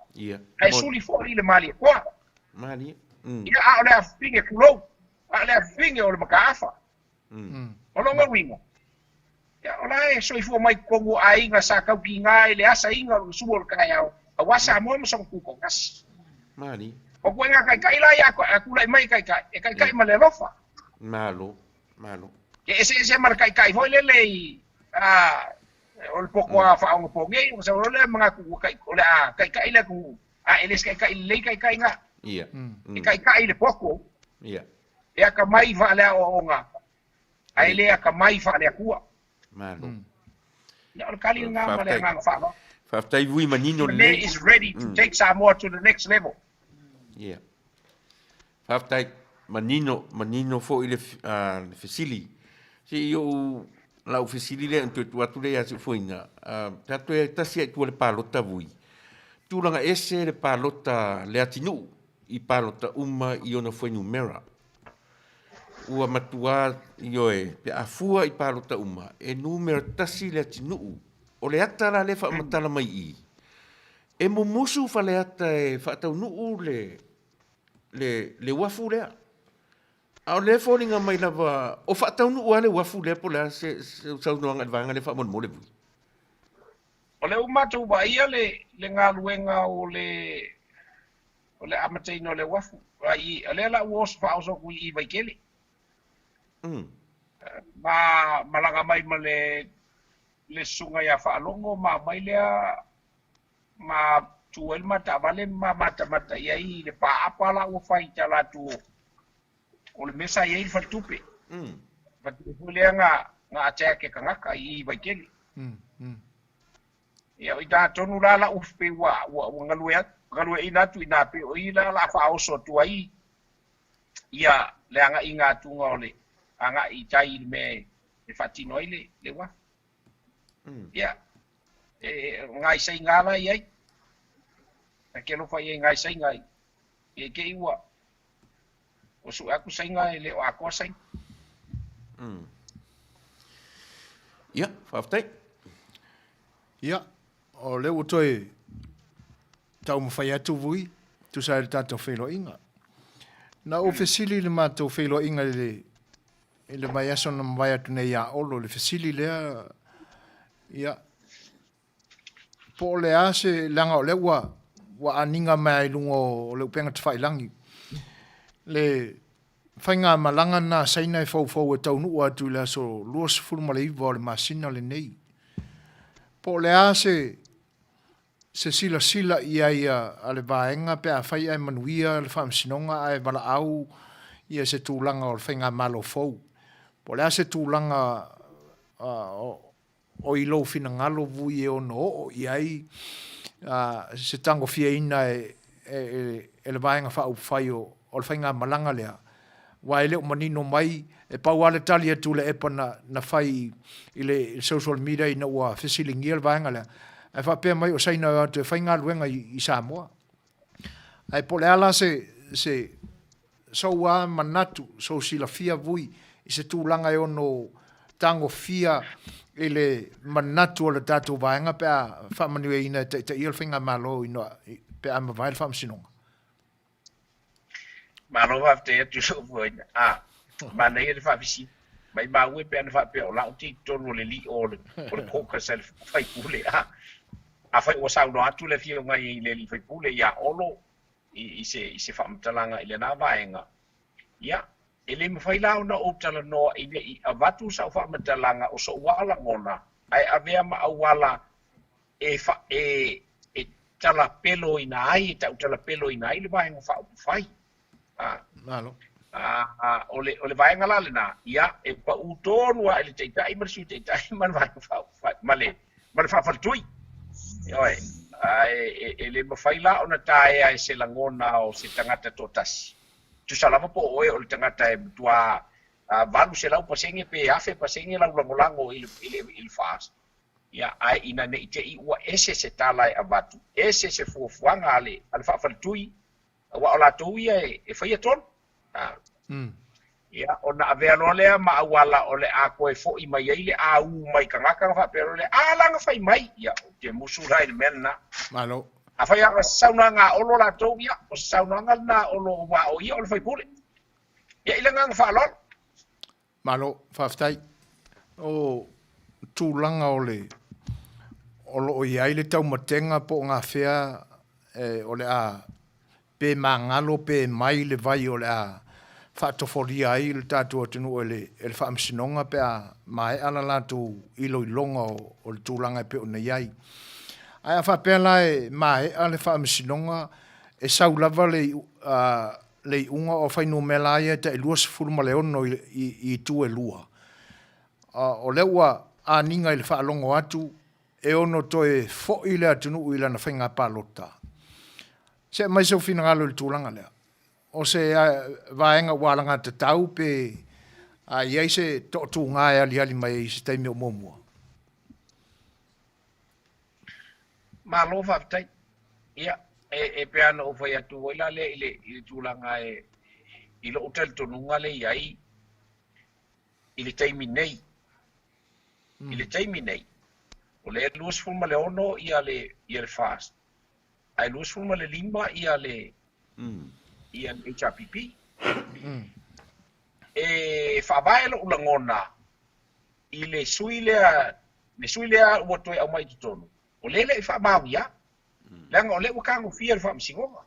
ae suli foi i le Malietoa. Ia, a o le afafine, tulou, a o le afafine o le mataafa. O lona uiga, ia, o la e soifua mai totonu o aiga sa tautiga i le asaina o le sua o le taeao, aua Samoa ma sona tutoatasi. O ituaiga taitai la ia a tulai mai e taitai, e taitai ma le alofa. Malo, malo. E eseese ma le taitai foi lele i a o le poto a faaonaponei, ona sau loa lea manatu ua tai, o le a taitai le atunuu, a e le se taitai lelei taitai na. E taitai i le poto. E atamai faaleaoaoga, ae le atamai faale-Atua. Malo. Ia, o le tali lena ma le agaga faaaloalo. Faafetai vui manino lelei. Fiame is ready to take Samoa to the next level. Ia. Faafetai. Manino, manino foi le, le fesili. Se i ou lau fesili lea na toe tuu atu lea ia Siufoina, pe a toe tasi ai i tua le palota vui, tulaga ese le palota le atinuu i palota uma i ona fuainumera. Ua matua, ioe, pe a fua i palota uma, e numera tasi le atinuu. O le ata la lea e faamatala mai i i, e mumusu Faleata e faataunuu le, le, le uafu lea. A o lea e foliga mai lava, o faataunuu lava le uafu lea po o le a se, se saunoaga i le vaega lea faamolemole vui. O lea ua matou vaaia le, le galuega o le, o le amataina o le uafu. Ai, o lea la ua oso faaoso atu i i Vaitele. Ma malaga mai ma le, le susuga ia Faalogo ma aumai lea ma tu ai le ma taavale ma matamata i ai i le paapa la ua fai i tala atu o le mea sa i ai le faletupe. Faletupe foi lea na, na attack e tagata i i Vaitele. Ia, o i ina tonu la lau pei ua, ua, ua galue atu, galueaiina atu i ina, pei o i la la faaoso atu ai ia le agaiga atuga o le agai i tai i le mea e faatino ai le, le uafu. Ia, e gaisaiga la i ai. Ta te alofa i ai gaisaiga i, i te i ua, ua sue atu saiga e le o atoa saiga. Ia, faafetai. Ia, o lea ua toe taumafai atu vui, tusa ai le tatou feiloaiga. Na ou fesili i le matou feiloaiga i le I le vaiaso na mavae atu nei iā Olo, le fesili lea, ia, po o le a se, leaga o lea ua, ua aniga mai lava i luga o le upega tafailagi, le faigamalaga lena a Saina e foufou e taunuu atu i le aso 29 o le masina lenei. Po o le a se, se silasila i ai a le vaega pe afai ae manuia le faamasinoga ae valaau ia se tulaga o le faigamalo fou. Po o le a se tulaga o i lou finagalo vui e ono oo i ai se tagofiaina e le Vaega Faaupufai o le faigamalaga lea, aua e le o manino mai, e pau lava le tali a Tuilaepa na, na fai i le social media ina ua fesiligia le vaega lea, ae faapea mai o Saina e o atu e fai galuega i, i Samoa. Ae po o le a la se, se sou lava manatu, sou silafia vui i se tulaga e ono tagofia i le manatu o le tatou vaega pe a faamanuiaina e taitaia le faigamalo ina, pe a mavae le faamasinoga. Malo faafetai atu i lou fuaina. A, manaia le faafesili. Maimau e pe ana faapea o la ou te i totonu o le lio o le, o le caucus a le faipule. A, afai ua saunoa atu le afioga i le alii faipule ia Olo i, i, se, i se faamatalaga i lena vaega, Ia, e le mafai la ona ou talanoa i le i avatu sau faamatalaga o so'u lava lagona ae avea ma auala e fa, e, e talapeloina ai, e ta'utalapeloina ai le Vaega Faaupufai. A, Malo. a, o le, o le vaega la lena, ia, e pa'ū tonu lava i le Taitai ma le Sui Taitai ma le Vaega Faaupufai, ma le, ma le Faafaletui. Ioe, ae e, e le mafai la ona taea e se lagona o se tagata toatasi. Tusa lava po o oe o le tagata e matua 800% pe 1000% lau lagolago i le, i le, i le FAST, ia, ae ina ne i te i ua ese se tala e avatu, ese se fuafuaga a le, a le faafaletui, aua o latou ia e, e faia tonu. A. Ia, ona avea loa lea ma auala o le a toe fo'i mai ai le āū mai tagata ona faapea loa lea, A la na fai mai! Ia, ou te musu la i le mea lena. Malo. Afai lava o se saunoaga a Olo latou, ia, o se saunoaga lena a Olo aua o ia o le faipule. Ia, i le agaga faaaloalo. Malo, faafetai. O tulaga o le o lo o i ai le taumatega po o gafea e, o le a pe magalo pe mai le vai o le a faatofolia ai le tatou atunuu e le, e le Faamasinoga pe a maea la latou iloiloga o, o le tulaga e pei ona i ai. Ae a faapea la e maea le Faamasinoga, e sau lava le, le iuga o fuainumera ia e tai 26 i, i, i itu e lua. O lea ua aniga i le faalogo atu e ono toe foi le atunuu i lana faiga palota. Se aumai sou finagalo i le tulaga lea. O se vaega ua alagatatau pe a i ai se toatuga e aliali mai ai i se taimi o muamua? Malo faafetai. Ia, e, e pei lava ona ou fai atu foi la lea i le, i le tulaga e, i lou talitonuga lea i ai i le taimi nei. I le taimi nei, o lea e 26 ia le, ia le FAST, ae 25 ia le, ia le HRPP. E faavae lou lagona i le sui lea, le sui lea ua toe aumai i totonu, o lea e le i faamaonia, leaga o lea ua tagofia e le Faamasinoga.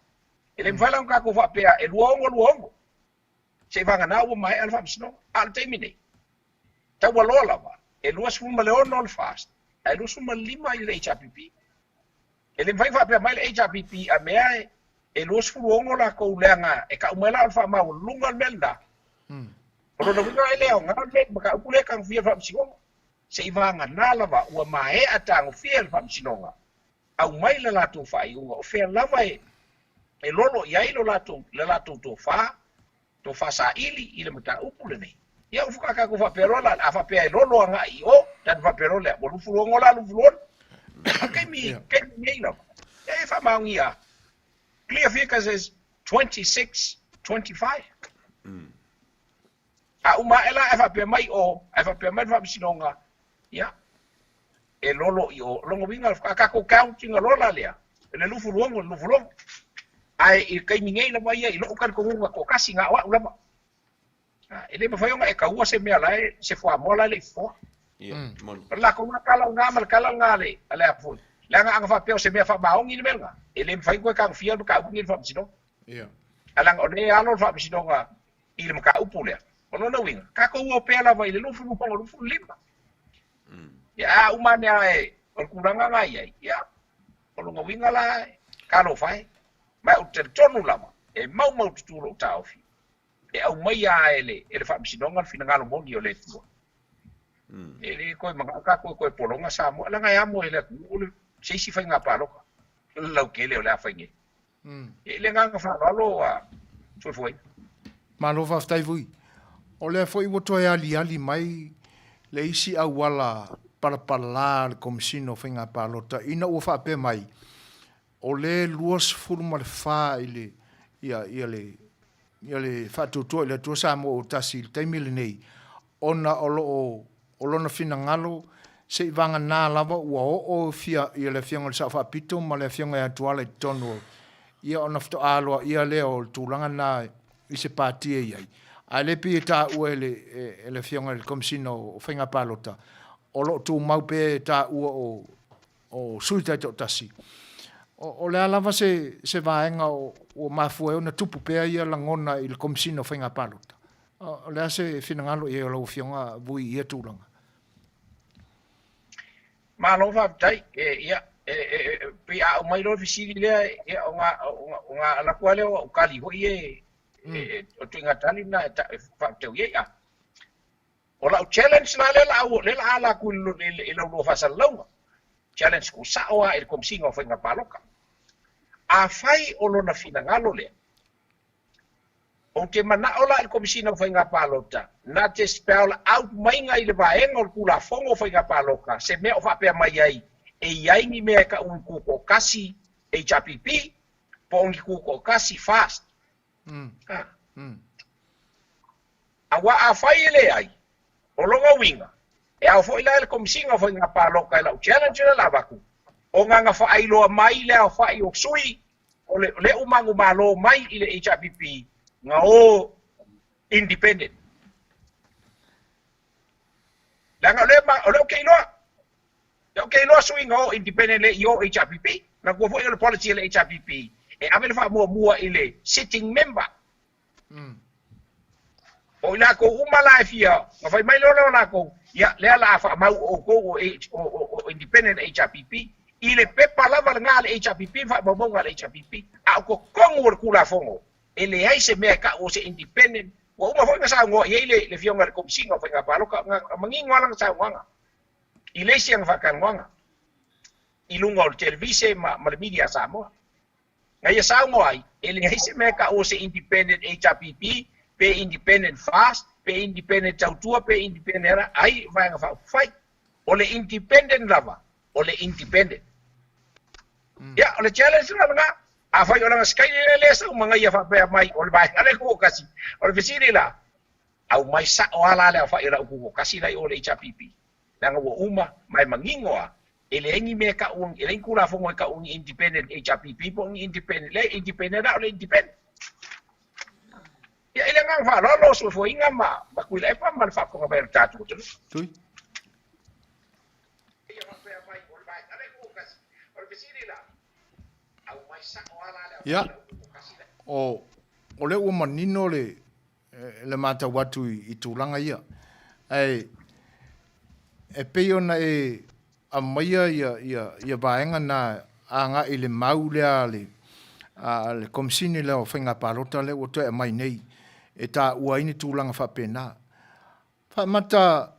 E le mafai la ona tatou faapea e 26 26, seivagana ua maea le Faamasinoga. A o le taimi nei, taualoa lava, e 26 le FAST, ae 25 i le HRPP. E le mafai ona faapea mai le HRPP a mea e 26 latou leaga e tau mai la o le faamaualuluga le mea lena. O lona uiga e le aoga le mataupu lea e tagofia e le Faamasinoga. Seivagana lava ua maea tagofia e le Faamasinoga, aumai le latou faaiuga o fea lava e lolo i ai lo latou, le latou tofa, tofa saili i le mataupu lenei. Ia ua faatoa tatou faapea loa la, a faapea e lolo agai i o, tatou faapea loa lea, ua 26 la 26. A o le taimi, taimi nei lava, e faamaonia clear figures is 26, 25. A uma ae la ae faapea mai o, ae faapea mai le Faamasinoga, ia, e lolo i o. Lona uiga, a tatou count ina loa la lea, le 26, le 26. Ae i le taimi nei lava ia i lou talitonuga toatasi, na o au lava. E le mafai ona e taua se mea la e, se fuamoa la e le i fofoa. Ia, moni. O le latou lena tala lena ma le tala lena a le, a le a foi. Leaga ana faapea o se mea faamaoni le mea lena, e le mafai ona toe tagofia le mataupu lenei i le Faamasinoga. Ia. Ae leaga o lea e alo le Faamasinoga i le mataupu lea. O lona uiga, tatou o pea lava i le 26, 25. Ia, a uma ane lava e, o le tulaga lena e i ai, ia, o lona uiga la, talofa e. Ma ou te talitonu lava, e maumaututu lou taofi, e aumaia lava e le, e le Faamasinoga le finagalo moni o le Atua. E le toe manao tatou e toe pologa Samoa, leaga e amo e le atunuu le, se isi faiga palota, le lautele o le a fai nei. E i le agaga faaaloalo a Soifuaina. Malo faafetai Vui. O lea foi ua toe aliali mai le isi auala palapala a le Komesina o Faiga Palota ina ua faapea mai o le 24 i le ia ia le ia le faatuatua i le Atua Samoa ua tasi i le taimi lenei ona o lo o o lona finagalo seivagana lava ua oo fia ia le Afioga i le Sao Faapito ma le Afioga ia Tuala i totonu o ia ona faatoa aloaia lea o le tulaga lena i se pati e i ai. Ae le pei e taua e le, e le Afioga i le Komesina o Faiga Palota, o lo o tumau pea e taua o, o sui taitoatasi. O le a lava se se vaega ua mafua ai ona tupu pea ia lagona i le Komesina o Faiga Palota? O le a se finagalo i ai o lau Afioga Vui i ia tulaga? Malo faafetai. E, ia, e, e, e, pei a aumai loa le fesili lea, ia, o ga, o ga alu atu lava lea o au tali foi e, e, e, o tuiga tali na e, e faafetau i ai. A. O lau challenge la lea la au, lea la ala atu i lau lua faasalalauga. Challenge tuusao lava i le Komesina o Faiga Palota. Afai o lona finagalo lea, ou te manao la i le Komesina o Faiga Palota na te spell out maiga i le vaega o le Tulafono o Faiga Palota se mea o faapea mai ai e i ai ni mea e tau o ni tutoatasi HRPP po o ni tutoatasi FAST. Aua afai e leai, o lona uiga, e ao foi la i le Komesina o Faiga Palota e lau challenge lea la avatu, ona na faailoa mai le aofai o sui o le lea ua manumalo mai i le HRPP na o independent. Leaga o lea, o lea ou te iloa, lea ou te iloa sui na o independent le i o HRPP. Manatua foi o le policy a le HRPP e ave le faamuamua i le sitting member. O i lakou uma la e fia, na fai mai loa lea o lakou, ia, lea la a faamau o outou o, o, o, o independent HRPP, i le pepa lava lena a le HRPP ma faamaumauga a le HRPP, a o totonu o le Tulafono, e leai se mea e tau o se independent. Ua uma foi ona saunoa i ai le, le Afioga i le Komesina o Faiga Palota, na manino lava lana saunoaga i le isi ana faatalanoaga i luga o le televise ma, ma le media a Samoa. Na ia saunoa ai, e leai se mea e taua o se independent HRPP, pe independent FAST, pe independent Tautua, pe independent ala, ai Vaega Faaupufai. O le independent lava, o le independent. Ia, o le challenge la lena. Afai o lana sikaini lea lea sau magaia faapea mai, o le vaega lea tuatasi. O le fesili la, aumai sao lava la le aofai o le au tuatasi la i o le HRPP. Leaga ua uma, ma e manino lava, E leai ni mea e tau, e leai ni Tulafono e tau ni independent HRPP po o ni independent, leai, independent lava o le independent. Ia, i le agaga faaaloalo, soifuaina ma, ma Tuilaepa ma le faafofoga mai a le tatou atunuu. Tui. Ia, o, o lea ua manino le, le matau atu i tulaga ia. Ae e pei ona e aumaia ia vaega na agai i le mau lea a le a le Komesini lea o Faiga Palota lea ua toe aumai nei e taua ai ni tulaga faapena. Faamata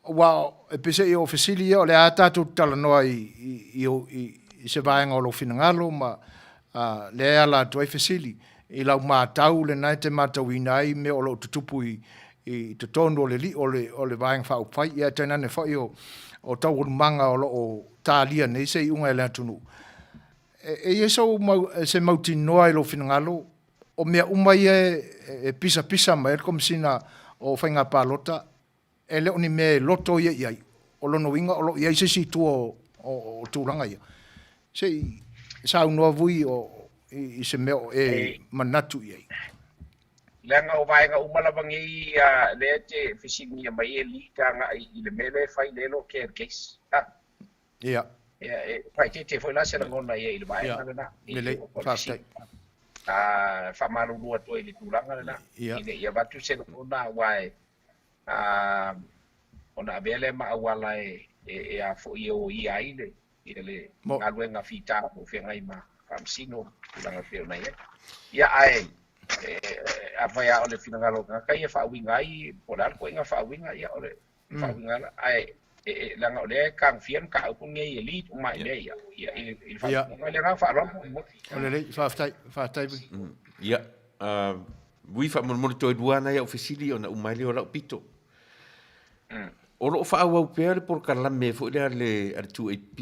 Aua e pei se i o fesili ia, o lea lava tatou te talanoa i, i se vaega o lou finagalo ma lea e ala atu ai fesili. I lau matau lena e te matauina ai mea o lo o tutupu i totonu o le lio o le Vaega Faaupufai, ia ae tainane foi o taualumaga o lo o talia nei se iuga e le atunuu. E i ai sou mau, se mautinoa i lou finagalo, o mea uma ia e pisapisa mai ai le Komesina o Faiga Palota, E le o ni mea e loto ia i ai. O lona uiga o lo o i ai se isi i tua o tulaga ia. Se i saunoa vui i se mea o e manatu i ai. Leaga o vaega uma lava nei lea e te fesiligia mai e lead agai i le mea lea e fai lea e le o care case. Ia. Ia, e faaeteete foi la se lagona ia i le vaega lena. Lelei, faafetai. A faamalulu atu ai i le tulaga lena, ina ia avatu se lagona aua e A, ona avea lea ma auala e, e, e a foi e oia ai le, ia le Mo. galuega fita o lo o feagai ma Faamasino, tulaga e pei ona i ai. Ia, ae, e, e, afai lava o le finagalo o le tagata ia e faauiga ai, po o le a le ituaiga faauiga, ia o le faauiga lava. Ae, e, e, leaga o lea e tagofia le mataupu lenei e lead uma i mea ia, ia, i le, i le faatinoga. I le agaga faaaloalo faamolemole. O lelei, faafetai, faafetai Vui. Ia, Vui faamolemole toe lua nai au fesili ona uma ai lea o lau pito. O lo o faaauau pea le polokalame foi lea a le 2AP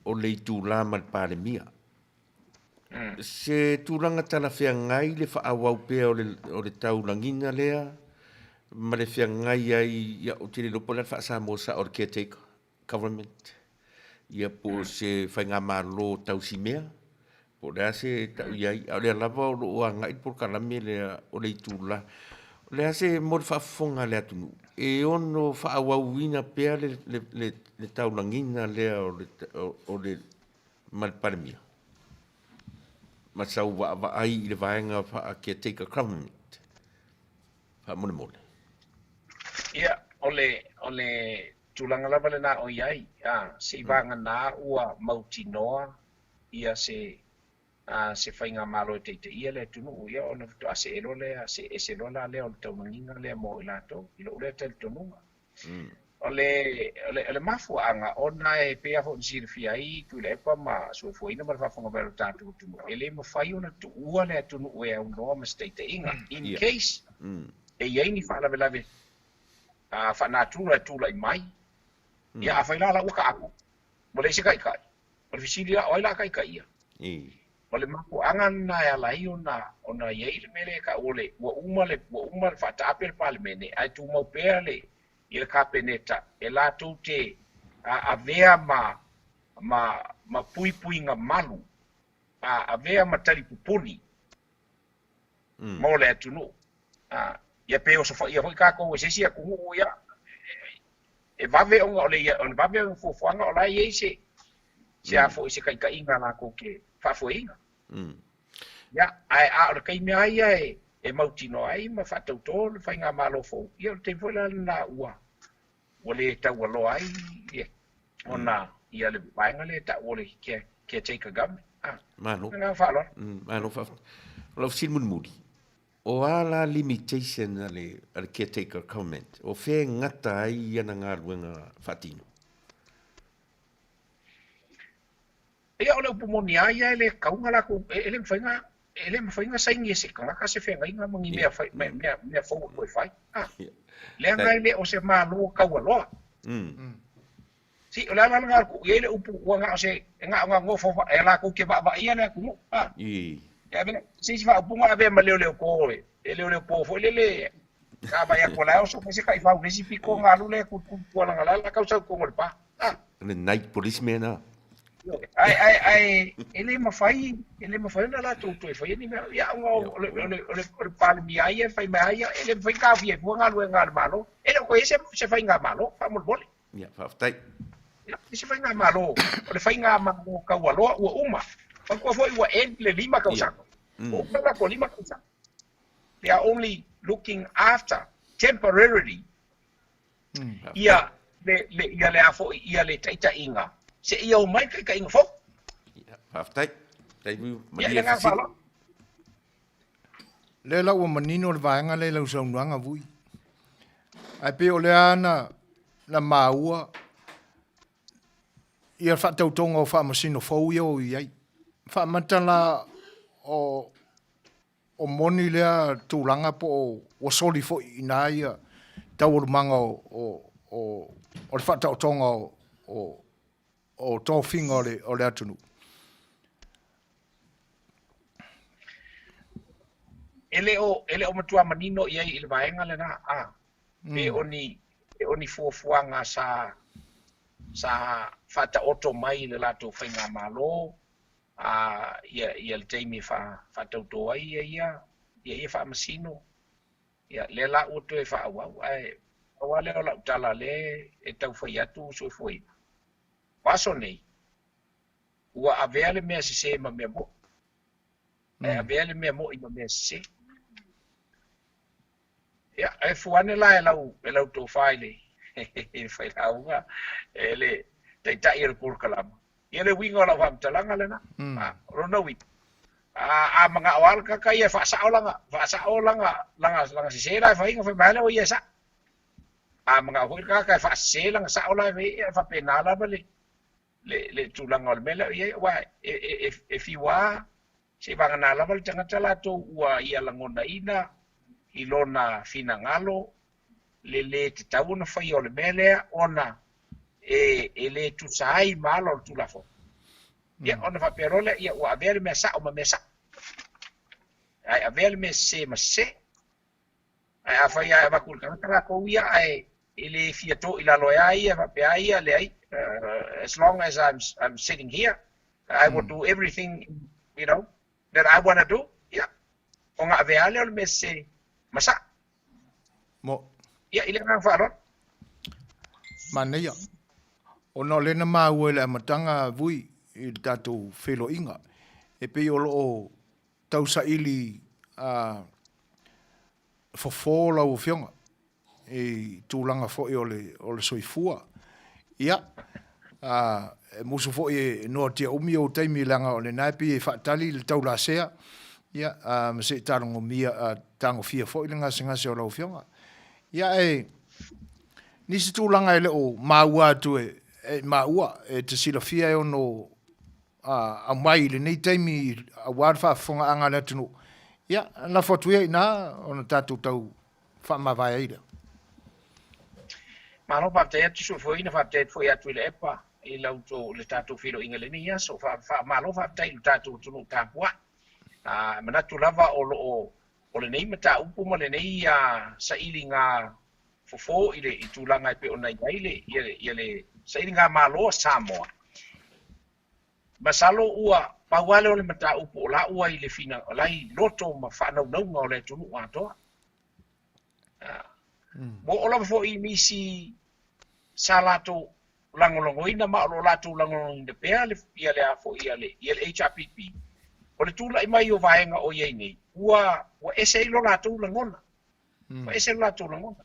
o le itula ma le Palemia. Se tulaga talafeagai le faaauau pea o le taulagiga lea ma le feagai ai, ia ou te le iloa po o le a le faa-Samoa sao o le caretaker government, ia po o se faigamalo tausimea, po o le a se tau i ai, a o lea lava o lo o agai le polokalame lea o le itula. O le a se mo le faafofoga a le atunuu, e ono faaauauina pea le taulagiga lea o le ma le Palemia? ma sau vaavaai i le vaega faa-caretaker government? Faamolemole. Ia, o le, o le tulaga lava lena o i ai, a, seivaganā ua mautinoa ia se, a, se faigamalo e taitaia le atunuu, ia ona faatoa see loa lea, see ese loa la lea o le taunagiga lea mo i latou, i lou lea talitonuga. O le, o le, o le mafuaaga, ona e pei lava foi ona silafia ai Tuilaepa ma Soifuaina ma le faafofoga mai o le tatou atunuu, e le mafai ona tuua le atunuu e aunoa ma se taitaiga, in case e i ai ni faalavelave faanatura e tulai mai, ia afai la la ua taape, ua leai se taitai, o le fesili la, o ai la a taitai ia? O le mafuaaga lena e ala ai ona ona i ai le mea lea e tau o le ua uma le ua uma le faataape le Palemene ae tumau pea le ia le Kapeneta e latou te avea ma ma ma puipuiga malu a avea ma talipupuni mo le atunuu. A ia pe osofaia foi tatou e se isi atunuu ia e vave ona o le o le vave o fuafuaga o la e i ai se se a foi se taitaiga latou te faafoeina. Ia, ae a o le taimi lava ia e e mautinoa ai ma faatauto le faigamalo fou, ia o le taimi foi la lena ua ua le taualoa ai ia ona ia le vaega lea e tau o le caretaker government. Ah, Malo. Le agaga faaaloalo. Malo faafetai. O lau fesili mulimuli, o a la limitation a le, a le caretaker government? O fea e gata ai ana galuega faatino? Ia, o le upu moni lava ia, e le tatau ona latou, e le mafai ona, e le mafai ona saini e se tagata se feagaiga ma ni mea fai, mea, mea, mea fou e toe fai. Ah, leaga e le o se Malo taualoa. Si, o le ala lena o le tuu i ai le upu, ua na o se, e na ona nofo, e latou te vaavaaia le atunuu. Ah, e ave, se isi faaupuga avea ma leoleopo, e leoleopo foi lele, a vaai atu o la e oso mai se taifau i le isi pito ona alu lea e tulituli tua leaga o la e o le a tau sau i totonu o le pa. Ah. O le night policeman ah. Ae, ae, ae, e le mafai, e le mafai ona latou toe faia ni mea. Ia, ona o le, o le, o le, o le Palemia ia e fai mai lava ia, e le mafai ona taofia ai fua galuega a le Malo. E le o toe i ai se, se faigamalo, faamolemole. Ia, faafetai. Ia, se faigamalo, o le faigamalo taualoa ua uma. Manatua foi ua end le 5 tausaga. Ua uma le latou 5 tausaga. They are only looking after temporarily ia le, le, ia le a foi, ia le taitaiga, seia o mai le taitaiga fou. Ia, faafetai. Faafetai Ia, malie le agaga fesili. faaaloalo. Lea la ua manino le vaega lea i lau saunoaga Vui. Ae pei o lea na, na maua ia faatautoga o faamasino fou ia o i ai. Faamata la o, o moni lea tulaga po o ua soli foi i ina ia taualumaga o, o, o, o le faataotoga o, o, o tofiga o le, o le atunuu. E le o, e le o matua manino i ai i le vaega lena, a, pe o ni, pe o ni fuafuaga sa, sa faataoto mai i le latou faigamalo, a, ia, ia le taimi e fa, faatauto ai ia ia, ia ia faamasino, ia, lea la ua toe faaauau, ae pau lava lea o lau tala lea e tau fai atu soifuaina. O aso nei, ua avea le mea sese ma mea mo'i, ae avea le mea mo'i ma mea sese. Ia, e fua ane la e lau, e lau tofa i le, i le failauga, e le taitai o le polokalama. Ia le uiga o lau faamatalaga lena. A, o lona uiga, a, a manao lava le tagata ia e faasao lana, faasao lana, lana, lana sese la e fai, ona fai mai lava lea o ia e sao. A manao foi le tagata e faasese lana sao la e fai, ia e faapena lava le, le, le tulaga o le mea lea o i ai, aua e, e, e, e fiu lava Seivagana lava le tagata latou ua ia lagonaina i lona finagalo le lē tatau ona faia o le mea lea ona e, e lē tusa ai ma ala o le Tulafono. Ia, ona faapea loa lea, ia, ua avea le mea sa'o ma mea sa'o, ae avea le mea sesē ma sesē. Ae afai lava e avatu i le tagata latou ia ae e le fia to i lalo ai a ia, faapea a ia, leai, as long as I'm, I'm sitting here, I will do everything, you know, that I wanna do, ia, ona avea lava lea o le mea sese ma sa'o. Mo. Ia, i le agaga faaaloalo. Manaia. Ona o lea na maua i le amataga Vui i le tatou feiloaiga, e pei o lo o. tausaili fofo lau Afioga i tulaga foi o le, o le soifua. Ia, e musu foi e noatia umi ou taimi leaga o lena e pei e faatali le taulasea, ia, ma se i talogomia, tagofia foi le gasegase o lau Afioga. Ia, ae nisi tulaga e le o maua atu e maua, e te silafia e ono aumai i lenei taimi aua le faafofogaaga a le atunuu, ia, lafo atu ia i ina ona tatou tau faamavae ai lea. Malo faafetai atu Suefueina, faafetai atu foi ia Tuilaepa i la outou, le tatou feiloaiga i lenei aso. Faamalo faafetai i lo tatou atunuu tapuai. E manatu lava o lo o o lenei mataupu ma lenei sailiga fofo i le i tulaga e pei ona i ai le ia le sailiga malo a Samoa. Masalo ua pau lava lea o le mataupu o la ua i le fina, o la i loto ma faanaunauga o le atunuu atoa. Ua oo lava foi i nisi sa latou lagolagoina ma o lo o latou lagolagoina pea le, ia le a foi, ia le, ia le HRPP. O le tulai mai o vaega o i ai nei, ua, ua ese ai lo latou lagona. Ua ese lo latou lagona.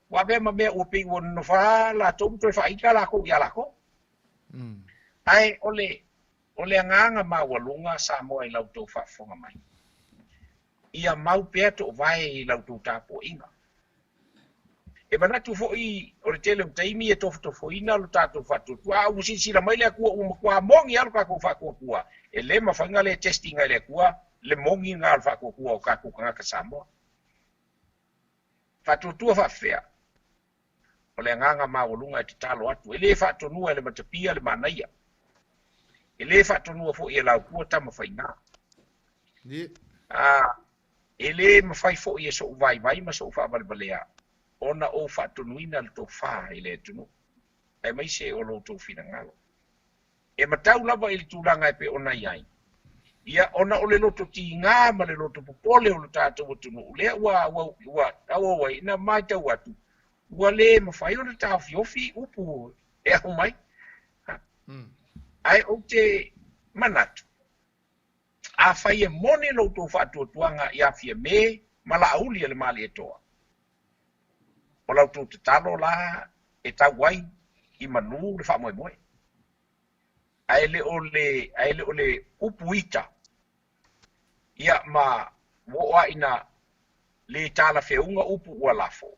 Ua avea ma mea ua pei ua nonofo lava latou ma toe faaita lakou ia lakou. Ae o le, o le agaga maualuga Samoa i la outou faafofoga mai, ia mau pea toovae i la outou tapuaiga. E manatu foi o le tele o taimi e tofotofoina lo tatou faatuatua, a ua silasila mai le Atua ua matua mogi lava lo tatou faatuatua, e le mafai ona le test ina e le Atua le mogi na o le faatuatua o tatou tagata Samoa. Faatuatua faafefea? O le agaga maualuga e tatalo atu, e le faatonua e le matapia le manaia, e le faatonua foi e Laupua Tamafaiga. E le mafai foi e sou vaivai ma sou faavalevalea ona ou faatonuina le tofa i le atunuu, aemaise o lo outou finagalo. E matau lava i le tulaga e pei ona i ai, ia, ona o le loto tiga ma le loto popole o lo tatou atunuu, lea ua, ua, ua auau ai, ina matau atu, ua le mafai ona taofiofi upu e aumai. Ae ou te manatu, afai e moni lo outou faatuatuaga ia Fiame ma Laauli a le Malietoa, o la outou tatalo la e tau ai i manu le faamoemoe. Ae le o le, ae le o le upu ita, ia ma ua oo lava ina le talafeuga upu ua lafo,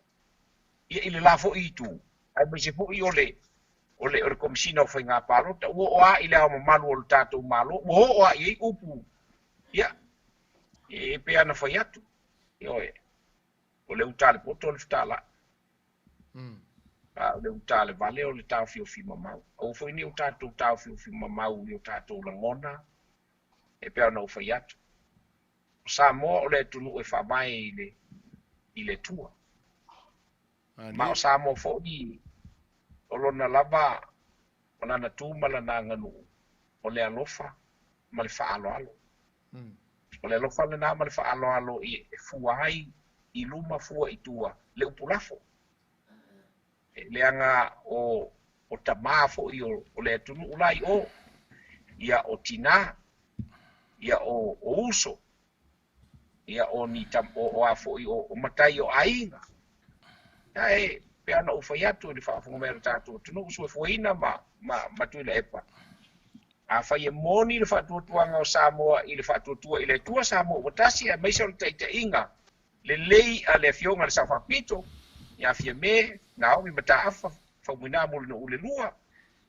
ia i le la foi itu, aemaise foi o le, o le, o le Komesina o Faiga Palota, ua oo lava i le Ao Mamalu o le tatou Malo, ua oo lava i ai upu, ia, e pei ona fai atu, ioe, o le uta a le poto o le fetalai. A o le uta a le vale o le taofiofi mamau. Aua foi ne i o tatou taofiofi mamau i o tatou lagona e pei ona ou fai atu. O Samoa o le atunuu e faavae i le, i le Atua. Ma o Samoa foi o lona lava, o lana tu ma lana aganuu, o le alofa ma le faaaloalo. O le alofa lena ma le faaaloalo e fua ai i luma fua i tua le upu lafo. Leaga o o tama foi o le atunuu la i o, ia o tina, ia o uso, ia o ni o a foi o matai o aiga. Ae pei ona ou fai atu i le faafofoga mai a le tatou atunuu, suefueina ma Tuilaepa. Afai e moni le faatuatuaga o Samoa i le faatuatua i le Atua Samoa ua tasi aemaise o le taitaiga lelei a le Afioga i le Sao Faapito ia Fiame Naomi Mataafa Faumuina Mulinuu le Lua,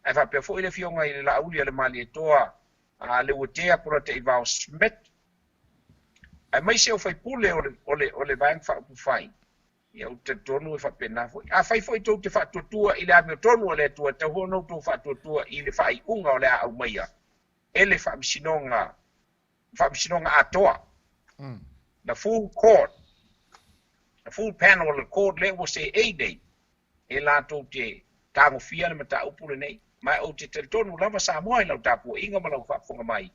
ae faapea foi le Afioga i le Laauli a le Malietoa a Leuatea Polataivao Smith, aemaise o faipule o le Vaega Faaupufai, Ia, ou te talitonu e faapena foi. Afai foi tou te faatuatua i le amiotonu a le Atua, e tatau foi ona outou faatuatua i le faaiuga o le a aumaia e le Faamasinoga, Faamasinoga atoa, the full court, the full panel of the court lea ua seei nei, e latou te tagofia le mataupu lenei. Ma ou te talitonu lava Samoa i lau tapuaiga ma lau faafofoga mai,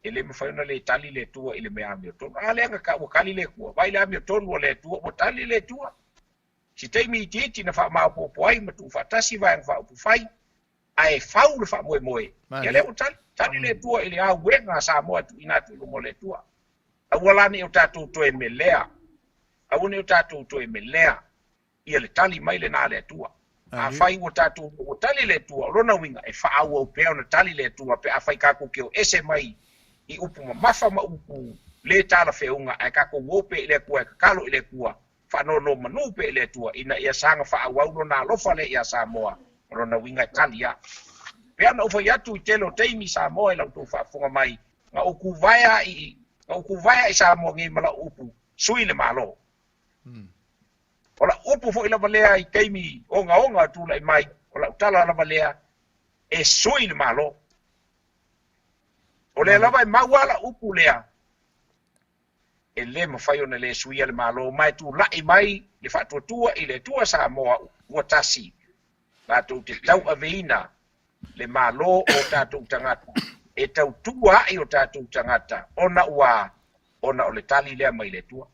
E le mafai ona le tali le Atua i le mea amiotonu. A lea na ua tali le Atua. Vaai i le amiotonu a le Atua, ua tali le Atua. Se taimi itiiti na faamaopoopo ai ma tuufaatasi Vaega Faaupufai. Ae fau le faamoemoe, ia lea ua tali. Tali le Atua i le auega a Samoa e tuuina atu i luma o le Atua. Aua la ne i o tatou toe melea, aua ne i o tatou toe melea ia le tali mai lena a le Atua. Afai ua tatou ua tali le Atua, o lona uiga e faaauau pea ona tali le Atua pe afai tatou te o ese mai i upu mamafa ma upu le talafeauga ae tatou o pea i le Atua e tatalo i le Atua, faanonomanu pea i le Atua ina ia saga faaauau Lona alofa lea ia Samoa, o lona uiga e tali lava. Pei ona ou fai atu i tele o taimi Samoa i la outou faafofoga mai, na ou tuvae i, na ou tuvae i Samoa nei ma lau upu, sui le Malo. O lau upu foi lava lea i taimi ogaoga o tulai mai, o lau tala lava lea, e sui le Malo. O lea lava e mau lava lau upu lea, e le mafai ona le suia le Malo, ma e tulai mai le faatuatua i le Atua Samoa ua tasi, latou te tauaveina le Malo o tatou tagata, e tautua ai o tatou tagata, ona ua, ona o le tali lea mai le Atua.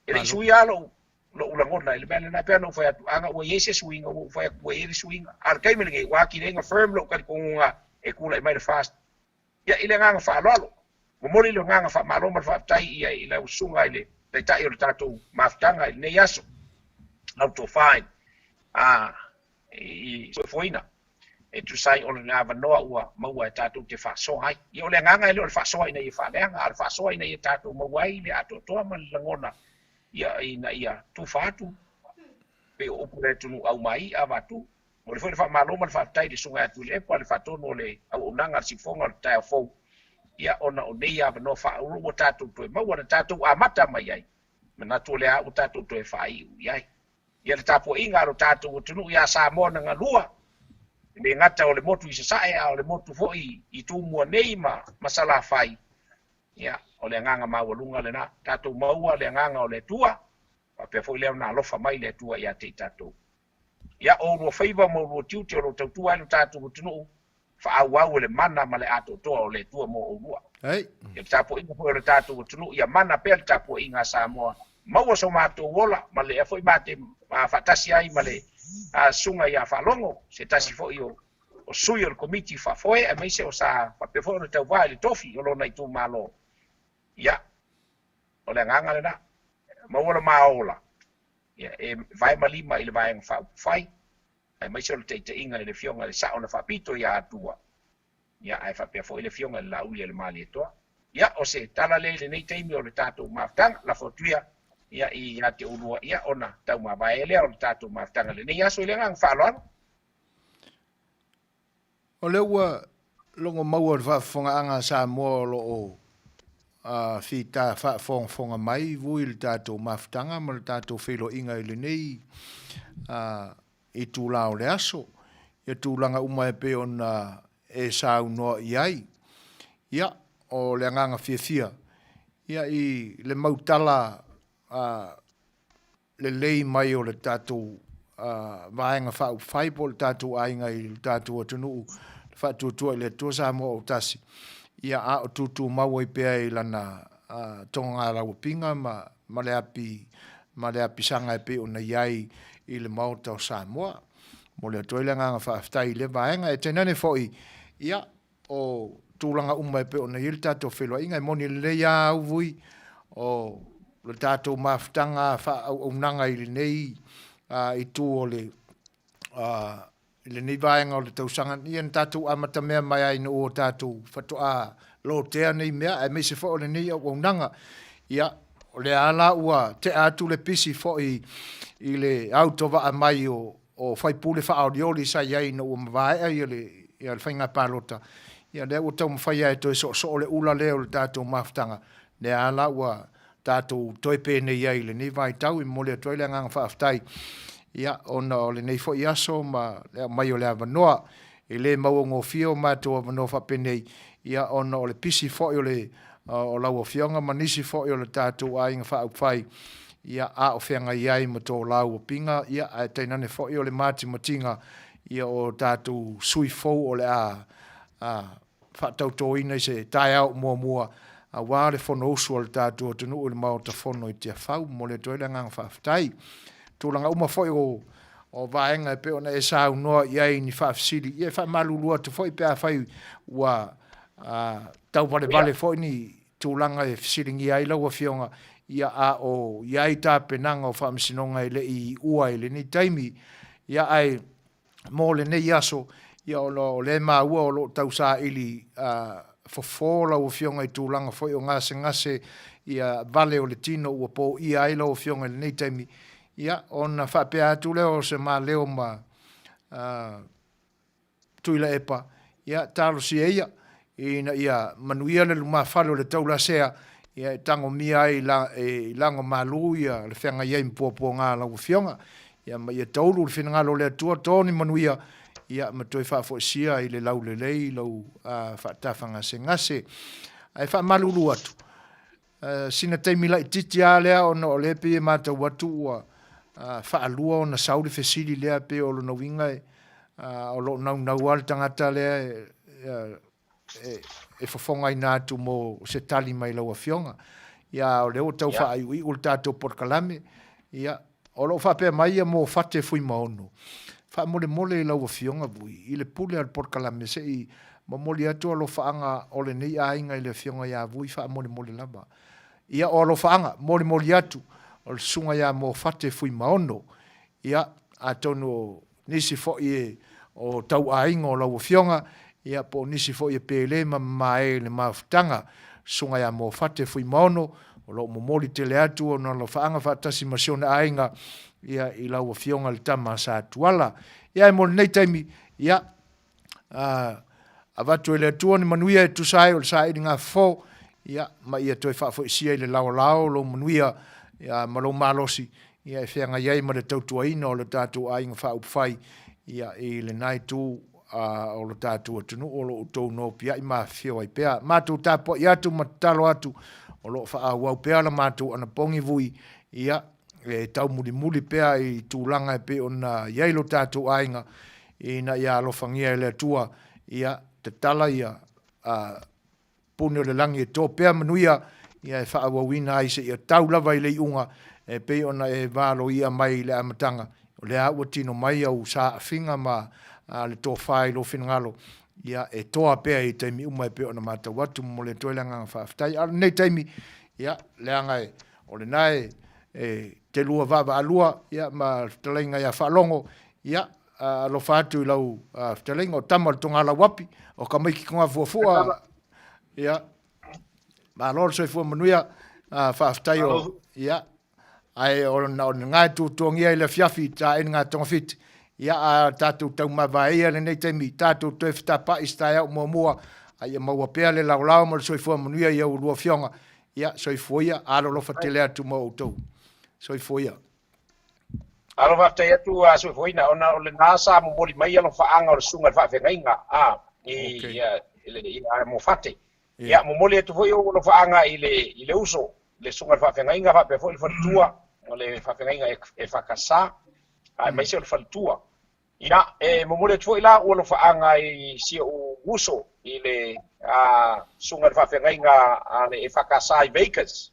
E le i suia lava lou, lou lagona i le mea lena, e pei ona ou fai atu, ana ua i ai se suiga, ua ou fai atu ua i ai le suiga. A o le taimi lenei, ua atili ai ona firm lou talitonuga e tulai mai le FAST. Ia, i le agaga faaaloalo, momoli le agaga faamalo ma le faafetai ia i lau susuga i le Taitai o le tatou mafutaga i lenei aso, lau tofa i, a, i soifuaina e tusa ai o le avanoa ua maua e tatou te faasoa ai. Ia o le agaga e le o le faasoa ina ia faaleaga, a o le faasoa ina ia tatou maua ai le atoatoa ma le lagona ia ina ia tufa atu pei o upu le atunuu aumai avatu. Momoli foi le faamalo ma le faafetai i le Susuga ia Tuilaepa, le faatonu o le auaunaga a le Siufofoga o le taeao fou, ia ona o nei avanoa faaulu ua tatou toe maua na tatou amata mai ai, manatu o lea ua tatou toe faaiu i ai. Ia le tapuaiga a lo tatou atunuu ia Samoa na galua, e le gata o le motu i Sasae a o le motu foi i Tumua nei ma ma Salafai, ia o le agaga maualuga lena. Tatou maua le agaga o le Atua, faapea foi lea ona alofa mai le Atua ia te i tatou. Ia o oulua faiva ma oulua tiute o lo o tautua ai lo tatou atunuu, faaauau e le mana ma le atoatoa o le Atua mo oulua. Ia le tapuaiga foi o le tatou atunuu, ia mana pea le tapuaiga a Samoa, maua so matou ola ma lea foi ma te faatasi ai ma le Susuga ia Faalogo, se tasi foi o sui o le Komiti Faafoe aemaise o sa faapea foi ona tauva i le tofi o lona itumalo. Ia, o le agaga lena, maua lo ma ola, ia, e vae ma lima i le Vaega Faaupufai, aemaise o le taitaiga i le Afioga i le Sao na Faapito ia Atua, ia, ae faapea foi le Afioga i le Laauli a le Malietoa. Ia, o se tala lea i lenei taimi o le tatou mafutaga, lafo atu ia, ia, ia te oulua, ia, ona taumavae ai lea o le tatou mafutaga i lenei aso i le agaga faaaloalo. O lea ua logo maua le faafofogaaga a Samoa o lo o fita faafogafoga mai vui le tatou mafutaga ma le tatou feiloaiga i lenei itula o le aso, ia tulaga uma e pei ona e saunoa i ai. Ia, o le agaga fiafia ia i le mau tala lelei mai o le tatou Vaega Faaupufai po o le tatou aiga i le tatou atunuu, le faatuatua i le Atua Samoa Autasi, ia a o tutumau ai pea i lana togalauapiga ma, ma le api, ma le apisaga e pei ona i ai i le Maota o Samoa. Momoli atu ai le agaga faafetai i lea vaega. E tainane foi, ia, o tulaga uma e pei ona i ai le tatou feiloaiga. E moni lelei lava au Vui, o le tatou mafutaga faaauaunaga i lenei itu o le i lenei vaega o le tausaga, ia na tatou amatamea mai ai ina ua tatou faatoa lotea nei mea, aemaise foi o lenei auaunaga. Ia, o lea lava la ua tea atu le pisi foi i le autovaa mai o o faipule faaolioli sa i ai ina ua mavaea ia le, ia le faiga palota, ia lea ua taumafai lava e toe soosoo le ula lea o le tatou mafutaga, lea lava la ua tatou toe penei ai i lenei vaitau. E momoli atu ai le agaga faafetai, ia, ona o lenei foi aso ma le aumai o le avanoa. E le mauagofie o matou avanoa faapenei, ia, ona o le pisi foi o le, o lau Afioga ma nisi foi o le tatou aiga faaupufai, ia, a o feagai ai ma tō lāua piga, ia, ae tainane foi o le matimatiga, ia, o tatou sui fou o le a, a, faatautoina i se taeao muamua aua le Fonousu a le tatou atunuu i le Maota Fono i Tiafau. Momoli atu ai le agaga faafetai. Tulaga uma foi o. o vaega e pei ona e saunoa i ai i ni faafesili. Ia e faamalulu atu foi pe afai ua tauvalevale foi ni tulaga e fesiligia ai lau Afioga, ia a o i ai tapenaga o Faamasinoga e le i iua i lenei taimi. Ia ae mo lenei aso, ia ona o lea e maua o lo o tausaili fofo lau Afioga i tulaga foi o gasegase ia vale o le tino ua poia ai lau Afioga i lenei taimi, ia ona faapea atu lea o se maleo ma Tuilaepa, ia talosia ia ina ia manuia le lumafale o le taulasea, ia e tagomia ai i lagomalu ia le feagai ai ma puapuaga a lau Afioga, ia ma ia taulu le finagalo o le Atua, to ni manuia, ia ma toe faafoisia i le laulelei lou faatafagasegase. Ae faamalulu atu, Sina taimi laitiiti lava lea ona o lea e pei e matau atu ua faalua ona sau le fesili lea, pei o lona uiga o lo o naunau lava le tagata lea e fofogaina atu mo se tali mai lau Afioga. Ia, a o lea ua tau faaiuiu le tatou polokalame, ia, o lo o faapea mai ia Mofate Fuimaono, faamolemole i lau Afioga Vui, i le pule a le polokalame se i momoli atu alofaaga o lenei aiga i le Afioga ia Vui faamolemole lava. Ia, o alofaaga, molimoli atu, o le Susuga ia Mofate Fuimaono. Ia, atonu o nisi foi o tauaiga o lau Afioga, ia po o nisi foi e pele ma mamae i le mafutaga. Susuga ia Mofate Fuimaono, o lo o momoli tele atu ona alofaaga faatasi ma si ona aiga, ia, i lau Afioga le tama a Satuala. Ia, ae mo lenei taimi, ia, avatu e le Atua ni manuia e tusa ai o le sailiga fofo, ia, ma ia toe faafoisia i le laolao lou manuia, ia, ma lou malosi, ia, e feagai ai ma le tautuaina o le tatou aiga faaupufai, ia, i lena itu o lo tatou atunuu o lo o outou nopiai ma afifio ai pea. Matou tapuai atu ma tatalo atu o lo o faaauau pea la matou anapogi vui, ia, e taumulimuli pea i tulaga e pei ona i ai lo tatou aiga, ina ia alofagia e le Atua, ia tatala ia pune o le lagi e to pea manuia, ia e faaauauina ai seia tau lava i le iuga, e pei ona e valoia mai i le amataga, o lea ua tino mai au saafiga ma le tofa i lou finagalo, ia e toa pea i taimi uma e pei ona matau atu. Momoli atu ai le agaga faafetai. A o lenei taimi, ia, leaga e O lena e te lua vaavaalua ia, ma le fetalaiga ia Faalogo, ia, alofa atu i lau fetalaiga, o tama o le Togalauapi, o Kamaiki Togafuafua, ia, malo le soifua manuia, faafetai o, ia, ae o na o lena e tuatuangia i le afiafi ta eni ngā togafiti, ia, a tatou taumavae ia lenei taimi, tatou toe fetapa'i i se taeao muamua, a ia maua pea le laolao ma le soifua manuia i au lua afioga, Ia, soifua ia, alolofa tele atu ma outou. Soifua ia. Alo faafetai atu a soifuaina ona o lena sa momoli mai alofaaga o le susuga i le faafeagaiga a i okay. ia, le, ia Mofate. Yeah. Ia momoli atu foi ou alofaaga i le i le uso le susuga i le faafeagaiga faapea foi le faletua o le faafeagaiga e, e fakasa aemaise o le faletua. Ia, e momoli atu foi la ou alofaaga i si ou uso i le susuga i le faafeagaiga a le EFKS i Vegas,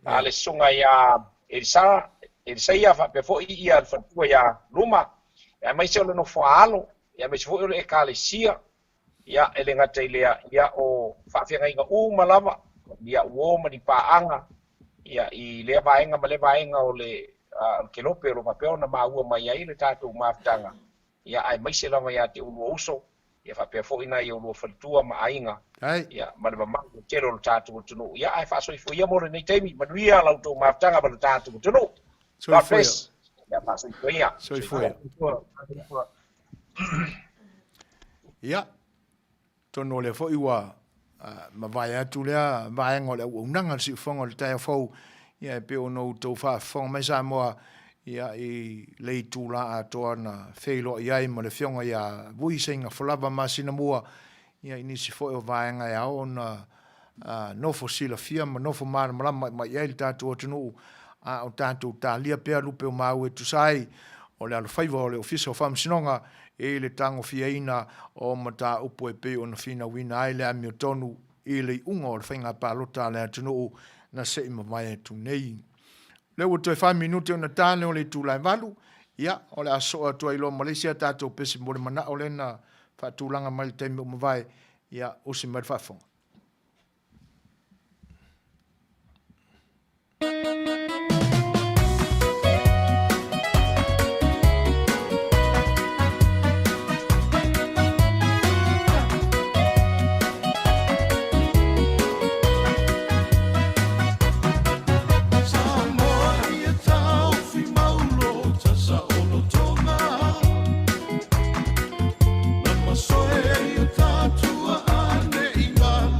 a le susuga ia Elisara, Elisaia faapea foi ia le faletua ia Luma, aemaise o le nofoa-alo, aemaise foi o le Ekalesia, ia, e le gata i lea, ia, o faafeagaiga uma lava, ia uo ma ni paaga, ia, i lea vaega ma lea vaega o le, o le kelope o lo o faapea ona maua mai ai le tatou mafutaga, ia, aemaise lava ia te oulua uso, ia faapea foi nai oulua faletua ma aiga, ia, ma le mamalu o le tele o le tatou atunuu. Ia, ae faasoifua ia mo lenei taimi. Manuia la outou mafutaga ma le tatou atunuu. God bless. Ia, faasoifua ia. Soifua ia. Ia, atonu o lea foi ua mavae atu lea vaega o le auaunaga le siufofoga o le taeao fou, ia e pei ona outou faafofoga mai Samoa, ia i le itula atoa na feiloai ai ma le Afioga ia Vui Seigafolava Masinamua, ia i nisi foi o vaega e ao ona nofo silafia ma nofo malamalama mai ai le tatou atunuu, a o tatou talia pea lupe o mau e tusa ai o le alofaiva o le Ofisa o Faamasinoga i le tagofiaina o mataupu e pei ona finauina ai le amiotonu i le iuga o le faiga palota a le atunuu na se i mavae atu nei. O lea ua toe fa minute ona ta lea o le itula e 8. Ia, o le a sosoo atu ai loa ma le isi a tatou pese mo le manao lea na faatulaga mai i le taimi ua mavae, ia, usi mai le faafofoga. Samoa ia taofi maulo tasa olotoga Na masoe ia tatua ane i galo.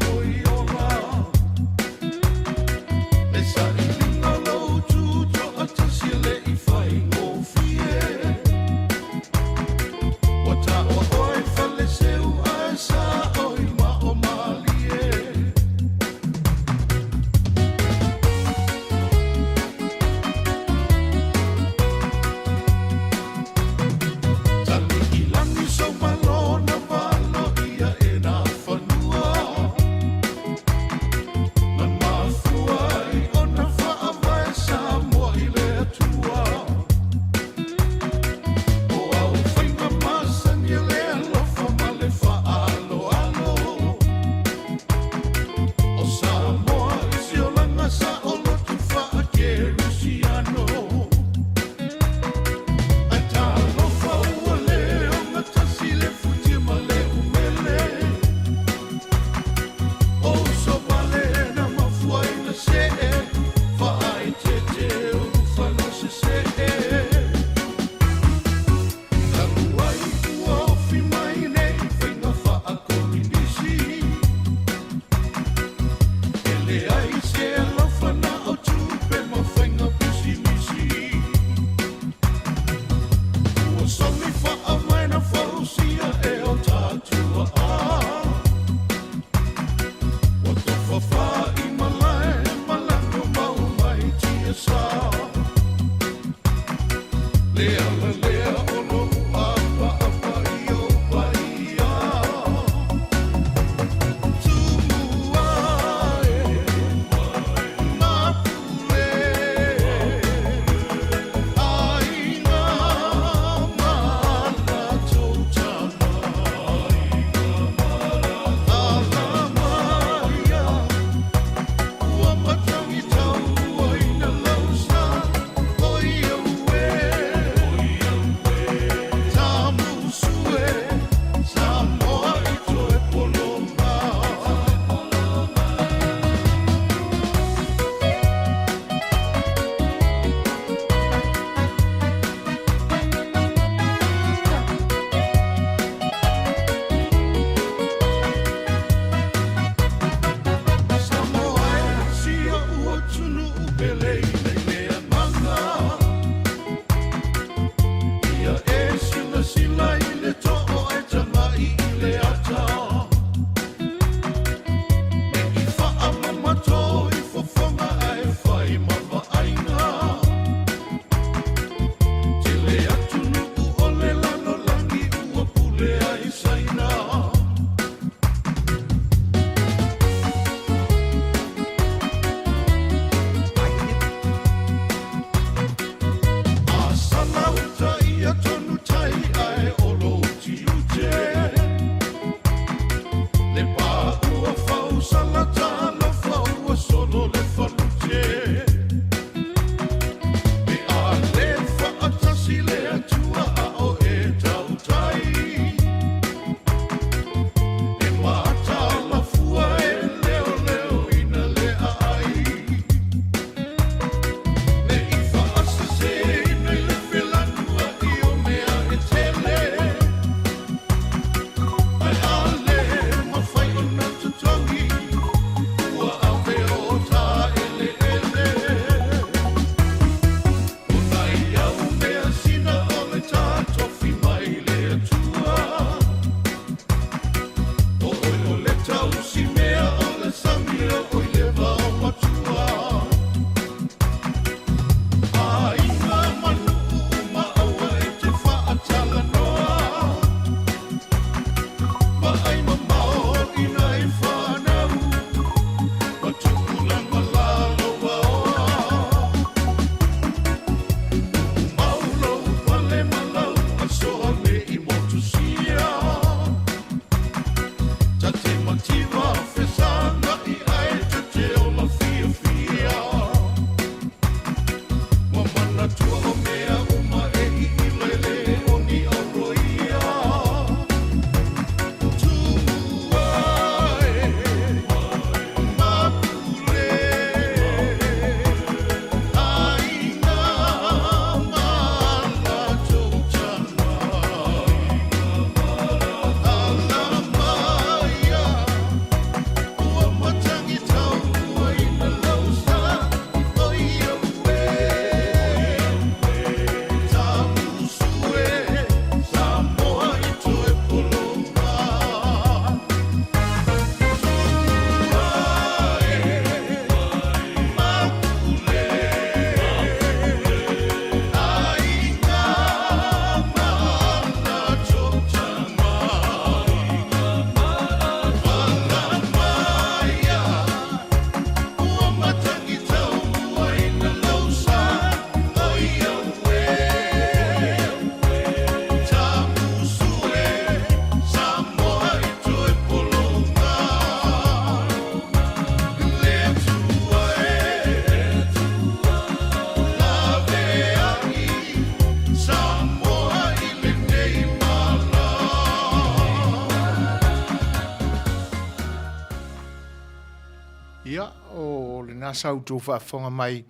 a sa outou faafofoga mai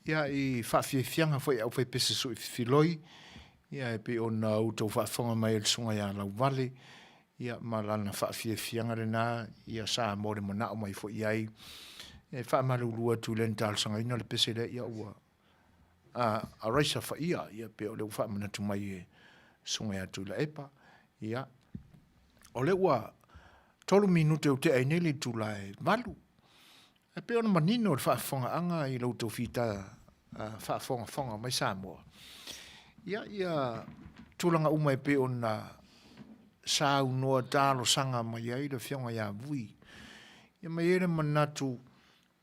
ia i faafiafiaga foi a aufaipese sui fifiloi ia e pei ona outou faafofoga mai e le susuga ia Lauvale ia ma lana faafiafiaga lena ia sa mo le manao mai foi i ai e faamalulu atu i le na talosagaina le pese lea ia ua a araisa faia ia pe o le ua faamanatu mai e susuga ia Tuilaepa ia o le ua 3 minute o tea ai nei le itula e 8. E pei ona manino le faafofogaaga i lo outou fita faafogafoga mai Samoa. Ia, ia tulaga uma e pei ona saunoa talosaga mai ai le afioga ia Vui. Ia ma i ai le manatu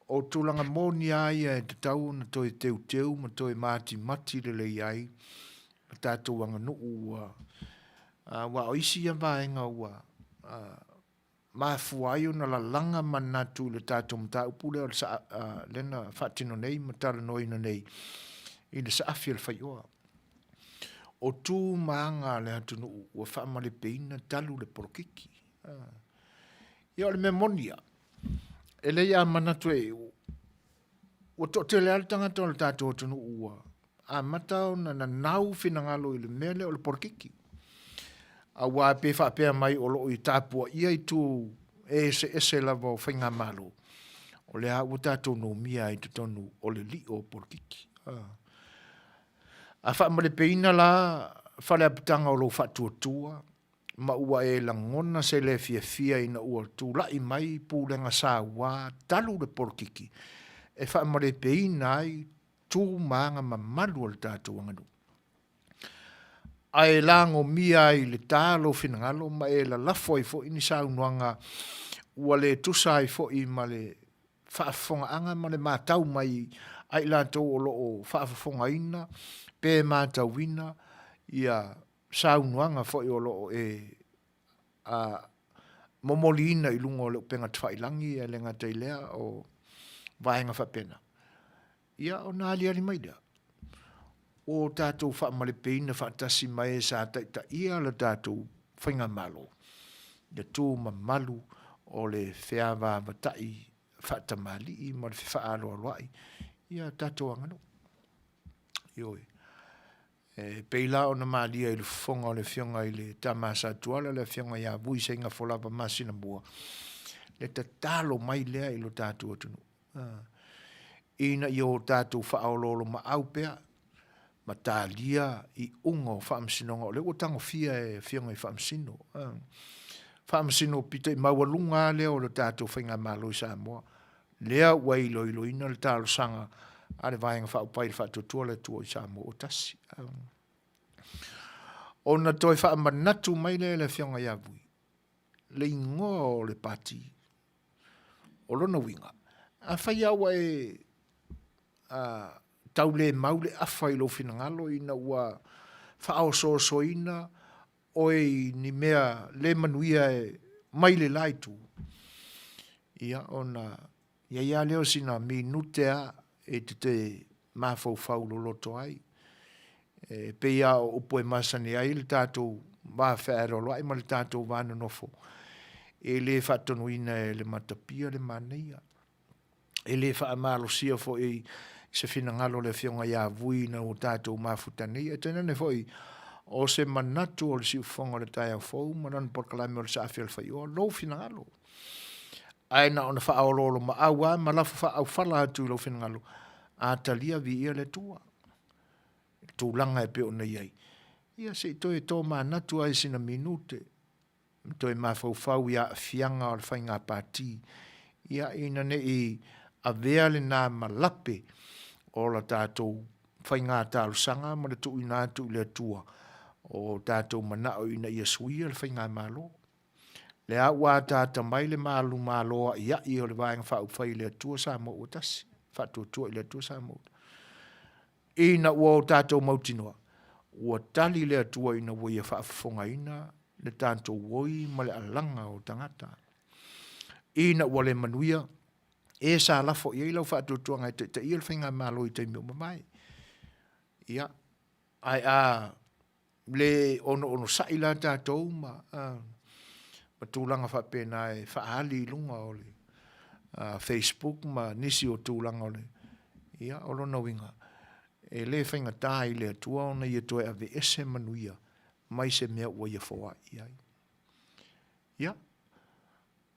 o tulaga moni lava ia e tatau ona toe teuteu ma toe matimati lelei ai le tatou aganuu ua aua o isi ia vaega ua mafua ai ona lalaga manatu i le tatou mataupu lea o le saa, lea na faatino nei ma talanoaina nei i le saafi o le faioa. O tu ma aga a le atunuu ua faamalepeina talu le polokiki. Ia o le mea moni ia, e lei a manatu e ua toatele lava le tagata o le tatou atunuu ua amata ona nanau finagalo i le mea lea o le polokiki. Aua pe faapea mai o lo o i tapuaia itu eseese lava o faigamalo, o lea ua tatou numia ai i totonu o le lio o polokiki. A faamalepeina la faleapitaga o lou faatuatua, ma ua e lagona se le fiafia ina ua tulai mai pulega saua talu le polokiki e faamalepeina ai tu ma aga mamalu o le tatou aganuu. Ae lagomia ai i le ta lou finagalo ma e lalafo ai foi ni saunoaga ua le tusa ai foi ma le faafofogaaga ma le matau mai a i latou o lo o faafofogaina pe matauina ia saunoaga foi o lo o e a momoliina i luga o le upega tafailagi, e le gata i lea o vaega faapena. Ia ona aliali mai lea, ua o tatou faamalepeina faatasi ma e sa taitaia le tatou faigamalo, le tu mamalu o le feavaavatai faatamalii ma le fefaaloaloai ia tatou aganuu. Ioe. E pei la ona malia i le fofoga o le Afioga i le Tama Sa Tuala, le Afioga ia Vui Seigafolava Masinamua, le tatalo mai lea i lo tatou atunuu, ina ia o tatou faaoloolomaau pea ma talia iuga o faamasinoga, o lea ua tagofia e Afioga i Faamasino. Faamasino pito i maualuga lava lea o le tatou faigamalo i Samoa, lea ua iloiloina le talosaga a le Vaega Faaupufai i le Faatuatua le Atua i Samoa ua tasi. Ona toe faamanatu mai lea e le Afioga ia Vui, le igoa o le pati. O lona uiga, afai lava ua e tau le mau le afa i lou finagalo ina ua faaosoosoina oe i ni mea le manuia e mai le la itu, ia ona i ai lava lea o sina minute lava e te te mafaufau loloto ai. E pei lava o upu e masani ai le tatou va fealoaloai ma le tatou va nonofo, e le faatonuina e le matapia le manaia. E le faamalosia foi i se finagalo o le Afioga ia Vui ina ua tatou mafuta nei, ae tainane foi o se manatu o le siufofoga o le taeao fou ma lana polokalame o le Saafi o le Faioa, lou finagalo. Ae na ona faaoloolomaau lava ma lafo faaaufala atu i lou finagalo, a talia viia le Atua. I le tulaga e pei ona i ai, ia se i toe tomanatu lava i sina minute, ma toe mafaufau i aafiaga o le faiga pati, ia ina ne i avea lena ma lape o la tatou faiga talosaga ma le tuuina atu i le Atua o tatou manao ina ia suia le faigamalo. Lea ua ataata mai le malu malo a'ia'i o le Vaega Faaupufai i le Atua Samoa ua Tasi, Faatuatua i le Atua Samoa ua Tasi. Ina ua o tatou mautinoa, ua tali le Atua ina ua Ia faafofogaina le tatou oi ma le alaga o tagata. Ina ua le manuia, e sa lafo i ai lau faatuatuaga e taitaia le faigamalo i taimi ua mavae. Ia, ae a le onoonosa'i la tatou ma, ma tulaga faapena e faaali i luga o le Facebook ma nisi o tulaga o le, ia, o lona uiga, e le faigata i le Atua ona ia toe aveese manuia mai se mea ua ia foai ai. Ia,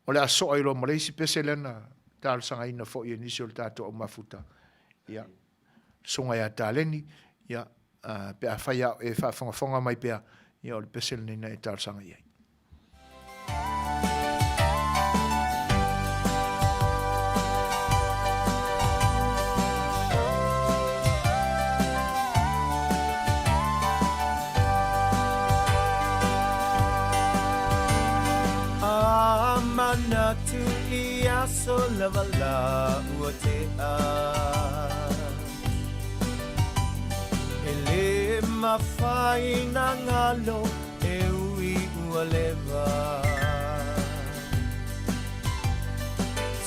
o le a soa i loa ma le isi pese lea na talosagaina foi e nisi o le tatou au mafuta. Ia, susuga ia Taleni, ia, pe afai a o e faafogafoga mai pea, ia o le pese lenei na e talosaga i ai. A manatu i aso lava la ua tea E le mafai na galo e ui ua leva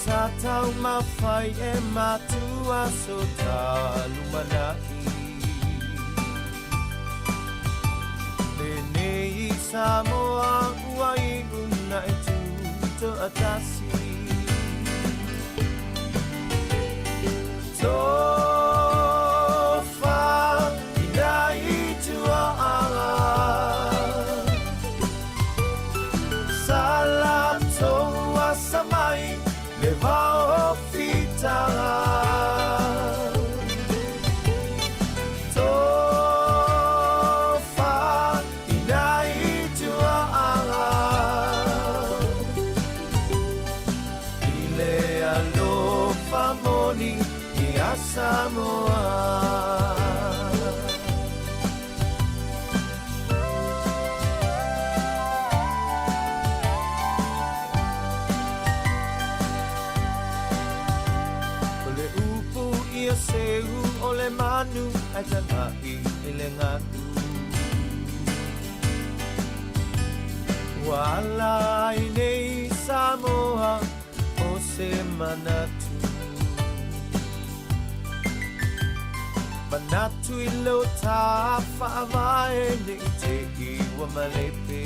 Sa taumafai e matua so ta lumanai Lenei Samoa ua iu na e tu toatasi Tofa ina i tuaaga Sa latou asa mai le vao o fitaga Tofa ina i tuaaga I le alofa moni ia Samoa. O le upu ia seu o le manu ae tagai i le galu. Ua ala ai nei Samoa o se manatu. Manatu i lo ta faavae ne i te i ua malepe.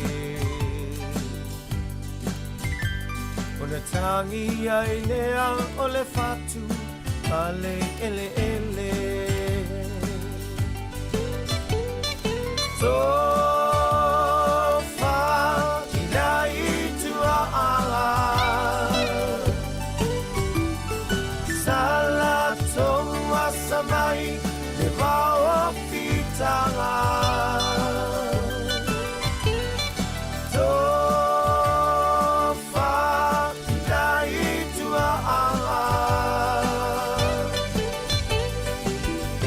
Ona tangi ai lea o le fatu a le eleele. Tofa ina i tuaaga Sa latou asa mai le vao o fitaga Tofa ina i tuaaga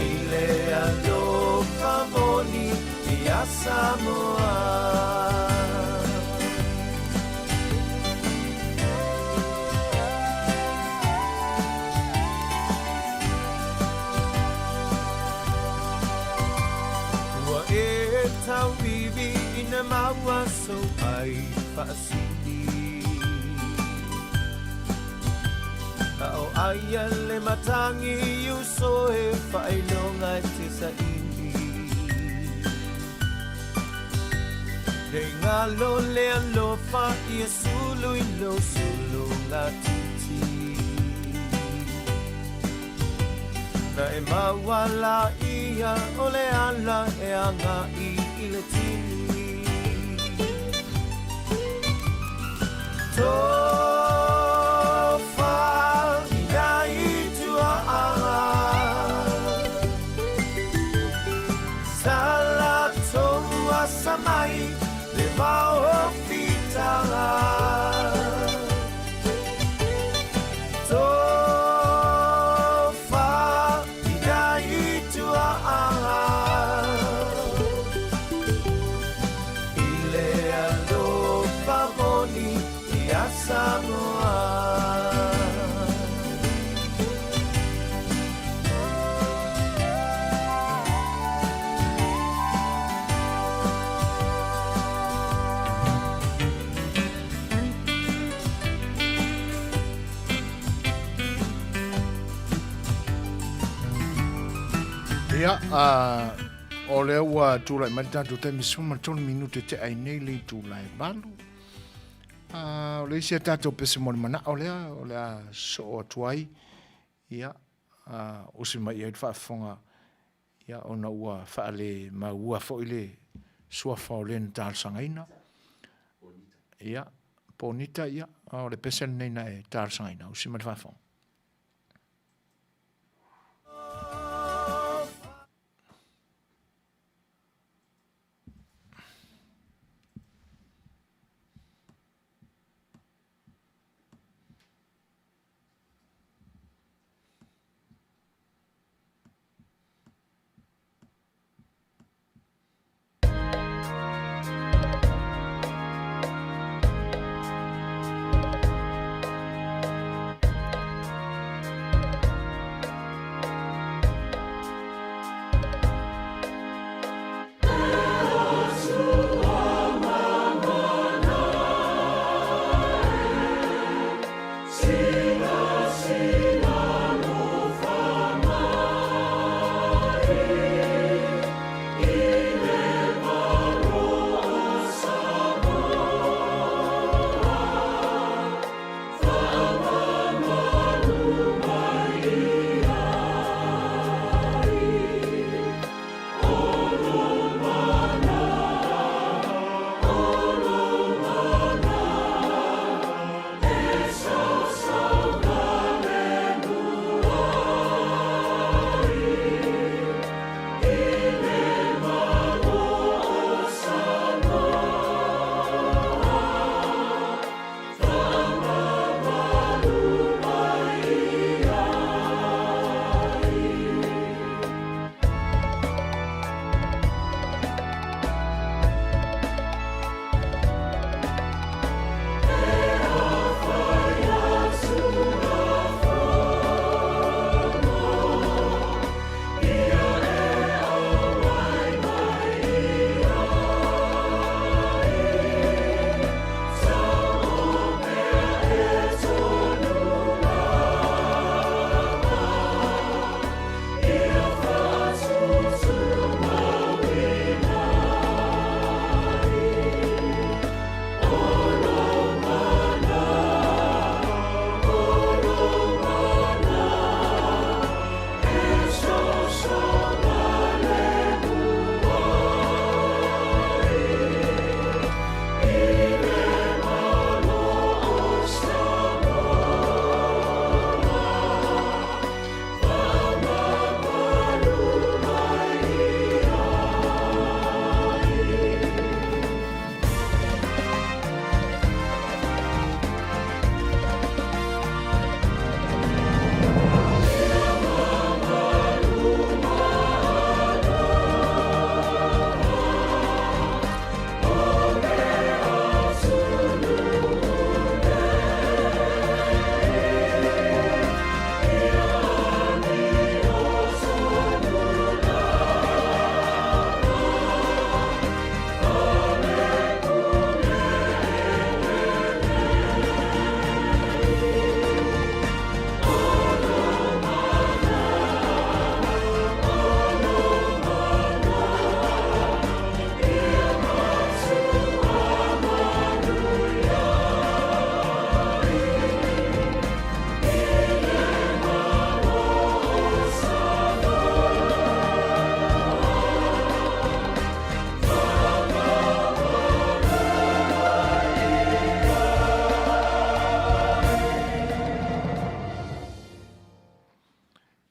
I le alofa moni ia Samoa. Ua e tauiwi ina maua sou ai faasili. A o aia le matangi i uso e faailoga e te saili. Nei galo le alofa ia sulu i lou suluga titi. Na e maua laia o le ala e agai i le tini. Tofa ina i tuaaga Sa latou asa mai le vao o fitaga Tofa ina i tuaaga I le alofa moni ia Samoa. Ia, o lea ua tulai mai le tatou taimi 13 minute te ai nei le itula e 8. O le isi a tatou pese mo le manao lea, o le a soo atu ai, ia, usi mai i ai le faafofoga, ia, ona ua faale maua foi le suafa o le na talosagaina. Ia, Ponita, ia, o le pese lenei na e talosagaina, usi mai le faafofoga.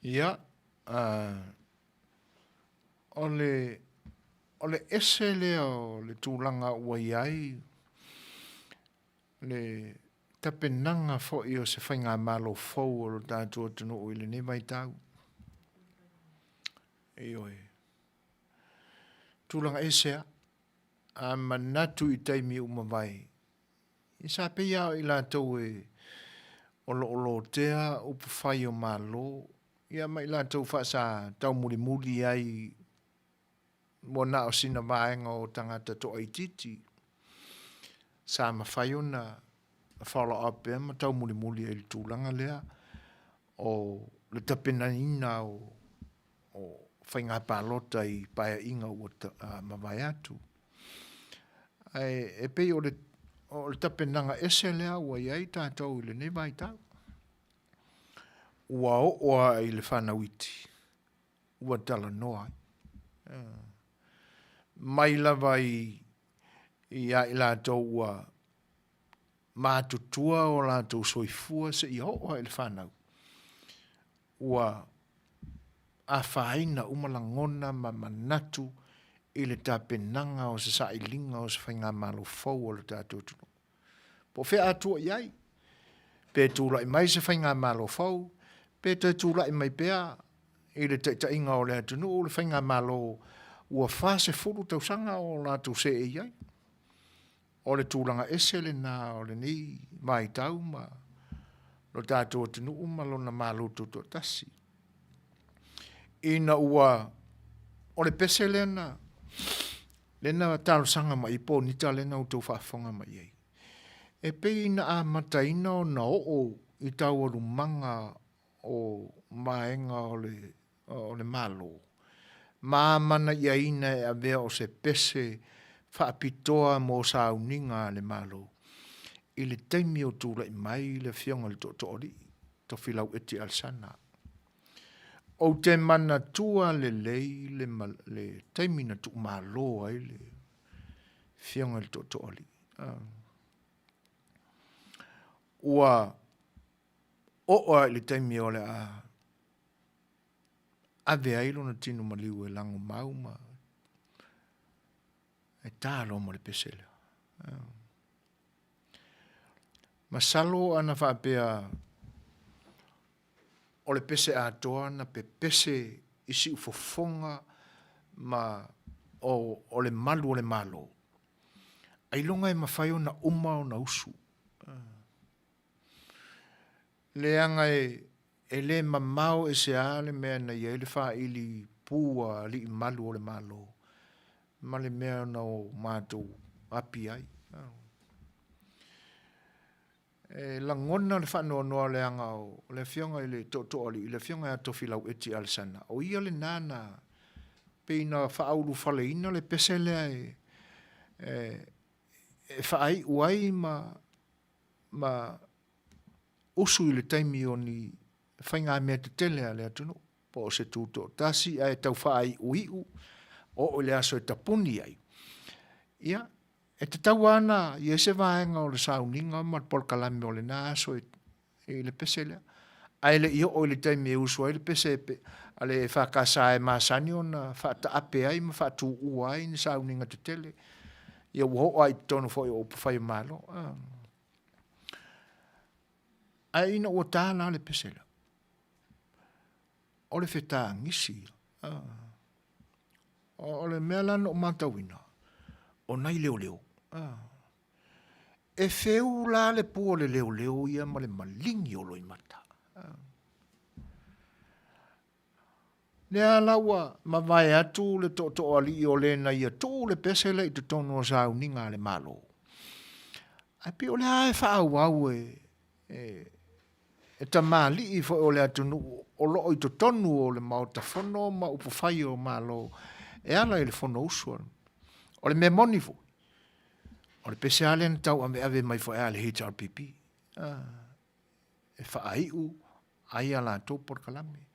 Ia, o le, o le ese lea o le tulaga ua i ai le tapenaga foi o se faigamalo fou o lo tatou atunuu i lenei vaitau. Ioe. Tulaga ese lava. A manatu i taimi ua mavae, ia sa pei lava o i latou e o lo o lotea upufai o Malo, ia ma i latou faasa taumulimuli ai ua na o sina vaega o tagata toaitiiti sa mafai ona follow up pea ma taumulimuli ai i le tulaga lea o le tapenaina o faiga palota i paeaiga ua mavae atu. Ae e pei o le o le tapenaga ese lea ua i ai tatou i lenei vaitau. Ua oo lava i le fanau iti, ua talanoa ai. Mai lava i ia i latou ua matutua o latou soifua seia oo lava i le fanau, ua afaina uma lagona ma manatu i le tapenaga o se sailiga o se faigamalo fou a le tatou atunuu. Po o fea a tua i ai, pe tulai mai se faigamalo fou, pe toe tulai mai pea i le taitaiga o le atunuu le faigamalo ua 40 tausaga o latou seei ai. O le tulaga ese lena o lenei vaitau ma lo tatou atunuu ma lona Malo Tutoatasi. Ina ua, o le pese lea na, lea na talosaga mai ai Ponita lea na outou faafofoga mai ai, e pei na amataina ona oo i taualumaga o vaega o le, o le Malo, ma amanaiaina e avea o se pese faapitoa mo sauniga a le Malo i le taimi o tulai mai le Afioga i le Tootooalii, Tofilau Eti Alesana. Ou te manatua lelei le, le taimi na tuumalo ai le Afioga i le Tootooalii. Ua oo lava i le taimi o le a ave ai lona tino maliu e lagomau ma e ta loa ma le pese lea. Masalo ana faapea o le pese atoa na pepese i siufofoga ma o, o le malu o le Malo, ailoga e mafai ona uma ona usu. Leaga e, e le mamao ese lava le mea na i ai le faili pu a alii malu o le Malo ma le mea na o matou api ai. E lagona le faanoanoa leaga o le afioga i le Tootooalii, le afioga ia Tofilau Eti Alesana, o ia lena na pei na faaulufaleina le pese lea e, e, e faaiu ai ma, ma usu i le taimi o ni faigamea tetele a le atunuu, po o se tutoatasi ae tau faaiuiu, oo i le aso e tapuni ai. Ia, e tatau lava ona i ai se vaega o le sauniga ma le polokalame o lena aso i le pese lea. Ae le i oo i le taimi e usu ai le pese a le EFKS e masani ona faataape ai ma faatuua ai ni sauniga tetele, ia ua oo lava i totonu foi o upufai o Malo. Ae ina ua ta la le pese lea, o le fetagisi ia. O le mea la na ou matauina, o nai leoleo. E feu la le pu o le leoleo ia ma le maligi o loimata. Lea la ua mavae atu le tootooalii o le na ia tuu le pese lea i totonu o sauniga a le Malo. Ae pei o lea e faaauau e, e, e tamalii foi o le atunuu o loo i totonu o le Maota Fono ma upufai o Malo e ala i le Fonousu. O le mea moni foi, o le pese lava lea na tauaveave mai foi a le HRPP. Ah. E faaiu ai a latou polokalame.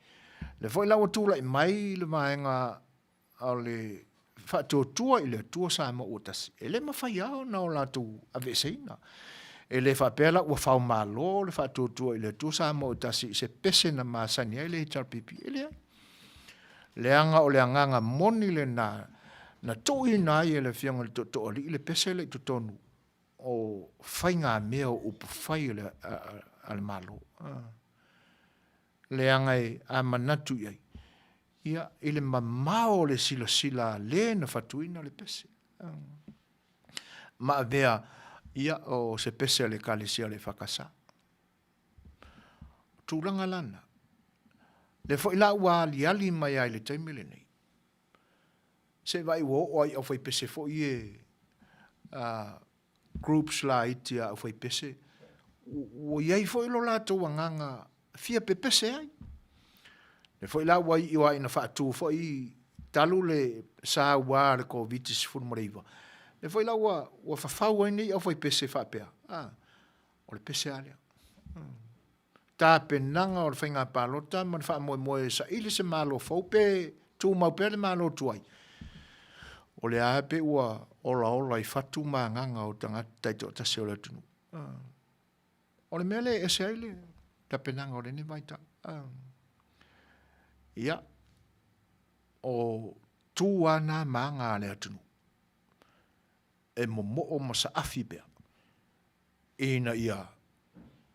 O lea foi la ua tulai mai le vaega o le Faatuatua i le Atua Samoa ua Tasi, e le mafai lava ona o latou aveeseina. E le faapea la ua faomalo le Faatuatua i le Atua Samoa ua Tasi i se pese na masani ai le HRPP. E leai. Leaga o le agaga moni lena na tuuina ai e le Afioga i le Tootooalii le pese lea i totonu o faigamea o upufai a le Malo. Leaga e a manatu i ai, ia, i le mamao o le silasila a le na fatuina le pese. Ma avea, ia, o se pese a le Ekalesia o le EFKS. O tulaga la na. Lea foi la ua aliali mai lava i le taimi lenei, Se i vaai ua oo lava i aufaipese foi ia groups laiti a aufaipese, ua i ai foi lo latou agaga fia pepese ai. Lea foi la ua iu lava ina faatu foi talu le saua a le Koviti-19. Lea foi la ua, ua fafau ai nei aufaipese faapea, a, o le pese lava lea. Tapenaga o le faiga palota ma le faamoemoe e saili se Malo fou pe tumau pea le Malo tuai, o lea lava pei ua olaola i fatu ma agaga o tagata taitoatasi o le atunuu. O le mea lea e ese ai le tapenaga o lenei vaitau. Ia, o tu lava na ma aga a le atunuu e momoo ma saafi pea ina ia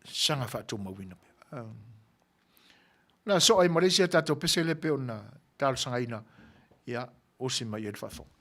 saga faatumauina pea. O le a soa ai ma le isi a tatou pese lea pei ona talosagaina, ia, osi mai i ai le faafofoga.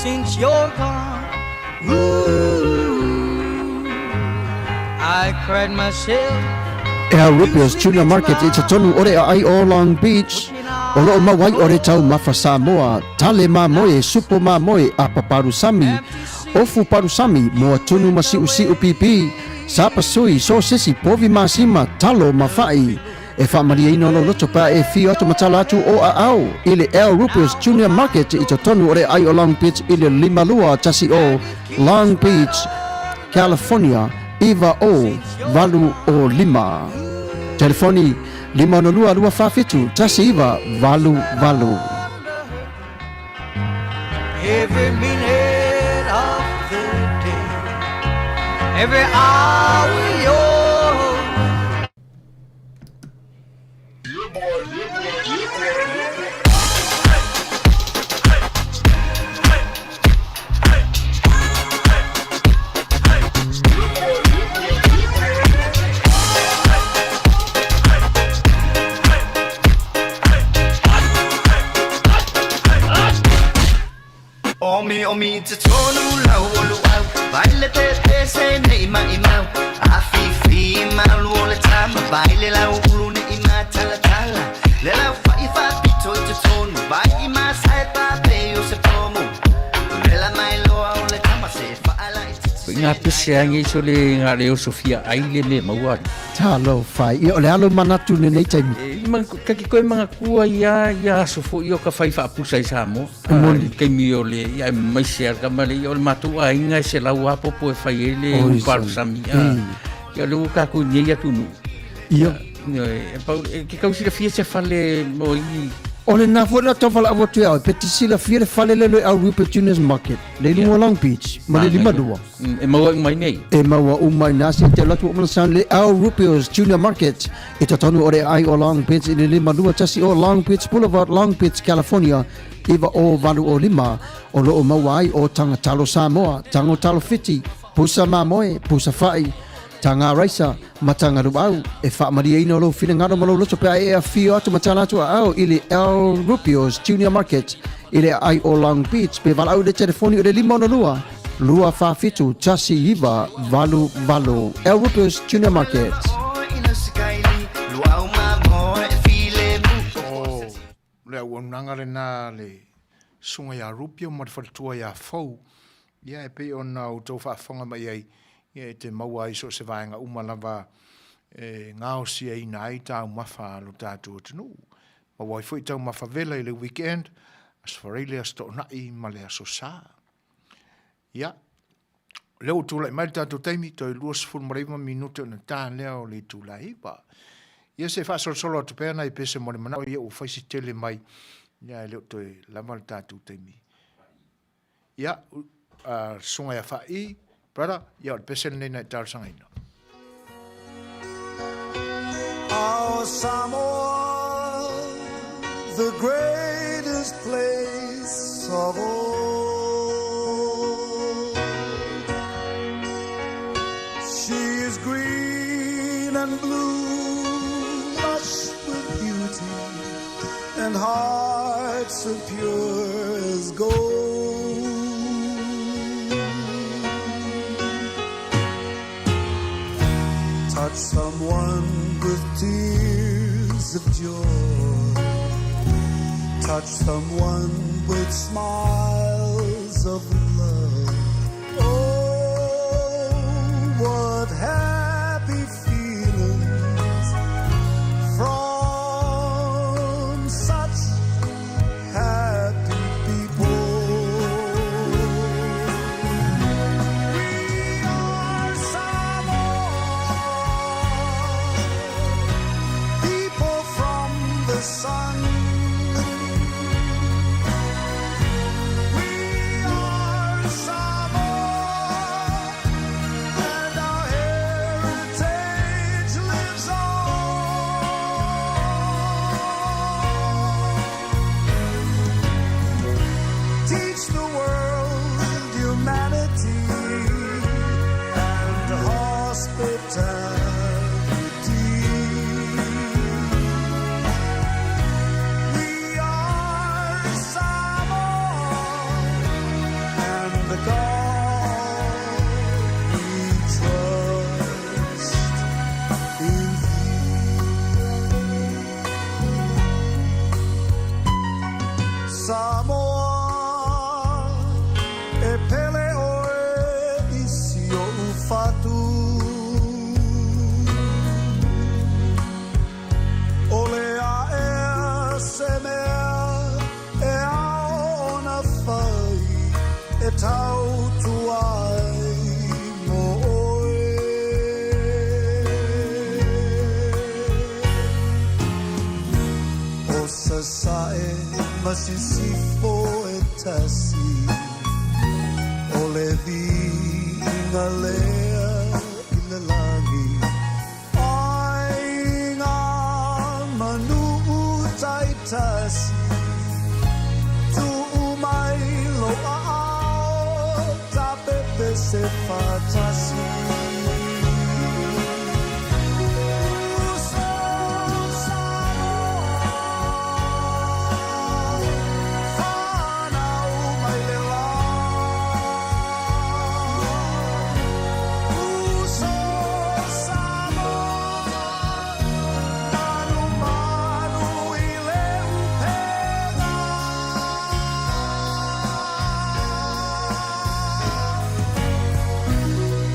since you're gone. Ooh, I cried myself. Al Rupio's Tuna Market i totonu o le aai o Long Beach, o loo maua ai o le taumafa Samoa, tale mamoe, supo mamoe, apa palusami, ofu palusami, moa tunu ma siusiu pipi, sapasui, sosesi, povi masima, talo ma fa'i. E faamalieina lou loto pe a e afio atu ma tala atu o aao i le Al Rupio's Junior Market i totonu o le aai o Long Beach i le 5210 Long Beach, California 90805. Telefoni 562 247 1988. Every minute of the day, every hour you're Omi omi te tonu lau o luau Vai le te te se nei mai mau A fi fi malu o le tama Vai le lau ulu nei ma tala tala Le lau fa i fa pito i te tonu Vai i ma sai pa pe o se pomu Le la mai loa o le tama se fa ala i te Ngā pese angi so le ngā leo Sofia ai le me maua. Talofa, ia o le alo manatu lenei taimi. E, ma, kaki koe manatua ia, ia aso foi o ka fai faapusa i Samoa. E moni. I taimi o le, ia e mai se ala ma le, ia o le matou aiga e se lau apopo e fai ai le Oi, upalusami. A, ia o le ua tatou i nei atunuu. Ia. Ia, e pau, e ke tau silafia se fale mo i... O lena foi la tau valaau atu ia oe, pe te silafia le fale lea le au Rupert Junior's Market, le i luga o Long Beach, ma le 52. E maua uma i nei. E maua uma i nā se te alu atu o Manasan le Al Rupio's Junior Market i totonu o le aai o Long Beach i le 521 o Long Beach Boulevard, Long Beach, California 90805 o lo o maua ai o Taga Talo Samoa, Tago Talo Fiti, Pusa Mamoe, Pusa Fa'i, Taga Raisa ma Taga Luau. E faamalieina lou finagalo ma lou loto pe a e afio atu ma tala atu aao i le Al Rupio's Junior Market i le aai o Long Beach pe valaau i le telefoni o le 562 247 1988. Al Rupio's Junior Market. O le auaunaga lena a le Susuga ia Rupio ma le faletua ia Fou, ia e pei ona outou faafofoga mai ai, ia e te maua ai so o se vaega uma lava e gaosiaina ai taumafa a lo tatou atunuu. Maua ai foi taumafa vela i le weekend, Aso Faraile, Aso Toonai ma le Aso Sa. Ia, o lea ua tulai mai le tatou taimi, toe 29 minute ona ta lea o le itula 9. Ia se i faasolosolo atu pea nai pese mo le manao ia ua fai si tele mai, ia e le o toe lava le tatou taimi. Ia, uh, susuga ia Fa'i, brother, ia o le pese lenei na e talosagaina. Our Samoa, the greatest place of all. She is green and blue, lush with beauty, and hearts of pure as gold. Touch someone with tears of joy. Touch someone with smiles of love. Oh, what happy feelings from such happy people. We are Samoa, people from the sun. We are Samoa, and our heritage lives on. Teach the world humanity and hospitality. We are Samoa. tautua ai mo oe. O Sasae ma Sisifo e tasi, o le viiga lea i le lagi. Ai ngā manu taitasi, tuu mai lou aao, tapepese faatasi. Uso Samoa, fanau mai le la. Uso Samoa, manumanu i le upega.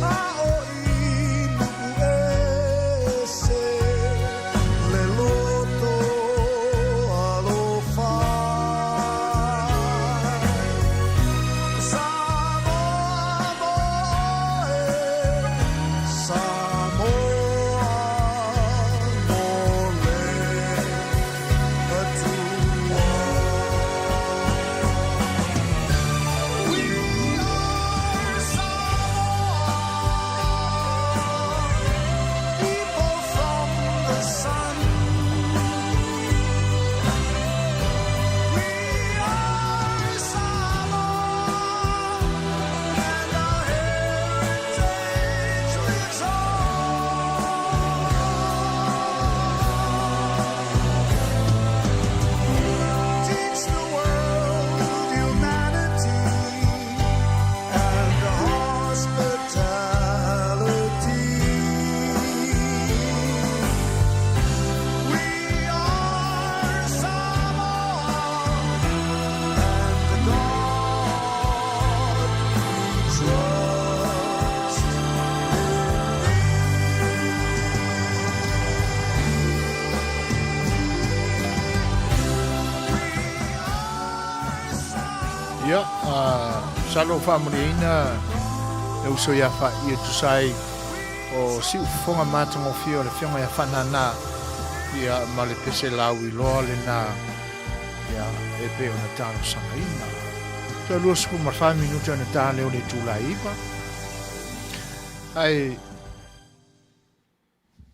A o i nuʻu ese le loto alofa. Samoa mo oe, Samoa mo le Atua. We are Samoa, people from the sun. We are Samoa, and our heritage lives on. Teach the world humanity and hospitality. We are Samoa, and God we trust. Ia, masalo ua faamalieina le uso ia Faai'i e tusa ai o siufofoga matagofie o le Afioga ia Faanana ia ma le pese lauiloa lena ia e pei ona talosagaina. Toe 24 minute ona ta lea o le itula e 9. Ae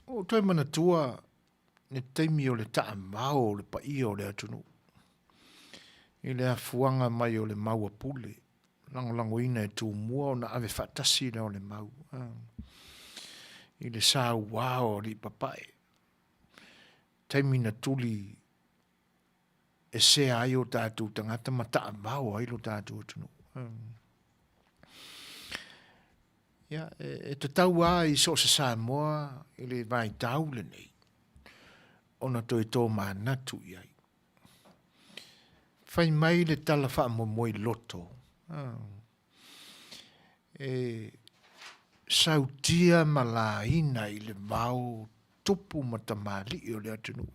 ua ou toe manatua le taimi o le taamao o le paia o le atunuu i le afuaga mai o le mau a Pule, lagolagoina e Tumua ona ave faatasi lea o le mau i le saua o alii papae, taimi na tuli esea ai o tatou tagata ma taavao ai lo tatou atunuu. Ia, e tatau lava i so o se Samoa i le vaitau lenei ona toe tomanatu i ai. Fai mai le tala faamoemoe loto, e sautia ma laina i le vao tupu ma tamalii o le atunuu.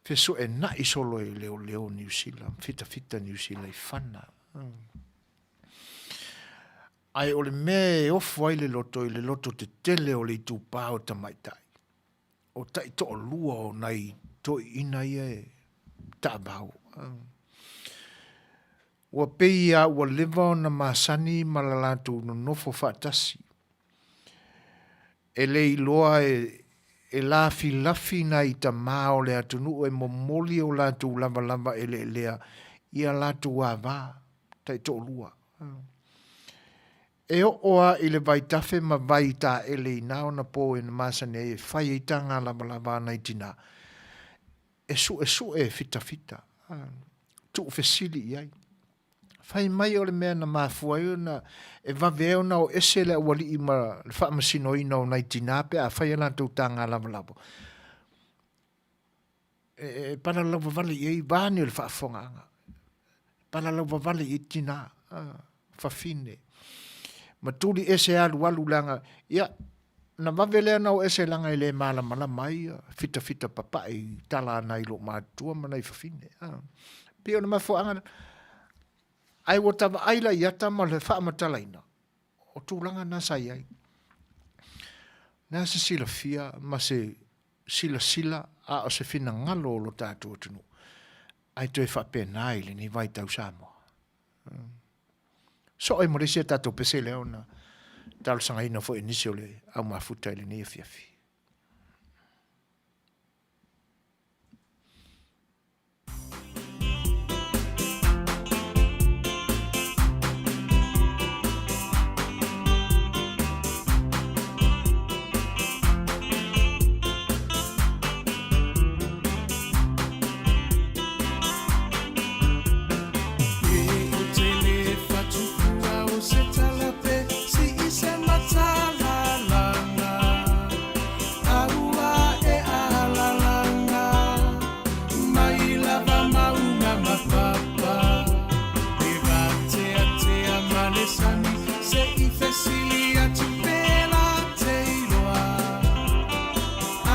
Fesoena'i solo e leoleo Niu Sila, fitafita Niu Sila i fana. Ae o le mea e ofo ai le loto i le loto tetele o le itupa o tamaitai, o taitoalua o nai toeaiina ia e taavao. Ua pei lava ua leva ona masani ma la latou nonofo faatasi. E le iloa e lafilafi nai tama o le atunuu e momoli o latou lavalava eleelea i a latou ava taitoalua. E oo lava i le vaitafe ma vai taele i na ona po e na masani ai e fai ai taga lavalava a nai tina, e suesue e fitafita, tuufesili i ai. Fai mai o le mea na mafua ai ona e vave ai ona o ese le aualii ma le faamasinoina o nai tina pe a fai a latou taga lavalava. E palalau vavale i ai vaeane o le faafofogaaga. E palalau vavale i ai tina, fafine. Ma tuli ese alualu leaga, ia, na vave lea ona o ese leaga e le malamalama ai fitafita papae i tala a nai loomatutua ma nai fafine. Pei o le mafuaaga lena. Ae ua ta vaai la i ata ma le faamatalaina, o tulaga na sa i ai. Na se silafia ma se silasila a o se finagalo o lo tatou atunuu, ae toe faapena i lenei vaitau Samoa. Soo ai ma le isi a tatou pese lea ona talosagaina foi e nisi o le au mafuta i lenei afiafi.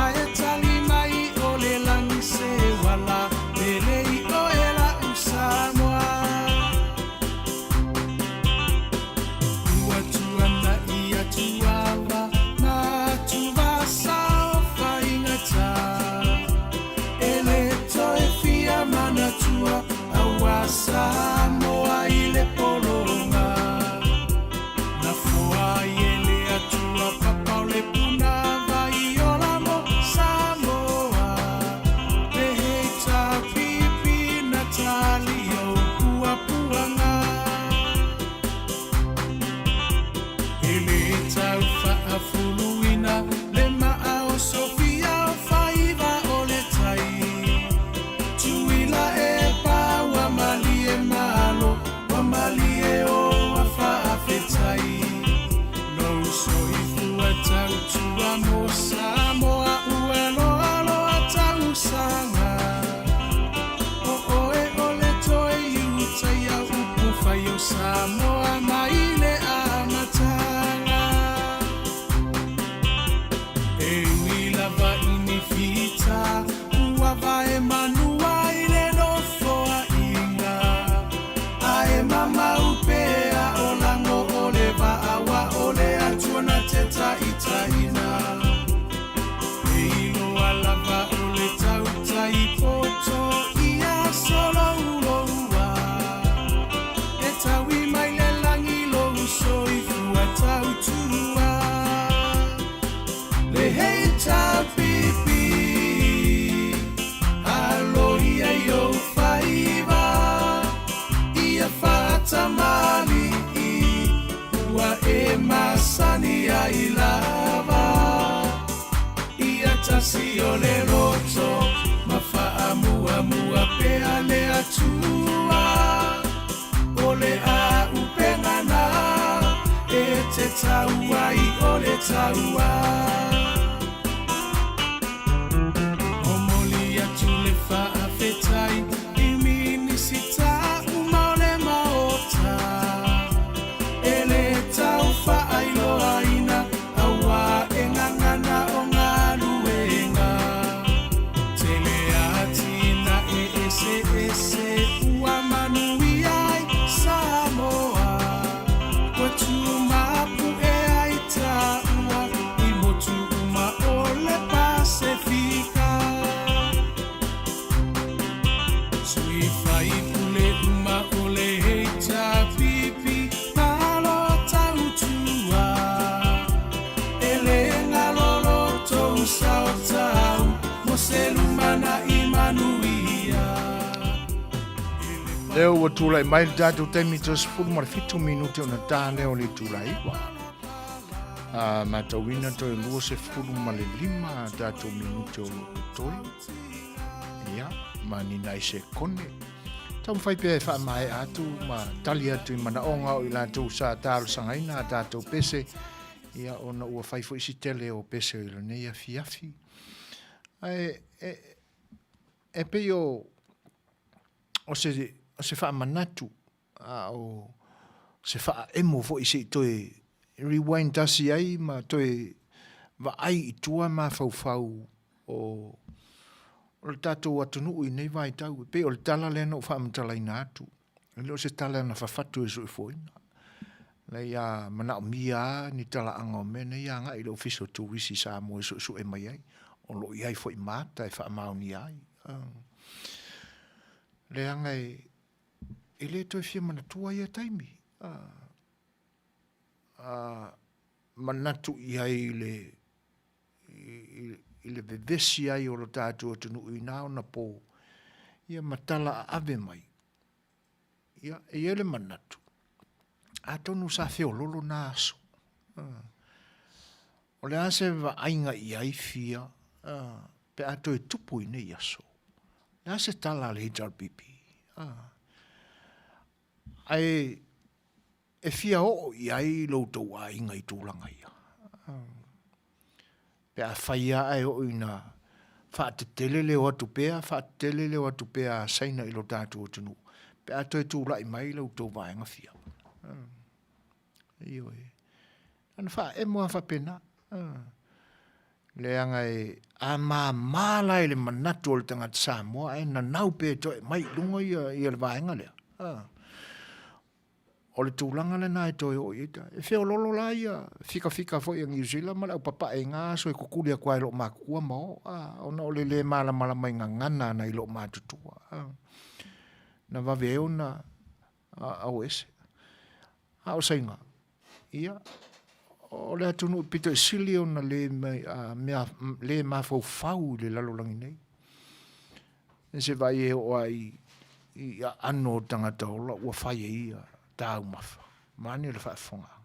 Ae tali mai o le lagi se uala pele i oe la'u Samoa. Ua tuana'i atu ava ma atuvasa o faigata. E le toe fia manatua aua Samoa i le pologa. Na foa ai e le Atua papa o le puna vai ola mo Samoa. Le heita pipi na tali o puapuaga. E le tau faafuluina le maa o Sofia o faiva o le tai. Tuila e pa ua malie malo Ua malie o a faafetai Lou soifua tautua mo Samoa Ua loaloa tausaga O oe o le toe iutaia Upu fai o Samoa mai le amataga E ui lava i ni fita Ua vae manua i le nofoaiga Ae mamau pea o lago o le vaa Ua o le Atua na te taitaina E iloa lava o le tautai poto ia solouloua E taui mai le lagi lou soifua tautua Le HRPP Aloia i ou faiva Ia faatamalii Ua e masani ai lava Ia tasi o le loto Ma faamuamua pea le Atua O le āupenga na e te tau ai o le taua. Momoli atu le faafetai i Minisita uma o le Maota e le tau faailoaina auā e gagana o galuega. Tele atinae eseese ua manuia ai Samoa. Ua tumapu'e ai taua i motu uma o le Pasefika. Sui faipule uma o le HRPP malo tautua. E le galo lo tou sao tau mo se lumanai manuia. Lea ua tulai mai le tatou taimi toe 17 minute ona ta lea o le itula 9. A matauina toe 25 tatou minute o lo o totoe. Ia, ma ni nai sekone. Taumafai pea e faamaea atu ma tali atu i manaoga o i latou sa talosagaina a tatou pese, ia ona ua fai foi si tele o pese i lenei afiafi. Ae e, e pei o, o se, o se faamanatu, a o se faaemo foi se i toe rewind tasi ai ma toe vaai i tua mafaufau o o le tatou atunuu i nei vaitau. E pei o le tala lea na ou faamatalaina atu. E le o se tala na fafatu e soifuaina. Leai a manaomia lava ni talaaga o mea nei agai i le Ofisa o Turisi i Samoa e suesue mai ai, o lo o i ai foi ma ata e faamaonia ai. Leaga e, e le toe fia manatua ia taimi. A manatu i ai i le, i le vevesi ai o lo tatou atunuu i na ona po, ia ma tala aave mai. Ia, e i ai le manatu, atonu sa feololo na aso. O le a se vaaiga i ai fia pe a toe tupu i nei aso? O le a se tala a le HRPP? Ae e fia oo i ai lo outou aiga i tulaga ia? Pe a fai lava ae oo ina faatetele le o atu pea, faatetele le o atu pea a Saina i lo tatou atunuu, pe a toe tulai mai la outou vaega fia. Ioe. Ana faaemo lava faapena. Leaga e a mama la i le manatu o le tagata Samoa ae nanau pea e toe aumai i luga ia, ia le vaega lea. O le tulaga lena e toe oo i ai ta. E feololo la ia fikafika foi a Niu Sila ma le aupapae i na aso e kukuli atu ai i loo matutua ma o, a, ona o le le malamalama i gagana ana i loo matutua. A, na vave ai ona o ese. A o Saina, ia, o le atunuu pito i sili ona le, a, mea, le mafaufau i le lalolagi nei. E se vaai e oo lava i, i aano o tagata ola ua fai e ia taumafa. Vaeane le faafofogaaga.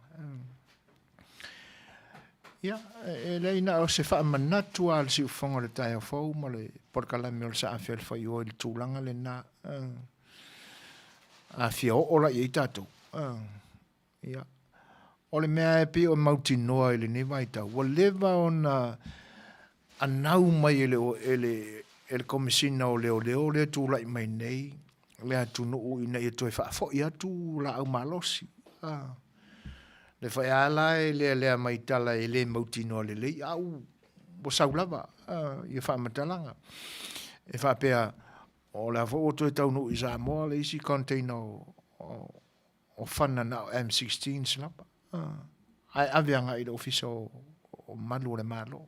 Ia, e leai na o se faamanatu lava a le siufofoga o le taeao fou ma le polokalame o le Saafi a le Faioe i le tulaga lena. A fia oo la i ai tatou. Ia. O le mea e pei o mautinoa i lenei vaitau, ua leva ona anau mai e le, e le, e le Komesina o Leoleo lea tulai mai nei le atunuu ina ia toe faafoi atu laau malosi. Ah. Le foi a la e lealea mai tala e le mautinoa lelei, a ua sau lava ah, ia faamatalaga. E faapea, o le a foi ua toe taunuu i Samoa le isi container o, o, o fana na o M16s lava, ae ave agai i le Ofisa o, o Malu o le Malo.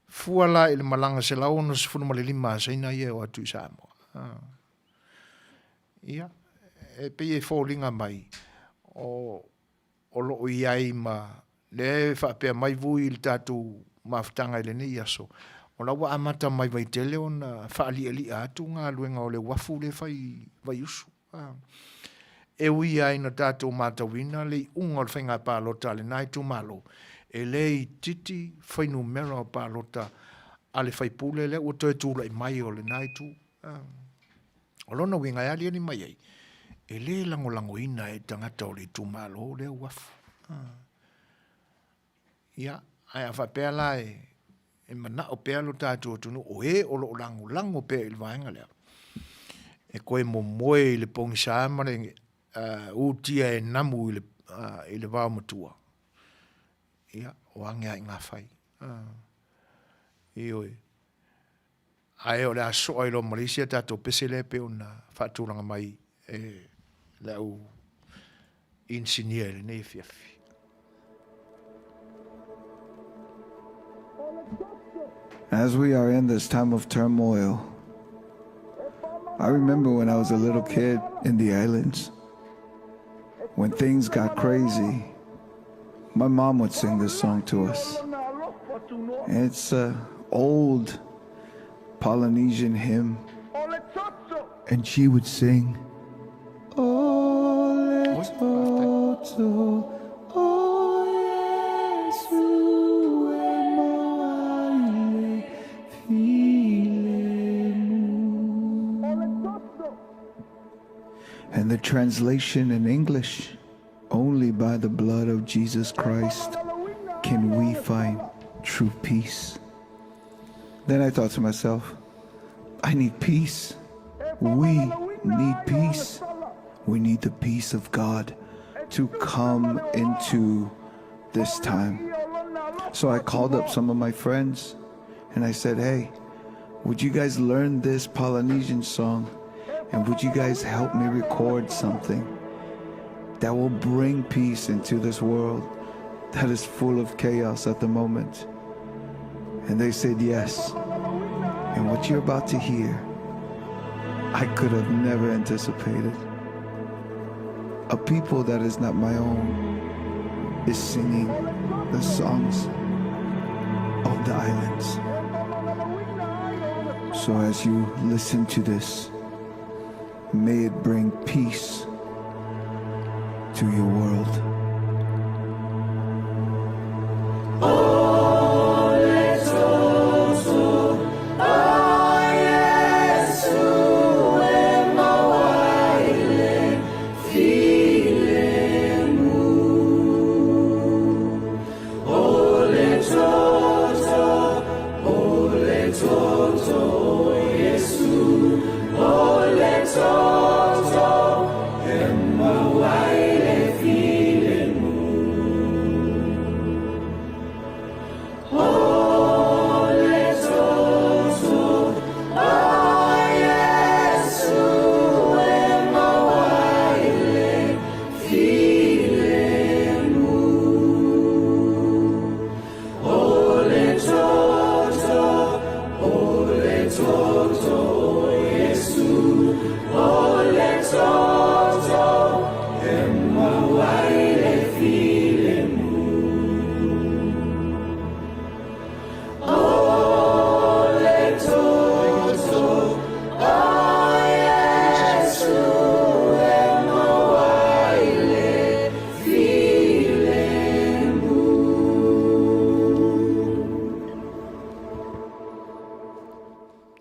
Fua la i le malaga 165 a Saina ia e o atu i Samoa. Ia, e pei e foliga mai, o, o lo o i ai ma lea e faapea mai Vui i le tatou mafutaga i lenei aso, o la ua amata mai Vaitele ona faalialia atu galuega o le uafu lea e fai i Vaiusu. E ui lava ina tatou matauina le iuga o le faiga palota a lena itumalo, e le itiiti fuainumera o palota a le faipule lea ua toe tulai mai o lena itu. O lona uiga e aliali mai ai, e le lagolagoina e tagata o le itumalo lea uafu. Ia, ae a faapea la e, e manao pea lo tatou atunuu o e o lo o lagolago pea i le vaega lea, e koe momoe i le pogisa ma le uh, utia e namu i le, uh, i le vao matua. Ia, o age ai ngā whai. Uh, ioe. Ae o le a soa ai loa ma le isi a tatou pese lea e pei ona faatulaga mai e le au inisinia i lenei afiafi. As we are in this time of turmoil, I remember when I was a little kid in the islands, when things got crazy, my mom would sing this song to us. It's a old Polynesian hymn. And she would sing, Ole toto, o Jesu e maile filemu. And the translation in English, only by the blood of Jesus Christ can we find true peace. Then I thought to myself, I need peace. We need peace. We need the peace of God to come into this time. So I called up some of my friends and I said, Hey, would you guys learn this Polynesian song? And would you guys help me record something that will bring peace into this world that is full of chaos at the moment? And they said yes. And what you're about to hear, I could have never anticipated. A people that is not my own is singing the songs of the islands. So as you listen to this, may it bring peace to your world.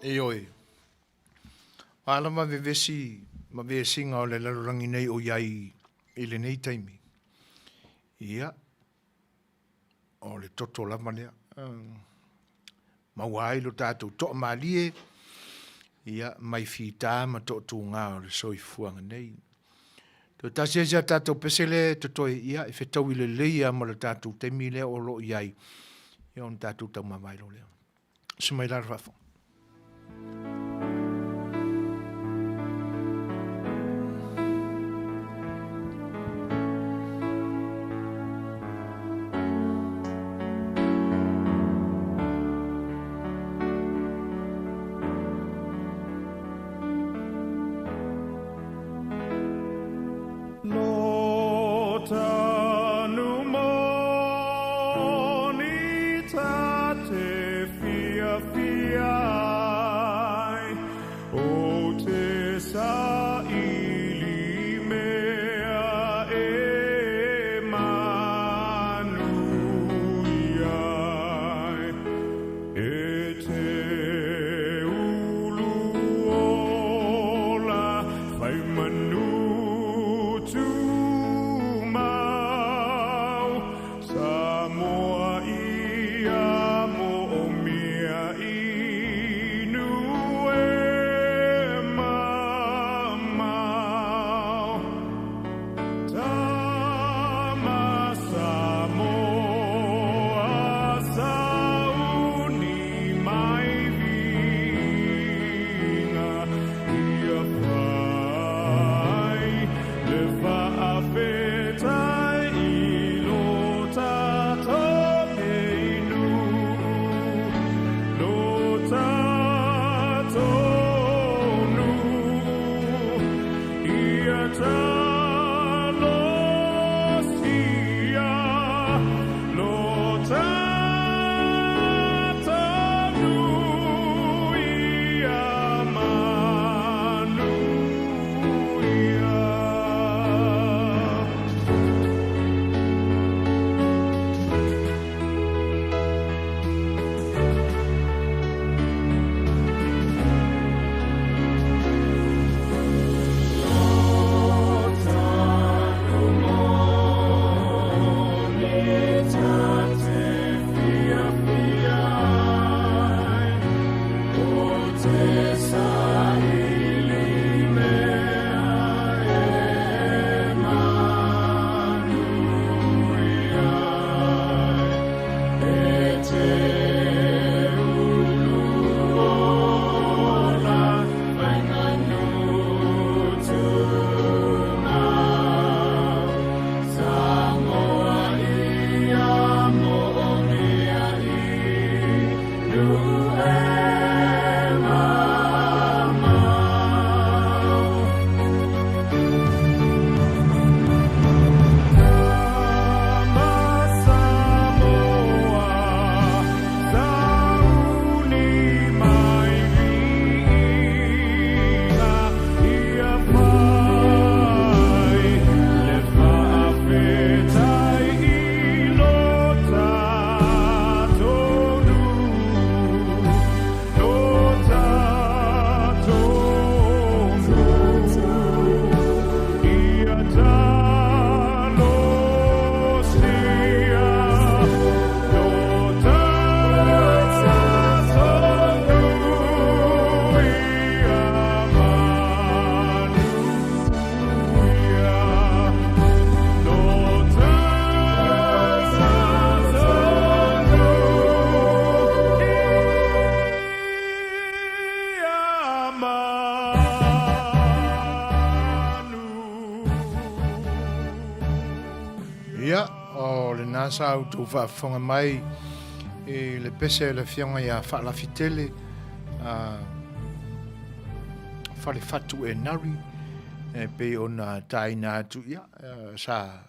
Ioe. A lava vevesi ma vesiga o le lalolagi nei o i ai i lenei taimi. Ia, o le toto lava lea. Maua ai lo tatou toamalie, ia, mai fita ma toatuga o le soifuaga nei. Toe tasi ai si a tatou pese lea e totoe, ia, e fetaui lelei lava ma le tatou taimi lea o lo o i ai, ia ona tatou taumavae loa lea. Susu mai la le faafofoga. Ia, o lena sa outou faafofoga mai i le pese a le Afioga ia Faalafitele a Falefatu Enari e pei ona taina atu, ia, sa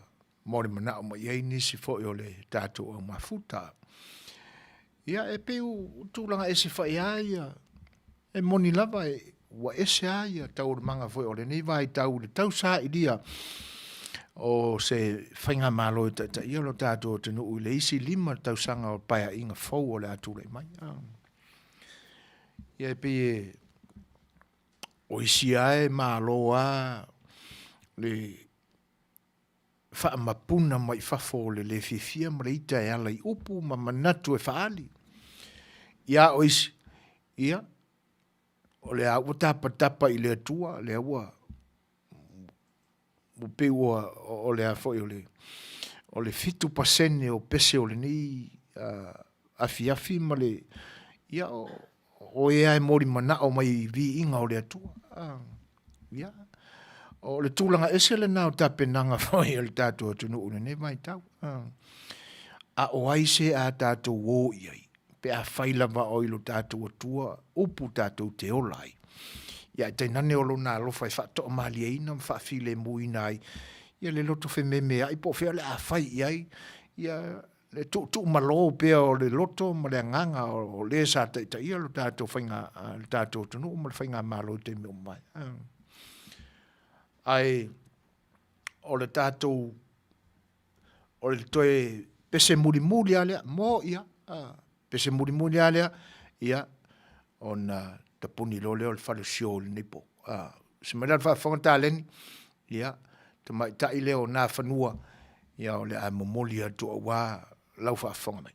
mo le manao mai ai nisi foi o le tatou au mafuta. Ia, e pei o tulaga ese fai a ia, e moni lava e, ua ese a ia taualumaga foi o lenei vaitau i le tausailia o se faigamalo e taitaia lo tatou atunuu i le isi 5 tausaga o paeaiga fou o le a tulai mai. Ia e pei e o isi lava e malo a le faamapuna mai fafo o le le fiafia ma le ita e ala i upu ma manatu e faaali. Ia o isi, ia, o lea ua tapatapa i le Atua, lea ua ua pei ua o le a foi o le o le 7% o pese o lenei afiafi ma le ia o o e lava e molimanao mai i viiga o le Atua. Ia, o le tulaga ese lena o tapenaga foi a le tatou atunuu i lenei vaitau. A o ai se a tatou o i ai, pe afai lava o i lo tatou Atua upu tatou te ola ai. Ia ae tainane o lona alofa e faatoamalieina ma faafilemuina ai ia le loto fememeai po o fea o le a fai i ai ia le tuutuumalo pea o le loto ma le agaga o le sa taitaia lo tatou faiga, le tatou atunuu ma le faigamalo i taimi ua mavae. Ae o le tatou, o le toe pese mulimuli lava lea, mo ia, pese mulimuli lava lea, ia, ona tapuni loa lea o le fale o sio i lenei po. Se mai la le faafofoga taleni, ia, tamaitai lea o Nafanua, ia o le a momoli atu aua lau faafofoga mai.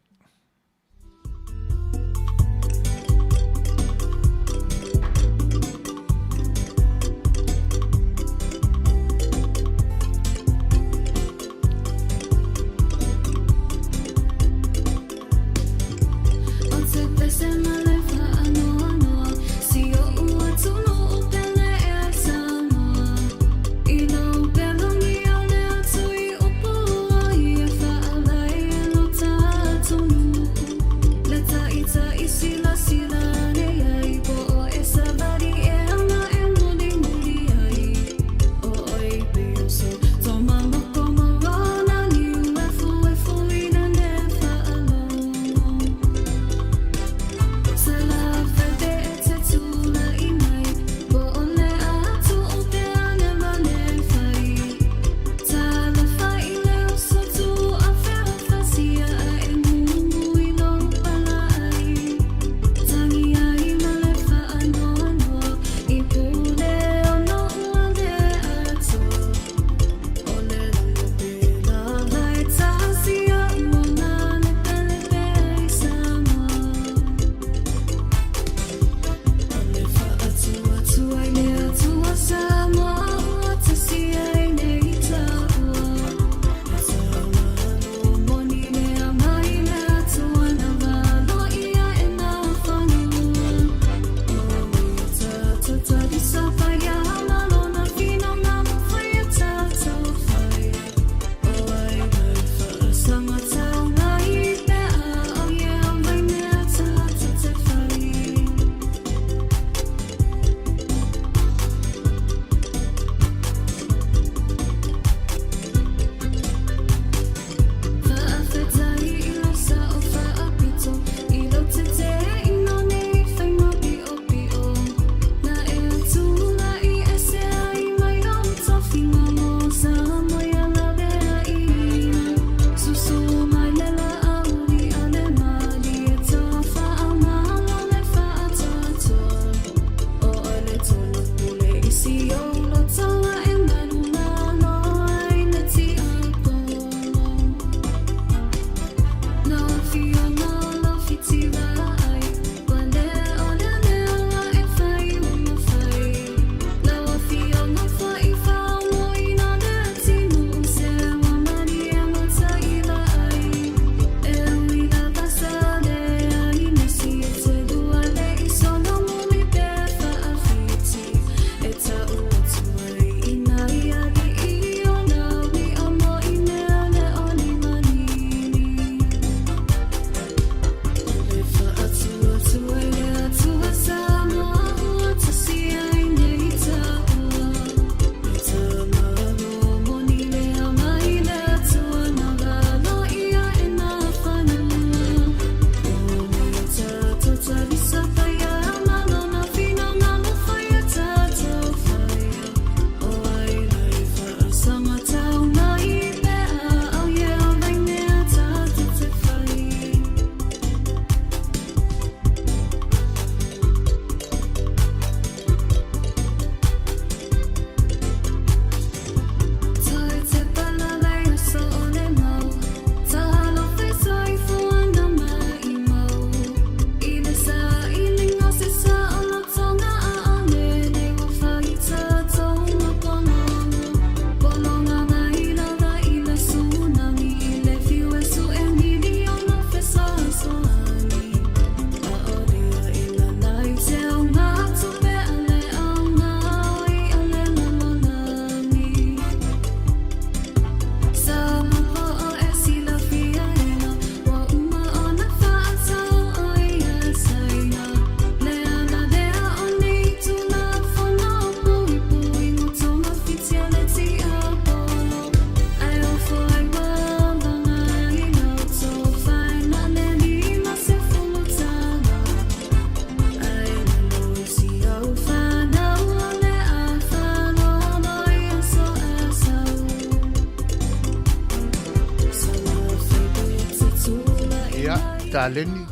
taleni,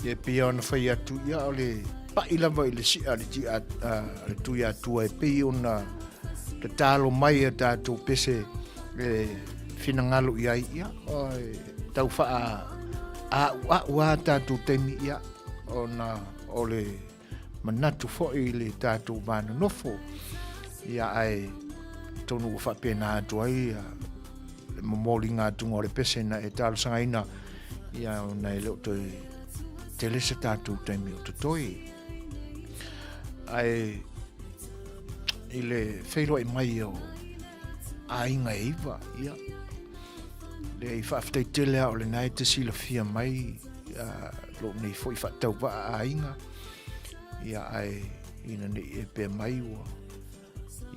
ia e pei ona fai atu, ia o le pai lava i le si'a a le, a, le Tuiatua e pei ona tatalo mai a tatou pese e finagalo i ai, ia, o, e tau faa a'ua'u a tatou taimi, ia, ona o le manatu foi i le tatou va nonofo, ia ae tonu ua faapena atu ai ia, le momoliga atuga o le pese na e talosagaina, ia ona e le o toe tele se tatou taimi o totoe. Ae i le feiloai mai o aiga e iwa, ia, le i faafetai tele a o lena e te silafia mai lou nei foi faatauvaa aiga, ia ae ina nei e pea mai ua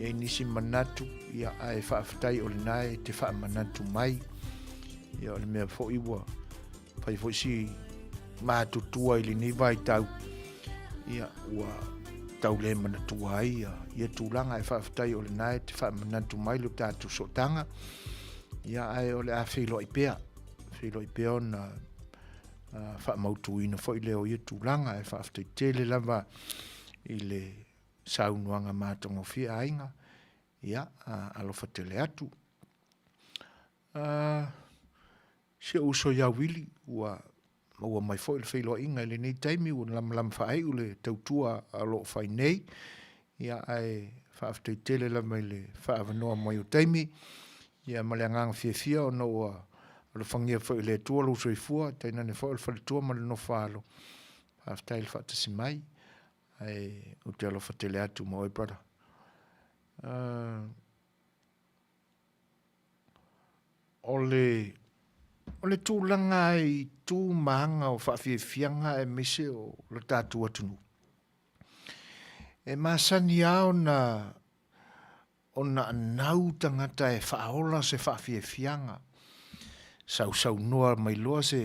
i ai nisi manatu, ia ae faafetai o lena e te faamanatu mai, ia o le mea foi ua fai foi si matutua i lenei vaitau, ia ua tau le manatua ai ia, ia tulaga e faafetai o lena e te faamanatu mai lo tatou sootaga, ia ae o le a feiloai pea, feiloai pea ona uh, faamautuina foi lea o ia tulaga e faafetai tele lava i le saunoaga matagofie aiga, ia uh, alofa tele atu. Uh, Si ou uso ia Wili, ua maua mai foi le feiloaiga i lenei taimi, ua lamalama faaiu le tautua o lo o fai nei, ia ae faafetai tele lava i le faaavanoa mai o taimi, ia ma le agaga fiafia ona ua alofagia foi e le Atua lou soifua, tainane foi o le faletua ma le nofo a alo. Faafetai le faatasi mai, ae ou te alofa tele atu ma oe brother. Uh, O le, o le tulaga i tu ma aga o faafiafiaga aemaise o lo tatou atunuu, e masani lava ona, ona anau tagata e faaola se faafiafiaga, sausaunoa mai loa se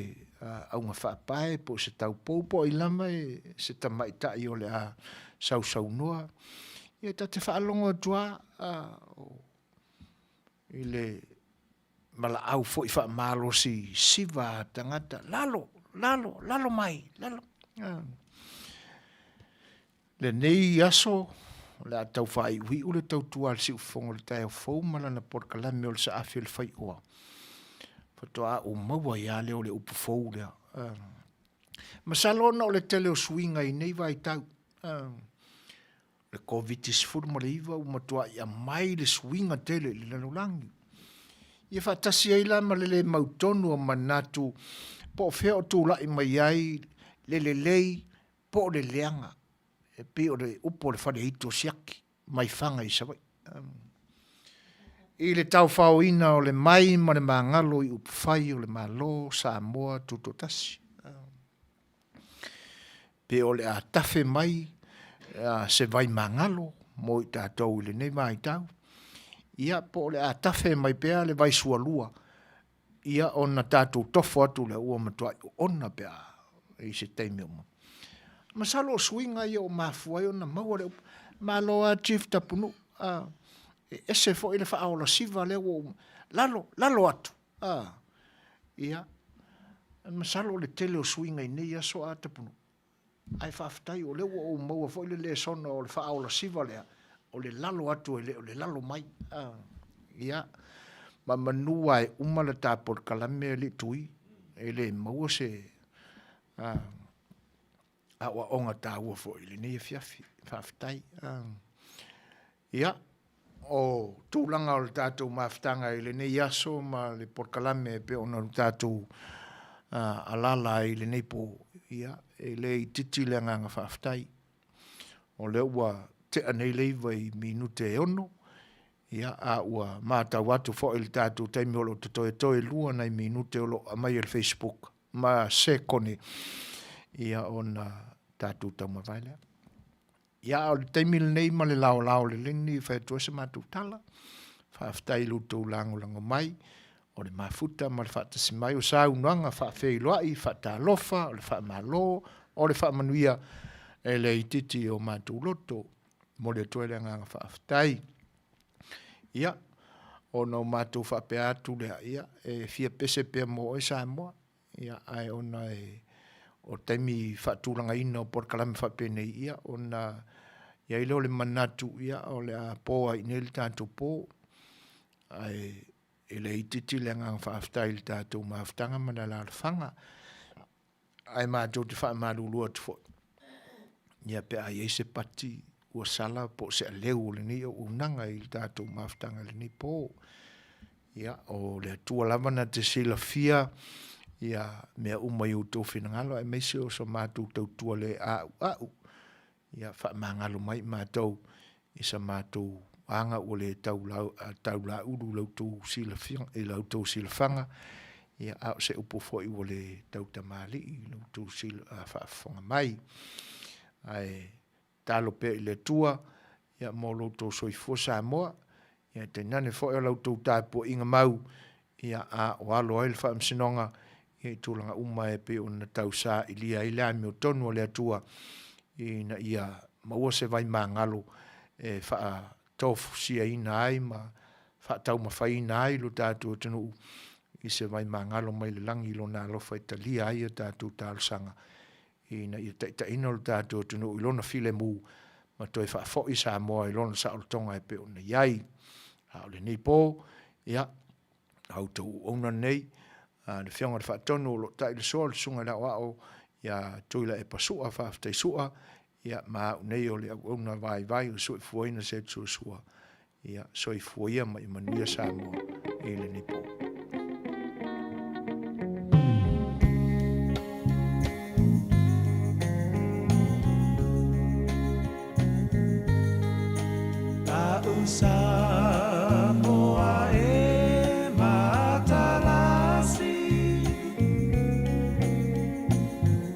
auga faapae po o se taupou po o ai lava e se tamaitai o le a sausaunoa. Ia ta te faalogo atu lava i le valaau foi faamalosi siva a tagata, lalo, lalo, lalo mai, lalo. Lenei aso, o le a tau faaiuiu le tautua a le siufofoga o le taeao fou ma lana polokalame o le saafi o le faioa. Faatoa ou maua ai lava lea o le upu fou lea. Masalo ona o le tele o suiga i nei vaitau. Le Koviti-19 ua matuai aumai le suiga tele i le lalolagi. Ia faatasi ai la ma le le mautonu o manatu po o fea o tulai mai ai le lelei po o le leaga, e pei o le upu a le faleaitu o Siaki mai Faga i Savaii. I le taofaoina o le mai ma le magalo i upufai o le Malo Samoa Tutoatasi. Pe o le a tafe mai se vai magalo mo i tatou i lenei vaitau, ia po o le a tafe mai pea le vai sualua, ia ona tatou tofo atu lea ua matuai oona pe a i se taimi o mua. Masalo o suiga ia o mafua ai ona maua le upu. Malo lava Chief Tapunuu, e ese foi le faaola siva lea ua ou, lalo, lalo atu. A, ia, masalo o le tele o suiga i nei aso a Tapunuu, ae faafetai o lea ua ou maua foi le lesona o le faaola siva lea, o le lalo atu e le o le lalo mai. A, ia, ma manu lava e uma le ta polokalame alii Tui, e le maua se, a, aoaoga taua foi i lenei afiafi. Faafetai. Ia, o tulaga o le tatou mafutaga i lenei aso ma le polokalame e pei ona tatou alaala ai i lenei po, ia, e le itiiti le agaga faafetai. O lea ua tea nei le 9 i minute e 6, ia, a ua matau atu foi i le tatou taimi o lo o totoe toe 2 nai minute o lo o aumai e le Facebook ma sekone, ia ona tatou taumavae lea. Ia, a o le taimi lenei ma le laolao o le leni e fai atu ai se matou tala, faafetai i lo outou lagolago mai, o le mafuta ma le faatasi mai, o saunoaga faafeiloai, faatalofa, o le faamalo, o le faamanuia e le itiiti i o matou loto. Momoli atu ai le agaga faafetai. Ia, ona o matou faapea atu lea, ia, e fia pese pea mo oe Samoa. Ia, ae ona e, o taimi faatulagaina o polokalame faapenei, ia, ona i ai lea o le manatu, ia, o le a po ai i inei le tatou po. Ae e le itiiti le agaga faafetai i le tatou mafutaga ma le alaalafaga. Ae matou te faamalulu atu foi, ia pe a i ai se pati ua sala po o se aleu o lenei auaunaga i le tatou mafutaga i lenei po. Ia, o le Atua lava na te silafia ia mea uma i outou finagalo aemaise o so matou tautua le a'ua'u. Ia faamagalo mai i matou i sa matou aga ua le taulaulu i la outou silafia, i la outou silafaga, ia, a o se upu foi ua le tautamalii i la outou faafofoga mai. Ae tatalo pea i le Atua, ia, mo lo outou soifua Samoa, ia, tainane foi o la outou tapuaiga mau, ia, a o alo ai le Faamasinoga, ia, i tulaga uma e pei ona tausailia ai le amiotonu a le Atua, ina ia maua se vaimagalo e faatofusiaina ai ma faataumafaiina ai lo tatou atunuu i se vaimagalo mai le lagi i lona alofa e talia ai a tatou talosaga ina ia taitaiina lo tatou atunuu i lona filemu ma toe faafoi Samoa i lona saolotoga e pei ona i ai. A o lenei po, ia, a outou auauna nei, a le Afioga i le Faatonu o lo o tai le soa, le Susuga i le Aoao ia Tuilaepa Sua, faafetai Sua, ia, ma au nei o le auauna vaivai o soifuaina se atusuasua, ia, soifua ia ma ia manuia Samoa i lenei po. Samoa e matalasi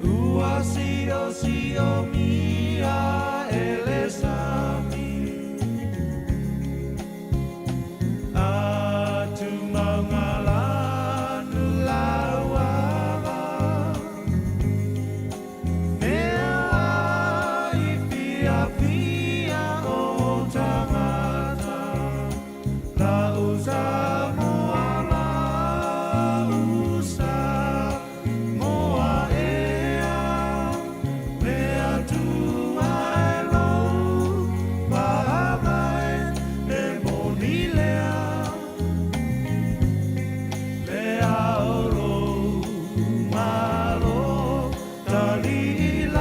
Ua siosiomia e le sami Atu maugalanu lauava Mea i piapia o tangata Lau Samoa lau Samoa ea Mea tua e lou faavae E moni lea Le ao lou malo taliilagi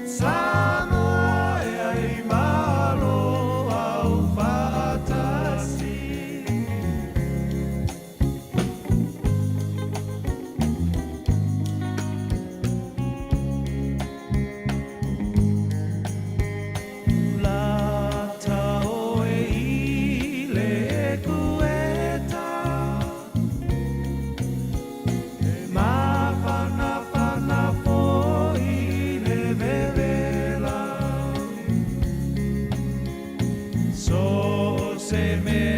Samoa ea i malo au faatasi. Lata oe i le ekueta E mafanafana foi le vevela So se mea.